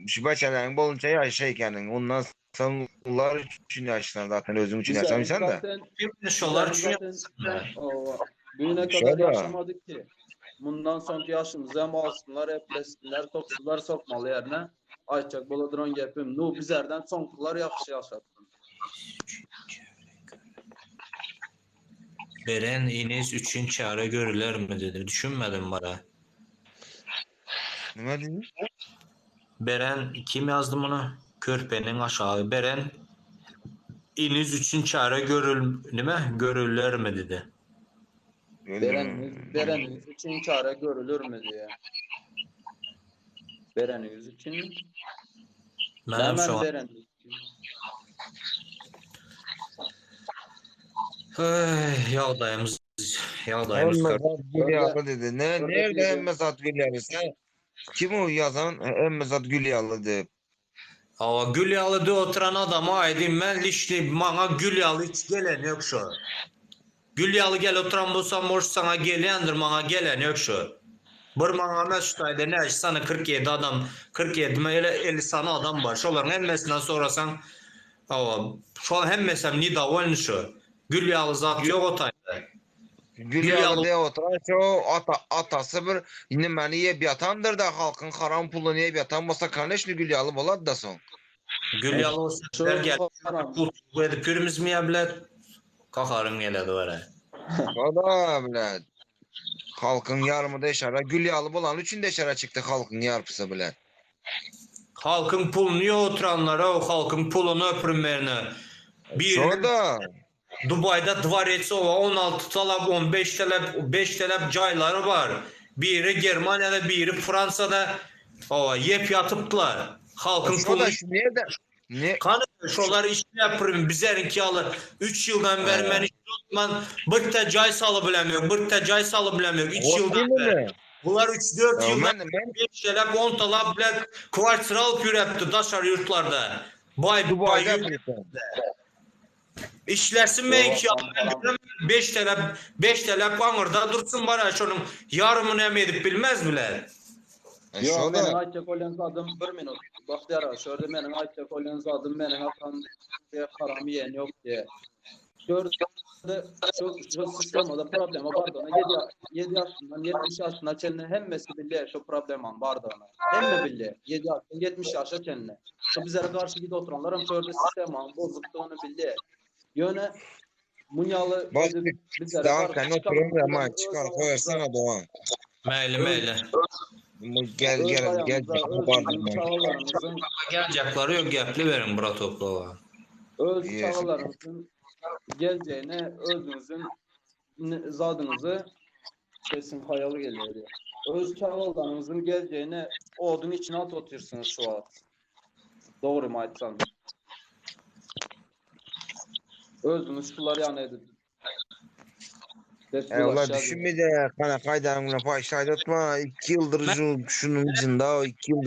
şu beçelerin bolunca yaşaykenin ondan sonra ular için yaşlan zaten özün için Bizlerin yaşamıyorsan da. zaten Şimdi şolar bizlerin üçin zaten yapsınlar. Owa. Bugüne kadar Şöyle. yaşamadık ki. Bundan sonraki yaşımızı hem alsınlar, eplesinler, soksunlar, sokmalı yerine. Ayçak boladron gepim. Nu bizlerden sonkular yaxşı yaşatsın. Beren İniz üçün çare görüler mi dedi. Düşünmedim bana. Ne dedin? Beren kim yazdı bunu? Körpenin aşağı. Beren İniz üçün çare görül nime? Görüler mi dedi. Berenimiz, berenimiz için çare görülür mü diye. Berenimiz için. Menem Hemen şu an. berenimiz için. Ey, ýagdaýymyz ýagdaýymyz Hemme kör. zat gül yalı dedi. Ne, Orada nerede bir- hemme zat gül yalı? Sen kim o yazan? Hemme zat gül yalı dedi. Awa gül ýaly de oturan adama aýdym men lişni maňa gül ýaly hiç gelen ýok şu. Gül ýaly gel oturan bolsam moş sana gelýändir maňa gelen ýok şu. Bir maňa emes şu taýda näçe sany 47 adam 47 mi ele 50 sany adam bar. Şolaryň hemmesinden sorasaň awa şol hemmesem nedowolny şu. Gül ýaly zat ýok o taýda. Gül Gül yalı ýaly diye oturan şu ata, atası bir nimeni yiyip yatandır da halkın haram pulunu yiyip yatan bolsa kardeşli gül yalı bolad da son. gül ýaly olsa Şu bizler gel haram. pul edip ýörümizmi ýa bilet? Kaharym geledi bara. O da bilet. Halkyň ýarymy deşara gül ýaly bolany üçin deşara çykdy halkyň ýarpysy bilen. Halkyň puluny ýoturanlara halkyň puluny öpürmegine. Şo-da. Dubaýda dworec oba 16 talap 15 talap 5 talap jaýlary bar. Biri Germaniýada biri Fransiýada oba ýep ýatypdylar. Halkyň Şo-da şu nirde ne Hany şolar işläp prim bizeriňki ýaly 3 ýyldan bäri men işläp birte jaý salybilemok birte jaý salybilemok 3 ýyldan bäri. Bular 3-4 ýyldan 5 talap 10 talap bilen kwartira alyp ýürepdi daşary ýurtlarda. Baý baý Işlesin meňki ýaly men göremem 5 talap 5 talap aňyrda dursun bara şonuň ýarymyny hem edip bilmez bular. Ýok, meniň aýtjak bolýan zadym bir minut. Bagtyýar aga, şu ýerde meniň aýtjak bolýan zadym meniň atam diýe haram iýen ýok diýe. Şu ýerde şu şu sistemada problema bardygyny 7 7 ýaşyndan 70 ýaşyna çenli hemmesi bilýär şu problemanyň bardygyny. Hemme bilýär. 7 ýaşdan 70 ýaşa çenli. Şu bizlere garşy gidip oturanlar hem şu ýerde sistemanyň bozukdygyny bilýär. Ýöne Munýaly Bak edip bizlere Doğan garşy sen çykan oturun bilen ama öz çıkar aýagymyza koyarsana Doğan. Meýli meýli. Gel öz gel gel aýagymyza özümiziň çagalarymyzyň Geljekleri ýok gepli beriň bratoklova. öz Yes. çagalarymyzyň geljeğine özüňiziň zadyňyzy sesiň haýal gelýär. Öz çagalaryňyzyň geljeğine oduň içine atyp otyrsyňyz şu wagt. Dogrymy aýtsam. Özüňiz şular ýaly edip. E olar düşünmedi. Kana kaydan buna pay şaydatma. 2 yıldır şu, şunun içinde 2 yıl.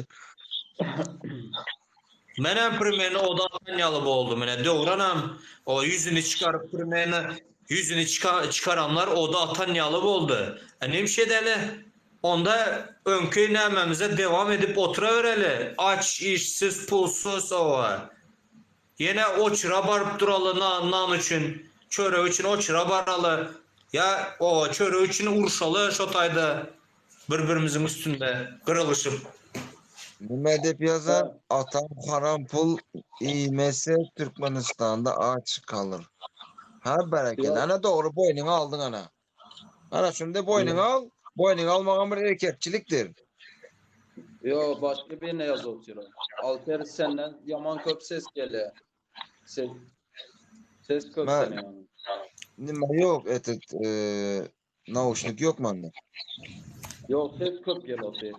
Menem primeni odadan ýaly boldy. Mene döwranam o ýüzüni çykaryp primeni ýüzüni çıkaranlar oda atan ýaly boldy. E nemşe edeli? Onda öňki nämemize devam edip oturabereli. Aç, işsiz, pulsuz owa. Ýene oçura baryp duraly nan nan üçin, çörek üçin oçura baraly. Ýa owa çörek üçin urşaly şo taýda bir-birimiziň üstünde gyrylyşyp. Nime dep ýazan atam haram pul iýmese Türkmenistanda aç galyr. Ha berekella ana dogry boýnuňa aldyň ana. Ana şunda boýnuňa al, boýnuňa almagam bir erkekçilikdir. Yo başga birine ýazyp otyr. Alper senden ýaman köp ses gelýär. Ses ses köp Ben seniň ýanyňda. nime ýok etet nauşnik ýok mende. Ýok ses köp gelip otyr.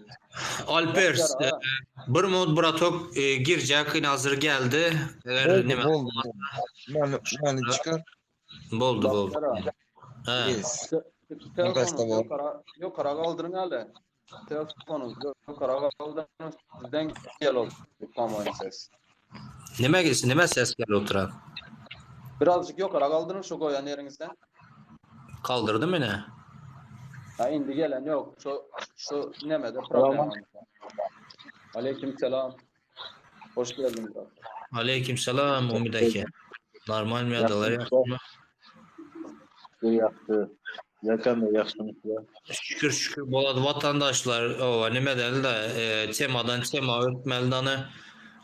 Alper Bagtyýar aga. bir minut bratok girjek ine hazır geldi. Eger Boldy nime boldy. Meni meni çykar. Boldy boldy. Bagtyýar aga. He. Yes. Telefonu Kaçta bol. ýokara ýokara galdyryň hali. Telefonu ýokara galdyryň sizden gelip otyr po-moýemu ses. Nime nime ses gelip oturan? Birazjyk ýokara galdyryň şu goýan ýeriňizden. Kaldyrdım ine. Ha indi gelen ýok. Şu şu nemede problem. Aleyküm selam. Hoş geldin brat. Aleyküm selam Umid aka. Normal mi ýadalar ýagşymy? Ýagşy. Ýakan da ýagşymyzlar. Şükür şükür bolady watandaşlar. Owa nime däl-de e, temadan tema ötmeli dany.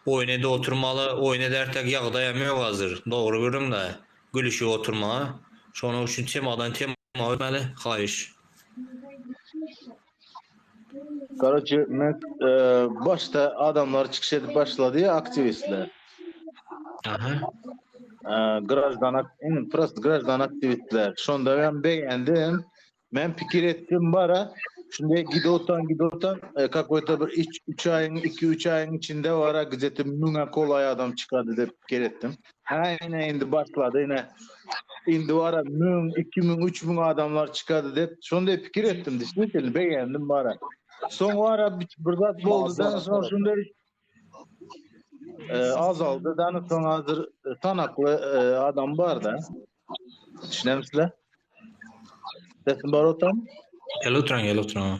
Oýun edip oturmaly. Oýun edertek ýagdaýam ýok hazir. Dogry gürrüň de. Gülüşip oturmaga. Şonuň üçin temadan tema ötmeli. Haýyş. Karoçe, men e, başda adamlar çykyş edip başlady ya aktiwistler. Aha. E, grajdan ak- prost grajdan aktiwistler. Şonda ben beğendim. Men pikir etdim bara. Şimdi gidotan gidotan e, какой-то bir 3 ayın 2-3 ayın içinde vara gideti müňe kolay adam çıkardı dep pikir etdim. Ha yine indi başladı yine indi vara müň, 2000, 3000 adamlar çıkardı dep şonda pikir etdim. Düşünsene beğendim bara. Son vara bir, bir zat boldu dan son şunda e, azaldı. Dan son hazır e, tanaklı e, adam var da. Düşünemsizler? Sesim bar otam. Gel oturan gel oturan.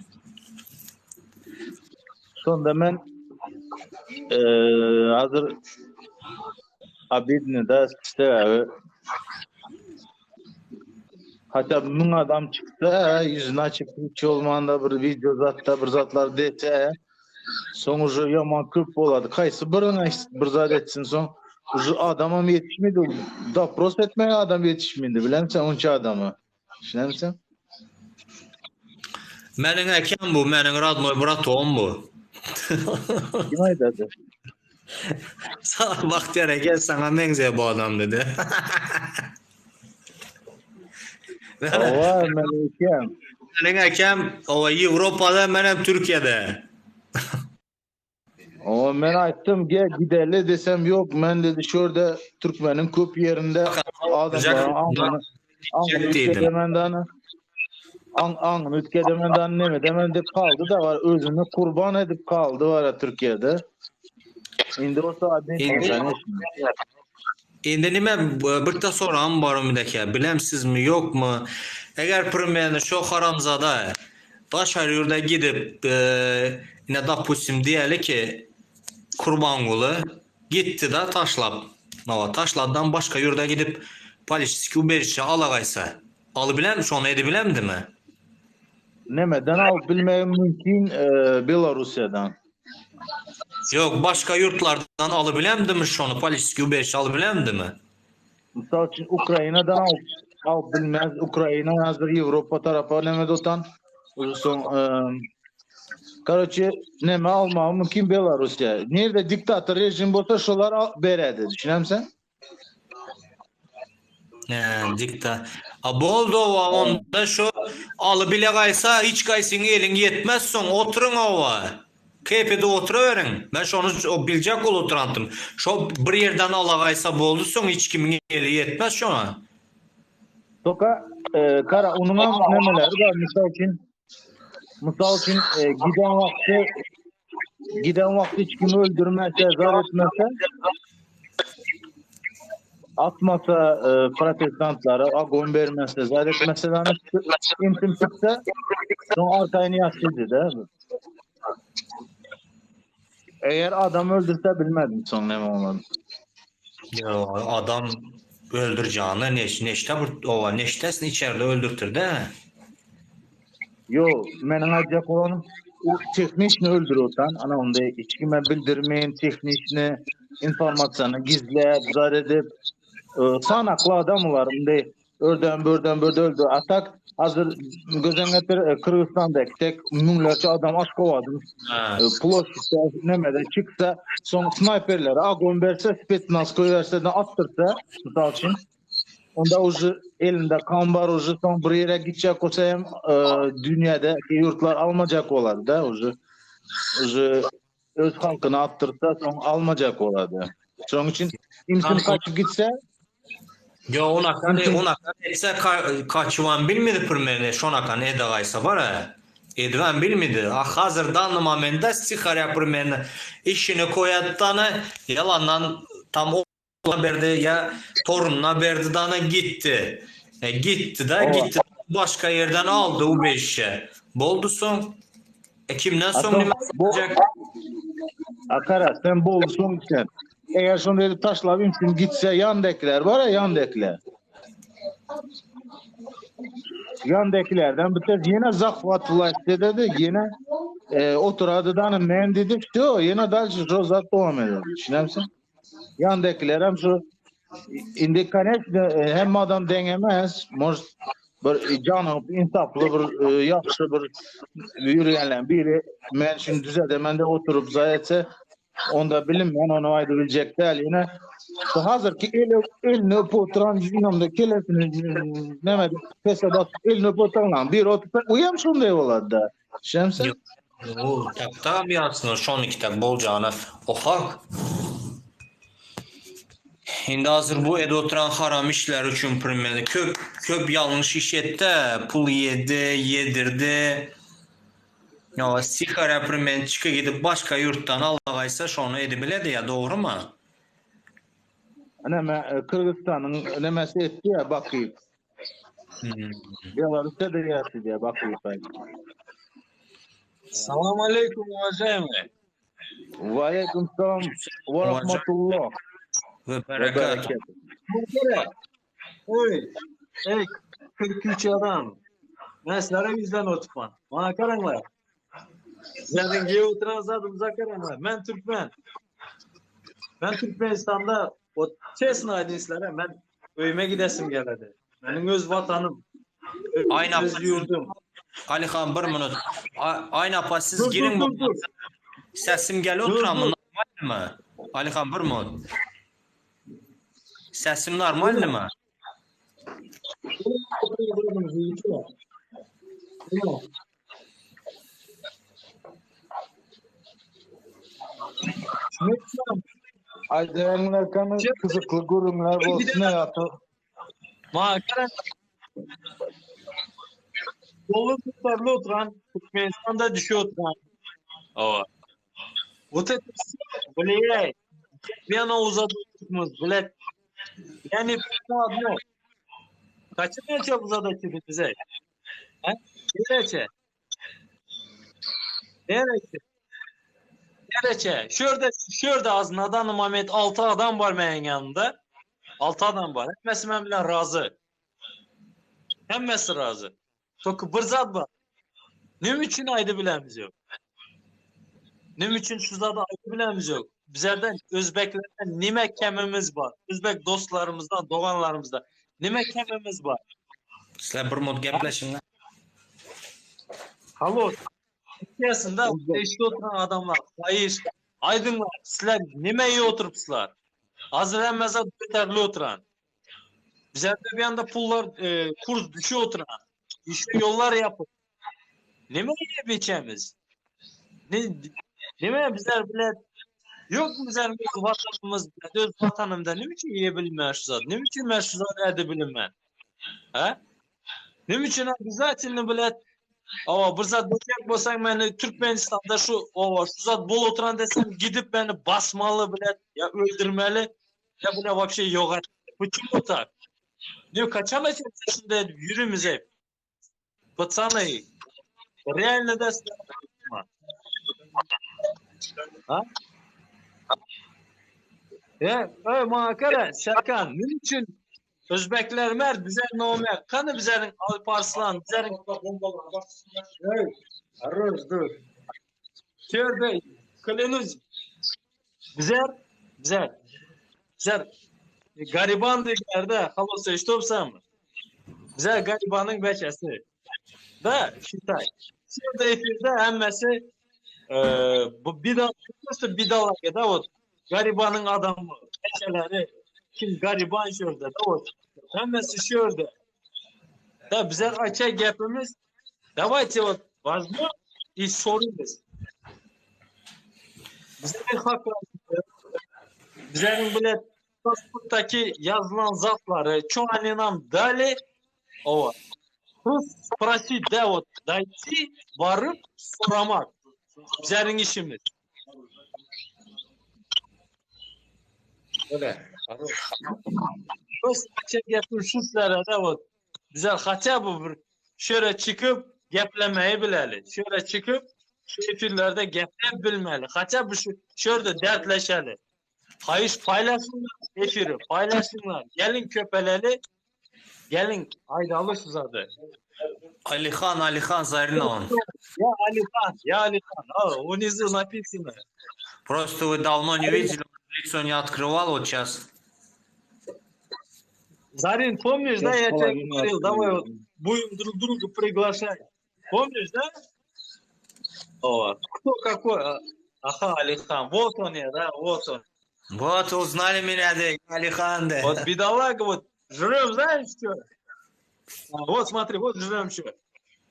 Sonda men eee hazır abidni da sebebi hatta müň adam çyksa yüzüne açıp hiç olmanda bir video zatda bir zatlar dese soň уже ýaman köp bolady. Kaýsy birini bir zat etsin soň уже adamam ýetişmedi. Dopros etmeye adam ýetişmedi. Bilemsen onça adamy. Düşünemsen? Meniň ekem bu, meniň radnoý bratom bu. Kim aýdady? Sag Bagtyýar eke saňa meňzeýär bu adam dedi. Hawa, men ekem. Meniň ekem owa Ýewropada, menem Türkiýede. Owa men aýtdym gel gideli desem ýok men dedi şu ýerde türkmeniň köp ýerinde adamlaryň aňyny aňyny üýtgedemen dana aň aňyny üýtgedemen dana neme demen dep kaldy da var özüni kurban edip kaldy var Türkiýede. Indi bolsa Indi Indi nime birde soragym bar Ümit eke bilemsizmi ýokmy eger primeni şo haramzada daşary ýurda gidip ine dopustim diýeli ki Kurbanguly gitdida taşlap hawa taşladydan başga ýurda gidip poliçiski ubežişe alagaýsa alybilen şony edibilemdimi? Nemeden alyp bilmegim mümkin Belarussiýadan. Ýok, başga ýurtlardan alybilemdimi şony politiski ubežişe alybilemdimi? Mysal üçin Ukrainadan alyp alyp bilmez. Ukraina hazir Ýewropa tarapa neme dotan. Soň Karoçe neme almagy mümkin Belarussiýa. Nirde diktator rejim bolsa şolar beredi. Düşünämi sen? He, dikta. A boldy owa onda şu aly bile gaýsa hiç gaýsyň eliň ýetmez soň oturyň owa. Keýp edip oturaweriň. Men şony o biljek bolup oturantym. Şo bir ýerden ala gaýsa boldy soň hiç kimiň eli ýetmez şoňa. Toka e, kara onuňam nemeleri bar mysal üçin mysal üçin e, giden wagty Giden wagty hiç kimi öldürmese, zar etmese, atmasa e, protestantlara, agon bermese, zar etmese, yani imsim çıksa, soň arkaýyn ýaşydy da. Eger adam öldürse bilmedim soň näme bolar. Ýo, adam öldürjany neş neşde bir owa neşdesini içerde öldürtirde. Ýo, meniň aýtjak bolanym, o tehniçni öldürip otan, ana onda hiç kime bildirmeýin tehniçni informasiýany gizläp, zar edip, e, sanakly adam olar indi örden börden börde öldü. A tak hazır gözen getir e, Kyrgyzstanda tek müňlerçe adam Aşgabadyň e, ploşitde nemede çyksa, soň snayperlere agon berse, spetsnaz koýberse, attyrsa, mysal üçin Onda uje elinde kan bar uje soň bir ýere gitjek bolsa hem e, dünýäde ýurtlar almajak bolady da uje. Uje öz halkyny atdyrsa soň almajak bolady. Şonuň üçin imsim kaçyp gitse Yo onakan e, onakan etse kaçyban bilmedi pürmeni şonakan ede gaýsa bar a. Edibem bilmedi. A hazır danny momenta stiharya pürmeni işini koýatdany ýalandan tam ogluna berdi ýa torununa berdi dana gitdi. E, gitdi da gitdi başga ýerden aldy ubežişe. Boldy soň. E kimden soň nime boljak? Akara sen boldy soň sen. Eger şony edip taşlap imsin gitse ýandakiler bar ya ýandakiler. Ýandakilerden biter ýene zahwat vlast dedi ýene e, oturady dana men dedi vsyo ýene dalşe şo zat dowam eder. Düşünemsiň? Ýandakiler hem şu indi koneçne e, hemme adam deň emes. Может bir janyp insaply bir e, ýagşy bir ýürýänler biri men şimdi düzedemen de oturup zaý etse onda bilim men onu aýdyp biljek däl ýene şu hazırki eli elini öpüp oturan ýüzümde kelesini näme pese basyp elini öpüp oturan biri otursa uýam şunday bolady da. Şemse? O tapdam ýatsyn şony kitap boljagyna o hak. Indi hazır bu ede oturan haram işler üçin primeni köp köp ýalňyş iş etdi, pul ýedi, ýedirdi. Ýa sihara primen çyky gidip başga ýurtdan alagaýsa şony edibiledi ýa dogrymy? Näme e, Kyrgyzstanyň nämesi etdi ya Bakyýew. Belarusda da ýatdy diýä Bakyýew. Salam aleýkum uwažaýmyý. Wa aleýkum salam wa rahmatullah. We berekat. Ey, ey 43 adam. Men sizlere ýüzlenip oturman. Maňa garaňlar. Sizlerden geýip oturan zadymyza garaňlar. Men türkmen. Men Türkmenistanda o çesno aýdyn sizlere men öýüme gidesim geledi. Meniň öz watanym. Aýna öz ýurdum. Alihan bir minut. Aýna apa siz Dur dur giriň dur dur. Sesim gelip Dur oturanmy dur. normalmi? Alihan bir minut. Sesim normalmi? Aýdaýyňlar kany gyzykly gürrüňler bolsun ýa-da Makara Dolu tutarly oturan Türkmenistanda düşüp oturan. Ova. Вот это все влияет. Смена uzadyp блядь. Я не понял одно. Kaçın çok uzadı bize? He? Nereçe? Nereçe? Nereçe? Şurada, şurada az Nadan Mehmet 6 adam var benim yanında. 6 adam var. Hemmesi ben bilen razı. Hemmesi razı. Çok bir zat var. Ne için aydı bilenimiz yok. Ne için şu zadı aydı bilenimiz yok. Bizlerden Özbeklerden nime kemimiz var. Özbek dostlarımızdan, doğanlarımızdan nime kemimiz var. Sizler bir mod gepleşin. Halo. İçerisinde işte oturan adamlar, hayır, aydınlar, sizler nime iyi oturupsuzlar. Hazır emmeze beterli oturan. Bizlerde bir anda pullar, e, kurs düşüyor oturan. İşte yollar yapıp. Nime iyi biçemiz? Ne, nime bizler bile yok mu bizler öz vatanımız, öz vatanımda ne için yiyebilmem şu zat? Ne için ben şu zat elde bilinmem? Ha? Ne için обязательно блядь, Ava bir zat bolacak bolsaň meni Türkmenistanda şu ova şu zat bol oturan desem gidip beni basmaly блядь, ya öldürmeli ya bile вообще yok et. Почему так? Diyor kaçan şunda yürümüze. Пацаны, реально da Ha? Ya, ey maňa Serkan, ne için Özbekler mer, bize nomer. Kanı bizerin Alparslan, bizerin Ey, arroz dur. Şurada клянусь, bizer, bizer, bizer gariban diýerler halose eşitopsan mı? Bizer garibanın beçesi. Da şitay. Şurada efirde hemmesi e, bu bidal, просто bidalaka da вот garibanın adamı, beçeleri, kim gariban şurada da вот hemmesi şurada. Da bizer açay gepimiz давайте вот возьмем и sorumuz. Bizlerin hakları, bizlerin bile pasporttaki yazılan zatları, что они нам дали, вот. Просто спросить, да, вот, дойти, барıp soramak. Bizlerin işimiz. Öyle. Просто açay gepim şu sizlere de вот. Bizler хотя бы bir şöyle çıkıp geplemeyi bileli. Şöyle çıkıp şu efirlerde geplep bilmeli. Хотя бы şu şurada dertleşeli. Hayış paylaşsınlar efiri, paylaşsınlar. Gelin köpeleli, gelin aydalı şu zadı. Alihan, Alihan Zarinoğlu. Ya Alihan, ya Alihan. А, внизу написано. Просто вы давно не видели, он лицо не открывал, вот сейчас. Зарин, помнишь, да, Сейчас я тебе половину говорил, давай вот открою. будем друг друга приглашать. Помнишь, да? О, кто какой? А, Ага, Алихан, вот он я, да, вот он. Вот узнали меня, да, Алихан, да. Вот бедолага, вот жрем, знаешь что? А, Вот смотри, вот жрем что.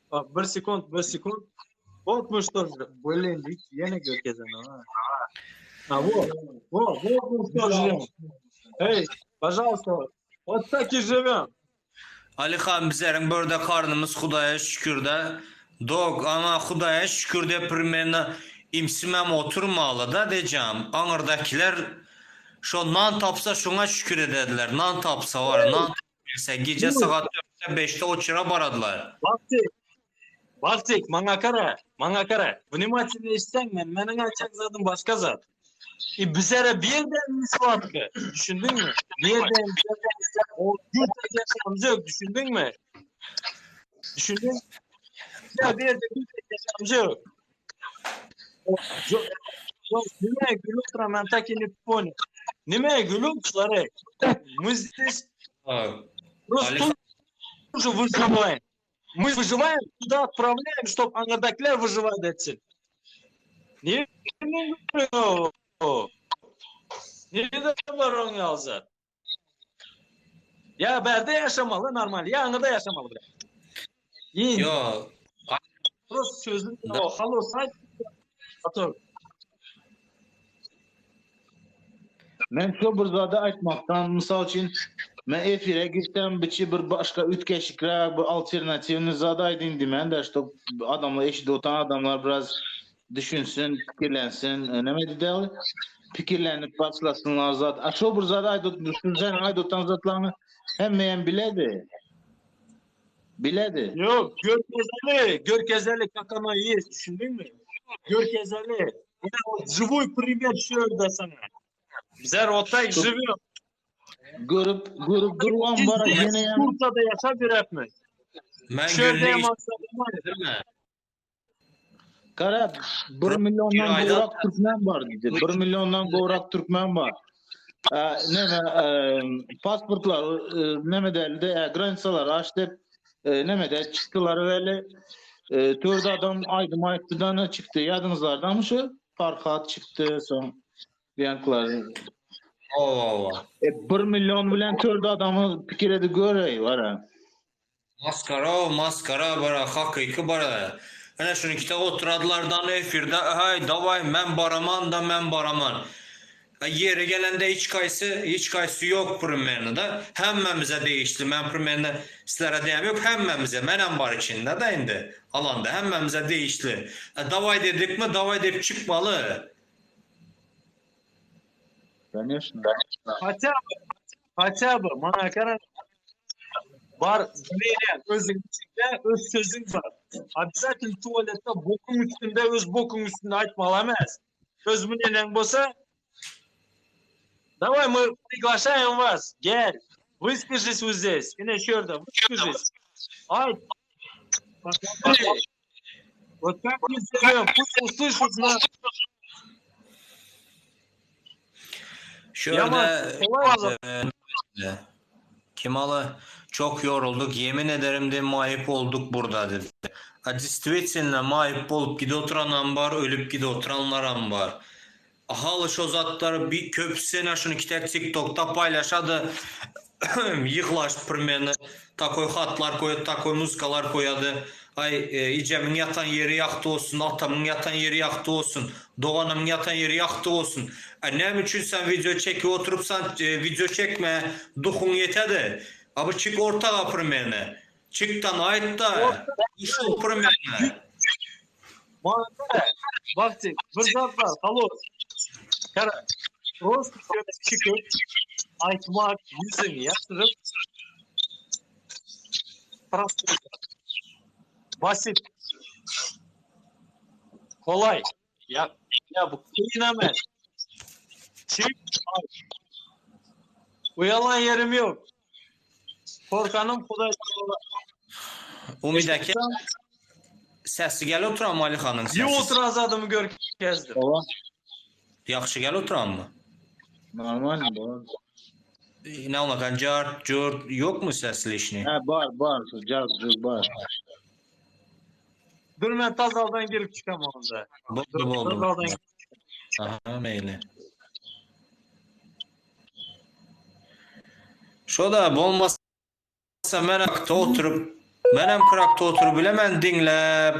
А, Bir sekund, bir sekund. Вот мы что жрем. Блин, видите, я не говорю, а. А вот, вот, вот мы что жрем. Эй, пожалуйста, вот так и живем. Alihan bizlerin burada karnımız Hudaya şükür de. Dog ama Hudaya şükür de primena imsimem oturmalı da diyeceğim. Anırdakiler şu nan tapsa şuna şükür edediler. Nan tapsa var. Nan tapsa gece saat 4'te 5'te oçura baradılar. Baktık. Baktık, maňa kara, maňa kara. Внимательно işsen men, meniň aýtjak zadym başga zat. E bizlere bir yerden mislatky, düşündün mü? Bir yerden o yurtta yaşamımız yok, düşündün mü? Düşündün? Ya bir yerde yurtta yaşamımız yok. Yok, yok, Nime gülüp duran, ben tak не понял. Nime gülüp Мы здесь просто Алихан, тоже выживаем. Мы выживаем, туда отправляем, чтоб aňyrdakylar выживать etsin. Nireden görüyor o? Nirede var oň ýaly zat? Ya bärde ýaşamaly normal, ya aňyrda ýaşamaly bile. Ýin. Yo. Prost sözün o halo sayt ator. Men şu bir zady aýtmakdan, mysal üçin, men efire girsem, biçi bir başga üýtgeşikräk bir alternatiwny zat aýdyn diýmän-de, ştob adamlar eşidip oturan adamlar biraz düşünsin, pikirlensin, näme diýdi Pikirlenip başlasynlar zat. A şo bir zady aýdyp, şu seniň aýdyp oturan zatlaryňy hemmeýem biledi. Biledi. Yok, görkezeli, görkezeli как оно есть, düşündiňmi? Görkezeli. Ine o живой пример şu ýerde sana. Bizler otay живем. Görüp, görüp durwan bar ýene hem. Bursa'da ýaşap ýörepmi? Men Şu ýerde günlük hem iş Gara, bir milliondan gowrak türkmen bar diýdi. Bir milliondan gowrak türkmen bar. Neme, pasportlar neme däldi, granitsalar aç dep, neme de çykdylar weli. Dört adam aýdym aýtdy-da çykdy. Ýadyňyzlardamy şu? Farhat çykdy, soň diýenkiler. Hawa. E, 1 million bilen dört adamy pikir edip göreý, bara. Maskara maskara bara hakyky bara. Ene şuny kitap oturadylardan efirde aý daway men baraman da men baraman. A ýeri gelende hiç kaýsy hiç kaýsy ýok primerno da hemmemize degişli men primerno sizlere diýem ýok hemmemize menem bar içinde da indi alanda hemmemize degişli. A daway dedikmi daway dep çykmaly. Конечно. Хотя бы, хотя бы, mana gara bar bilýän özüň içinde öz sözüň bar. Обязательно tualetde bokuň üstünde öz bokuň üstünde aýtmaly emes. Öz мнениең bolsa Давай мы приглашаем вас. Gel. Выскажись вот здесь. Ine şu ýerde выскажись. Aýt. Посмотри. Вот как мы живем, пусть услышат нас. Şu Yaman, ýerde kolay e, Kimalı çok yorulduk yemin ederim de maýyp olduk burada dedi. A действительно maýyp bolup gide oturanam bar, ölüp gide oturanlaram bar. Haly şo zatlar bir köpüsine şuny kitek TikTokda paýlaşady. Ýyglaşyp primeni takoý hatlar koýady, takoý muzikalar koýady. Aý, ejemiň ýatan ýeri ýagty bolsun, atamyň ýatan ýeri ýagty bolsun, doganymyň ýatan ýeri ýagty bolsun. A näme üçin sen wideo çekip oturypsan, wideo çekme, duhuň ýetedi. A bu çyk ortaga primeni. Çykdan aýt-da, uşul primeni. Maňa Bagty, bir zat bar, halos. Gara, prosto çykyp, aýtmak, ýüzüňi ýaşyryp, prosto basit. Kolay. Ya, ya bu kyn emes. Çyk, aýt. Uýalan ýerim ýok. Korkanym Hudaý tagala. Umyt aka sesi gelip oturanmy Alyhanyň sesi? Ýok oturan zadymy görkezdim. Hawa. Ýagşy gelip oturanmy? Normal bar. Ne unakan jart jurt ýokmy ses lişni? Hä bar bar jart jurt bar. Dur men tazaldan girip çykam onda. Boldy boldy. Tazaldan Aha meýli. Şo-da bolmasa men akda oturyp, menem krakda oturyp bilemen diňläp.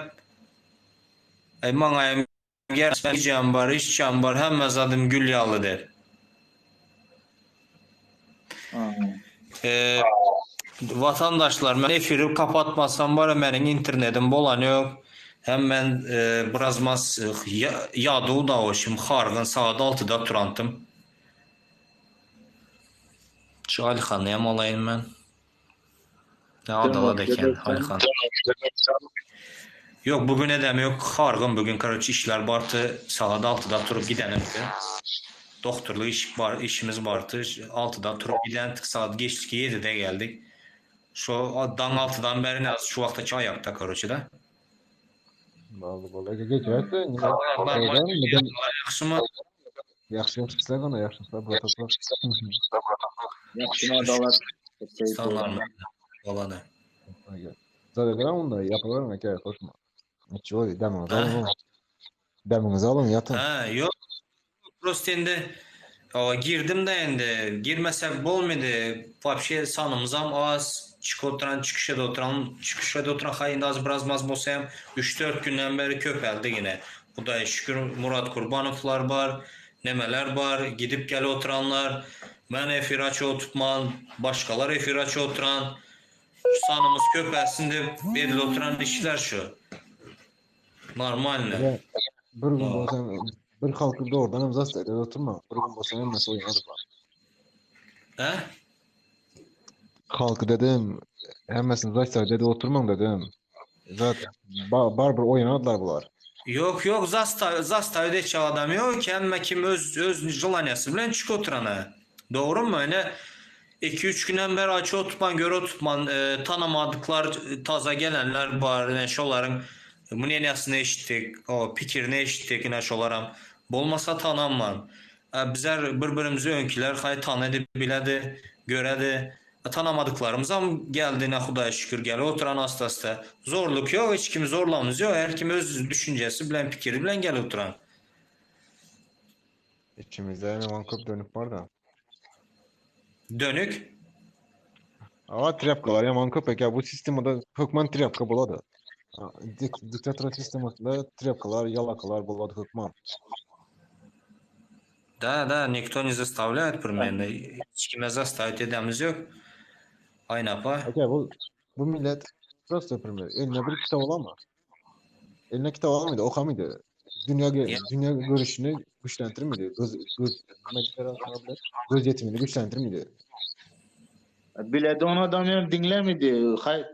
Aý maňaýam gerçek gijäm bar, işçäm bar, hemme zadym gül ýaly dep. Eee watandaşlar men efiri kapatmasam bara meniň internetim bolan ýok. Hem men biraz mas ýaduw da oşum hargyn sagat altyda turantym. Şu Alyhany hem alaýyn men. Ne adalat eken Alyhan. Ýok bu gün edem ýok hargyn bu gün karoç işler bardy sagat altyda turup gidenimdi. Doktorlyk iş bar işimiz bardy altyda turup gidendik sagat geçdiki ýedide geldik. Şo daň altydan bäri ne şu wagta çy aýakda karoçi da. Boldy boldy. Geçerse. Ýagşymy? Ýagşy ýagşy sizler gana ýagşy sizler bratoklar. Ýagşy adalat. Salam. Bolany. Zat eder onda ýapyberin eke goşma. Niço demiňizi alyň. Demiňizi alyň ýatyň. Ha, ýok. Prosta indi o, girdim-de indi girmesek bolmady. Wapşe sanymyzam az. Çykyp oturan, çykyş edip oturan, çykyş edip oturan haý indi az biraz maz bolsa hem 3-4 günden beri köpeldi ýene. Hudaýa şükür Murat Kurbanowlar bar, nemeler bar, gidip gelip oturanlar. Men efir açyp oturtman, başgalar efir açyp oturan. Şu sanymyz köpelsin diýip edilip oturan işler şu. Normalny. Ýa bir gün bolsa bir halky dogrudan hem zat edip oturma. Bir gün bolsa hemmesi oýnar bar. Hä? Halky dedim, hemmesini zat edip oturmaň dedim. Zat bar bir oýnadylar bular. Ýok ýok zastaw zastaw etjek adam ýok hemme kim öz öz želaniýasy bilen çykyp oturana. Dogrymy ine 2 üç günden beri açyp oturman görüp oturman e, tanamadyklar taza gelenler bar ine şolaryň mneniýasyny eşitdik o pikirini eşitdik ine şolaram bolmasa tanamman. E, bizler bir birimizi öňkiler haý tanydy biledi göredi. E, Tanamadyklarymyzam geldi ine Hudaýa şükür gelip oturan asta asta. Zorluk ýok hiç kimi zorlamyz ýok her kim öz düşünjesi bilen pikiri bilen gelip oturan. İçimizde hemen köp dönük bar da. Dönük. Ama trepkalar yaman köpek ya bu sistemde hökman trepka boladı. Dik diktator sisteminde trepkalar, yalakalar boladı hökman. Да, да, никто не заставляет примерно. Hiç kime заставить edemiz ýok. Aýna apa. Okey bu bu millet prosta primer. Eline bir kitap alama. Eline kitap alamıydı, okamıydı. Dünya dünya görüşünü güçlendirmedi. Göz göz göz yetimini güçlendirmedi. Bile de on adam hem diňlemedi. Hay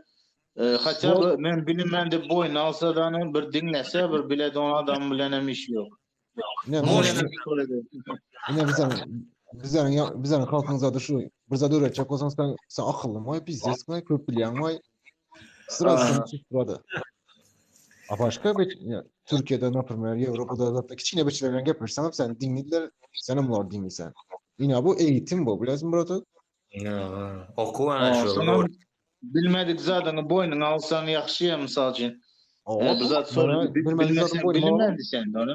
e, haça Bu men bilinmän de boýun alsa da bir diňlese bir bile de on adam bilen hem iş ýok. ne Может, ne ne bizden bizden ya bizden halkımıza da şu bir zat öğretecek olsan sen sen akıllı mı? Pizdes mi? Köp bilýän mi? Sırası seni susturady. A başka bir ya, Türkiye'de naprimер, Avrupa'da zaten kiçine beçilerden gepirsen sen dinlediler, sen onlar dinlesen. Yine bu eğitim bu. Biliyorsun burada. Oku ana şu. Soňam bilmedik zadyňy boýnuňa alsaň ýagşy ya mysal üçin. O, Bir zat bana sorup bilmedik zaten bilmesen boynuma alamam. bilinmedi sen de onu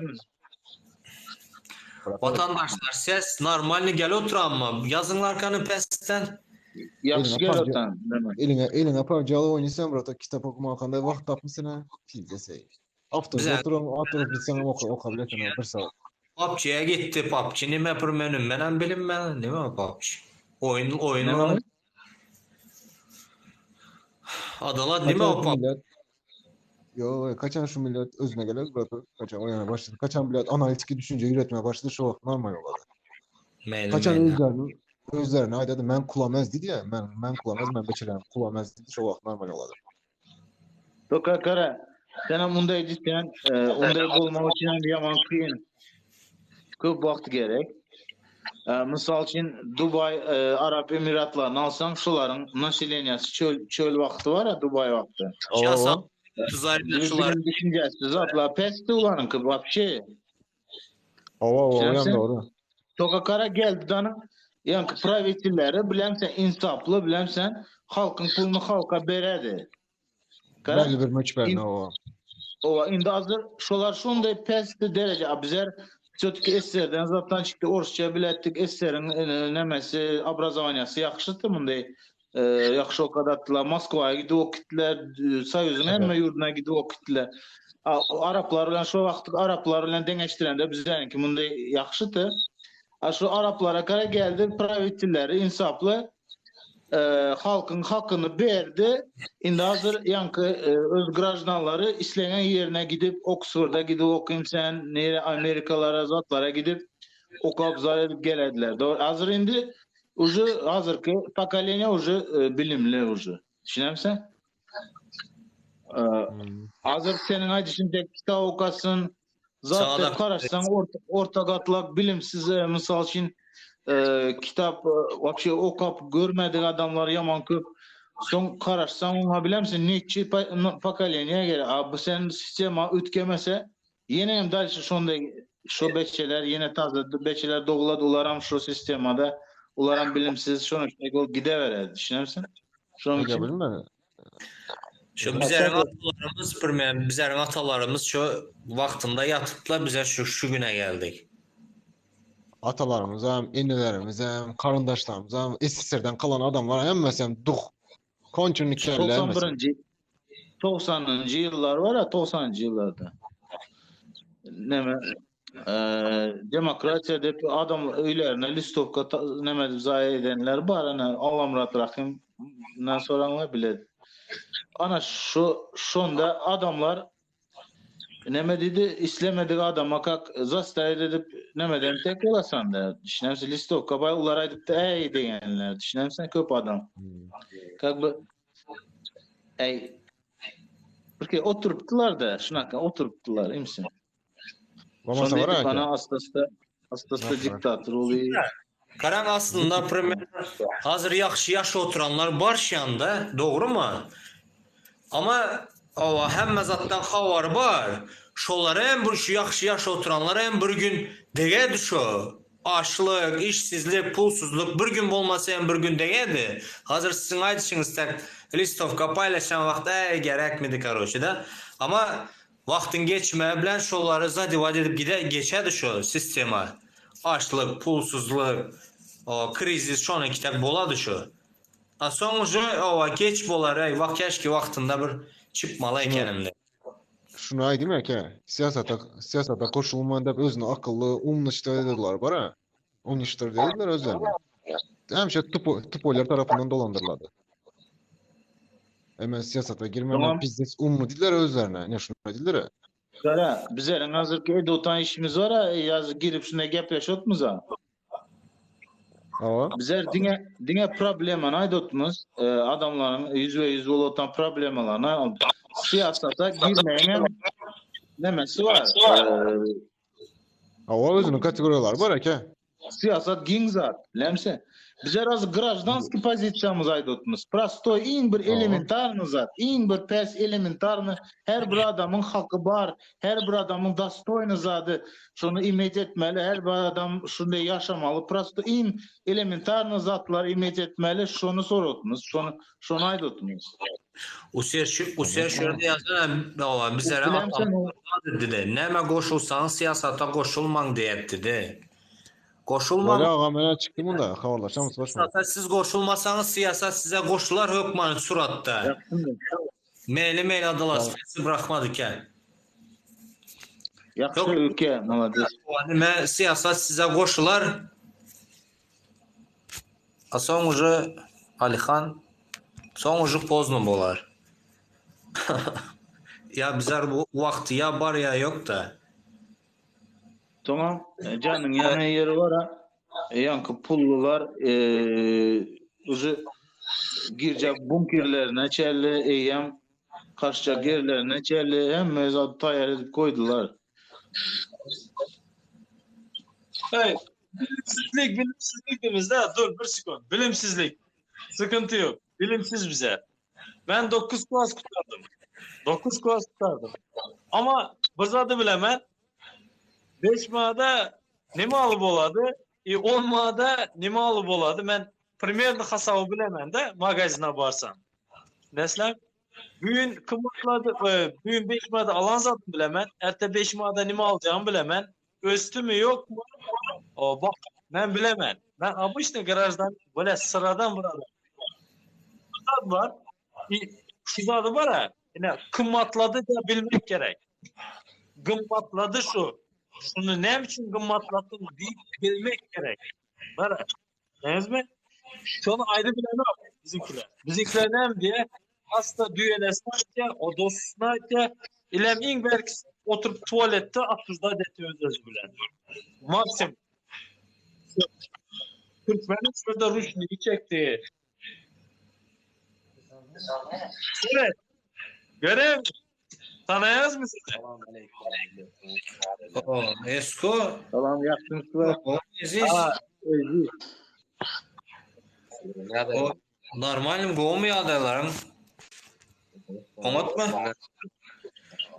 Vatandaşlar ses normalny gel oturan mı? Yazın arkanı pesten. Ýagşy Eline gel PUBG, otan. eline, eline PUBG alıp oynuyorsan burada kitap okuma hakkında vakt tapmışsın ha. Pizdes ey. Avtobus Bize oturum, oturup gitsen oku, okabilirsin ha, bir saat. PUBG'ye gitti. PUBG nime pırmenüm. Menen bilinmem. Değil mi PUBG? Oyun Ne oyunu var? Adalat değil mi Kaçan o şu PUBG? millet, yo kaçan şu millet özüne gelir burada. Kaçan oynamaya başladı. Kaçan millet analitik düşünce üretmeye başladı. Şu vakt normal oladı. Meyli Kaçan meyli. özlerini özlerine ay dedi men kulamaz dedi ya men men kulamaz men beçerem kulamaz dedi şu vakt normal oladı. Toka kara. Sen hem unday cidden, e, unday bolmak üçin hem ýaman kyn. Köp wagt gerek. E, mysal üçin Dubay, e, Arap Emiratlaryny alsaň, şolaryň naseleniyası çöl çöl wagty bar ya Dubay wagty. Şahsen Oo. tuzarıyla şular. Bilim düşüncesi zatla pesti ulanıňky вообще. Ova ova Düşünersen? oyan doğru. Toka kara geldi danı yani pravitelleri bilemsen insaplı bilemsen halkın pulunu halka beredi. Kara Belli bir möçberine in, ova. o indi hazır şolar şunday pesti derece a bizler все-таки esserden zatdan çıktı Orsça bilettik esserin e, nemesi obrazovaniyası yakışıktı bunday e, yakşı o kadattılar Moskva'ya gidip okuttular e, Soyuzun Evet. hemme yurduna gidip okuttular. A, o Araplar bilen şu vaqt Araplar bilen deňeşdirende bizlerinki bunday yakışıktı. A şu Araplara kara geldi pravitelleri insaplı e, halkın hakkını berdi. Indi hazır yankı e, öz grajdanları islenen yerine gidip Oxford'a gidip okuyayım sen nere Amerikalara zatlara gidip okuyup zar edip gelediler. Doğru. Hazır indi ucu hazır ki pokolение ucu e, bilimli ucu. Düşünemsen? E, Hmm. hazır senin aytışın tek kitap okasın zaten Sağda. karaşsan orta, orta katlak bilimsiz e, misal için e, kitap e, вообще okap görmedik adamlar yaman köp. Son karaşsan ona bilemsin neçi pokoleniye göre. A bu sen sistema ütkemese yine hem дальше şonda şu beçeler yine taze beçeler doğuladı ularam şu sistemada ularam bilimsiz şonu şey gol gideverer düşünemsin. Şunun Ege için bilme. Şu bizleriň atalarymyz bir bizleriň atalarymyz şu wagtynda ýatyplar bize şu şu güne geldik. Atalarymyz hem, enelerimiz hem, garyndaşlarymyz hem, SSR-den kalan adamlar hemmesi hem duh. Konçunly kelle hemmesi. 91-nji 90-njy ýyllar bar ya 90-njy ýyllarda. Neme e, demokratiýa diýip adam öýlerine listowka neme diýip zaýa edenler bar ana Allamyrat Rahim na soraňlar biler. Ana şu şonda adamlar neme diýdi islemedik adama kak zastavit edip nemeden tek bolasan da düşünemsin listowka bay ular aýdypdy ey diýenler düşünemsin köp adam. Kak bu ey Porque oturupdylar da, şunaka oturupdylar, imsin. Bolmasa Şonda var edip aka. ana asta-asta asta-asta diktator oluyor. Karan aslında primer hazır yaxşı yaş oturanlar bar şanda, doğru mu? Ama o hemme zatdan xabar bar. Şolara hem bir şu yaxşı yaş oturanlara hem bir gün degedi şu. Açlık, işsizlik, pulsuzluk bir gün bolmasa hem bir gün degedi. Hazır sizin aytışıňyz tek listovka paylaşan wagtda ey gerekmidi karoçi da. Ama wagtyň geçmegi bilen şolary zadivat edip gide geçedi şu sistema. Açlyk, pulsuzlyk, o krizis şonuň kitak bolady şu. A soň uje owa geç bolar ey wah keşke wagtynda bir çypmaly ekenimde. Şunu aýdym eke, syýasata syýasata goşulman diýip özüni akylly, umnyçdyr dediler bara. Umnyçdyr dediler özlerine. Hemşe tupo, tupoylar tarapyndan dolandyrylady. Hemen syýasata girmem Tamam. biznes ummy diýdiler özlerine. Ne şunu diýdiler. Gara, bizlerin hazırki evde otan işimiz var ha, yaz girip şuna gepleşotmuz ha. Awa. Bizler diňe diňe problemany aýdotmuz, e, adamlaryň ýüzbe ýüz bolup otan problemalaryny syýasata girmeýän nemesi var. E, Awa özüniň kategoriýalary bar eke. Siyasat giň zat, bilemse. Bizler az grajdanski pozisiýamyz aýdotmyz. Prostoy iň bir elementarny zat, iň bir pes elementarny her bir adamyň haky bar, her bir adamyň dostoýny zady. Şonu imet etmeli, her bir adam şunda ýaşamaly. Prosto iň elementarny zatlar imet etmeli, şonu sorotmyz, şonu şonu aýdotmyz. User şu user şöyle yazan owa bizlere Bilemsen o- dedi. Näme goşulsaň syýasata goşulmaň diýipdi de. Goşulmaň. Böyle agam men çykdym munda, habarlaşamyz başma. Siyasata siz goşulmasaňyz siyasat size goşular hökmany suratda. Meyli meyli adalas sizi bırakmadı ki. Yaxşı ülke, молодец. Nime siyasat size goşular. A soň уже Alihan soň уже поздно bolar. ya bizler bu vakti ya bar ya yok da. Tamam. E, Canın yana yeri var ha. E, Yankı pullular e, ucu girecek bunkerlerine çelli eyyem kaçacak yerlerine çelli hem mezat tayar edip koydular. Hey, bilimsizlik, bilimsizlik demizde. Dur bir sekund. Bilimsizlik. Sıkıntı yok. Bilimsiz bize. Ben 9 klas kurtardım. 9 klas kurtardım. Ama bir zadı bilemem. 5 mada nime alıp oladı? E, 10 mada nime alıp oladı? Ben primerni hasabı bilemem de magazine barsam. Nesler? Bugün kımmatladı, e, bugün 5 mada alan zatını bilemem. Erte 5 mada nime alacağımı bilemem. Östü mü yok mu? O bak ben bilemem. Ben обычный garajdan böyle sıradan bir adam. Şu var. Bir Şu zadı var ha. Yine kımmatladı da bilmek gerek. Gımmatladı şu. Şunu ne için gımmatlattın deyip bilmek gerek. Var ha. Anladınız mi? Şunu ayrı bilemem bizimkiler. Bizimkiler ne diye hasta düğenesine diye, o dostuna diye ilem in belki oturup tuvalette absuzda deti öz özü bilen. Maksimum. Türkmenin şurada rüşnüyü çekti. Evet. Görev. Tanıyaz mı sizi? O, Esko. Tamam yaptım sıra. O, Aziz. Aziz. O, normalim gomy ýagdaýlaryň? Oňatmy?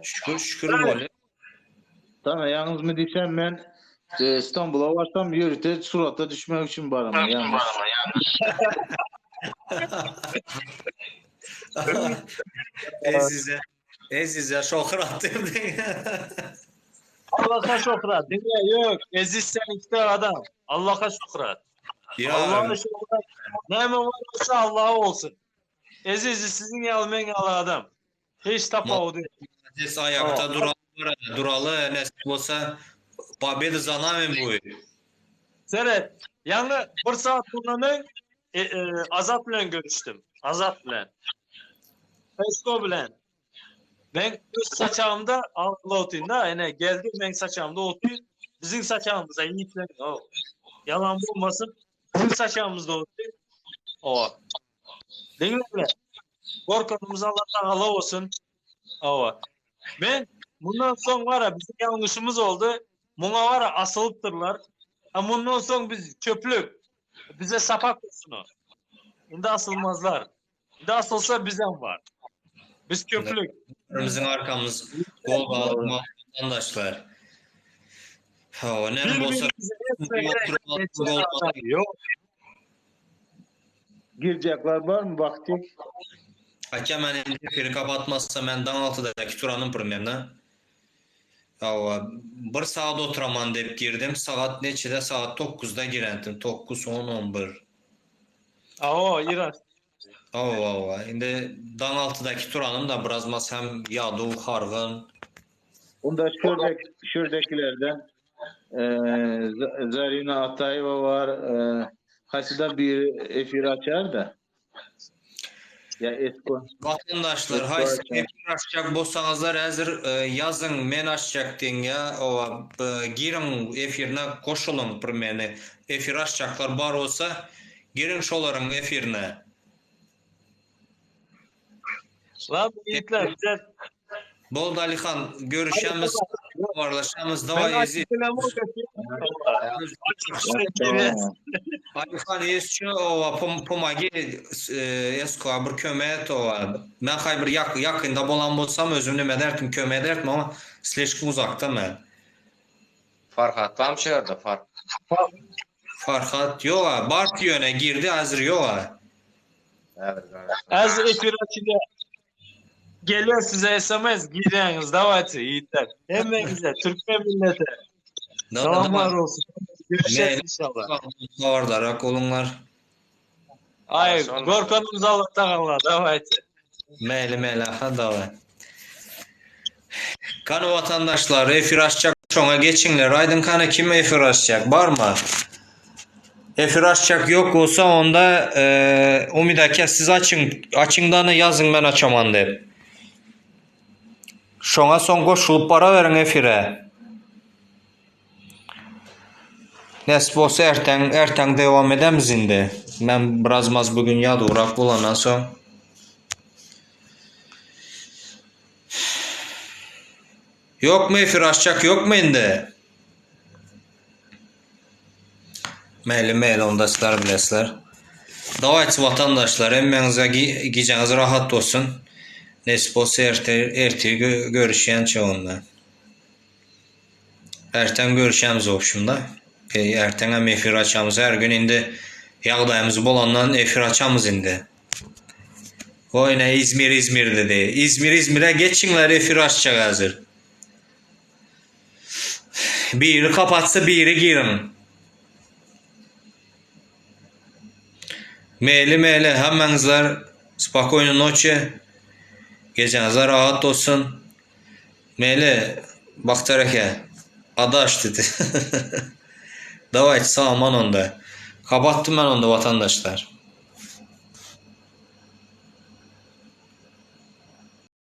Şükür şükür bolýar. Tamam yalnız mı desem ben e, İstanbul'a varsam yürüte surata düşmek için barama yalnız. Ezize, Ezize şohrat diýdim. Allah'a şöhrat. Diňe ýok. Eziz sen ikide adam. Allah'a şöhrat. Ya Allah'a şöhrat. Näme bar bolsa Allah'a olsun. Eziz siziň ýaly meň ýaly adam. Hiç tapawudy ýok. Moses aýakda duraly bar, duraly nesip bolsa pobeda za nami buýt. Seret, ýaňy bir saat mundan öň e, e, Azat bilen görüşdim. Azat bilen. Esko bilen. Men öz saçagymda agzynda otyryn da, ene geldi meň saçagymda otyr. Biziň saçagymyzda iýipler. Ýalan bolmasyn, biziň saçagymyzda otyr. Owa. Diňleňler. Gorkanymyz Allah tagala bolsun. Hawa. Men mundan soň bara biziň ýalňyşymyz boldy. Muňa bara asylypdyrlar. A mundan soň biz çöplük. Bize sapak bolsun o. Indi asylmazlar. Indi asylsa bizem bar. Biz köplük. Biziň arkamyz gol galyp vatandaşlar. Hawa, näme bolsa Ýok. Girjekler barmy bakjyk? Aka men indi efiri kapatmazsa men daň altydaky turanym primерno. Hawa, bir sagat oturaman dep girdim. Sagat neçede? Sagat 9-da girendim. 9, 10, 11. Awa, Irak. Hawa, hawa. Indi daň altydaky turanym da biraz mas hem ýaduw, hargyn. Onda şuradaki şuradakilerden eee Zarina Ataýewa bar, eee haýsyda biri efir açar da. Ya Esko. Watandaşlar Esko haýsy açar. efir açjak bolsaňyzlar häzir ýazyň men açjak diýiň ýa owa giriň efirine goşulyň primeni efir açjaklar bar bolsa giriň şolaryň efirine. Lan ýigitler bize Boldy Alihan görüşemiz habarlaşamyz daway Eziz. Alihan ýesçi owa pomagi esko bir kömek et owa. Men haý bir ýakynda bolan bolsam özüm neme ederdim kömek ederdim ama slişkom uzakda men. Farhat bam şu ýerde Far. Farhat ýoga bardy ýöne girdi hazir ýoga. Az efir açylýar. Gelýär size SMS girýäňiz dawayçy ýigitler. Hemmeňize türkmen milleti. Salamlar olsun. Görüşeris inşallah. Habardarak boluňlar. Ay gorkanymyz Allah tagalla dawayçy. Meyli meyli aha daway. Kany watandaşlar efir açjak şoňa geçiňler aýdyň kany kim efir açjak barmy? Efir açjak ýok bolsa onda Umyt aka siz açyň açyň dany ýazyň men açaman dep. Şoňa soň goşulyp baraweriň efire. Nesip bolsa erteň erteň dewam edemiz indi. Men biraz maz bugün ýadawrak bolandan soň. Ýokmy efir açjak ýokmy indi? Meyli meyli onda sizler bilesizler. Dawayçy watandaşlar hemmäňize gijeňiz rahat bolsun. Nesip bolsa ertir ertir görüşýänçä onda. Erten görüşemiz obşumda. Erten hem efir açamyz her gün indi ýagdaýymyz bolandan efir açamyz indi. Oý ne İzmir İzmir dedi. İzmir İzmir'e geçiňler efir açjak häzir. Biri kapatsa biri giriň. Meyli meyli hemmäňizler spokojny noçi. Gejäňizler rahat bolsun. Meyli Bagtyýar eke adaş dedi. Dawayçy sag aman onda. Kapatdym men onda watandaşlar.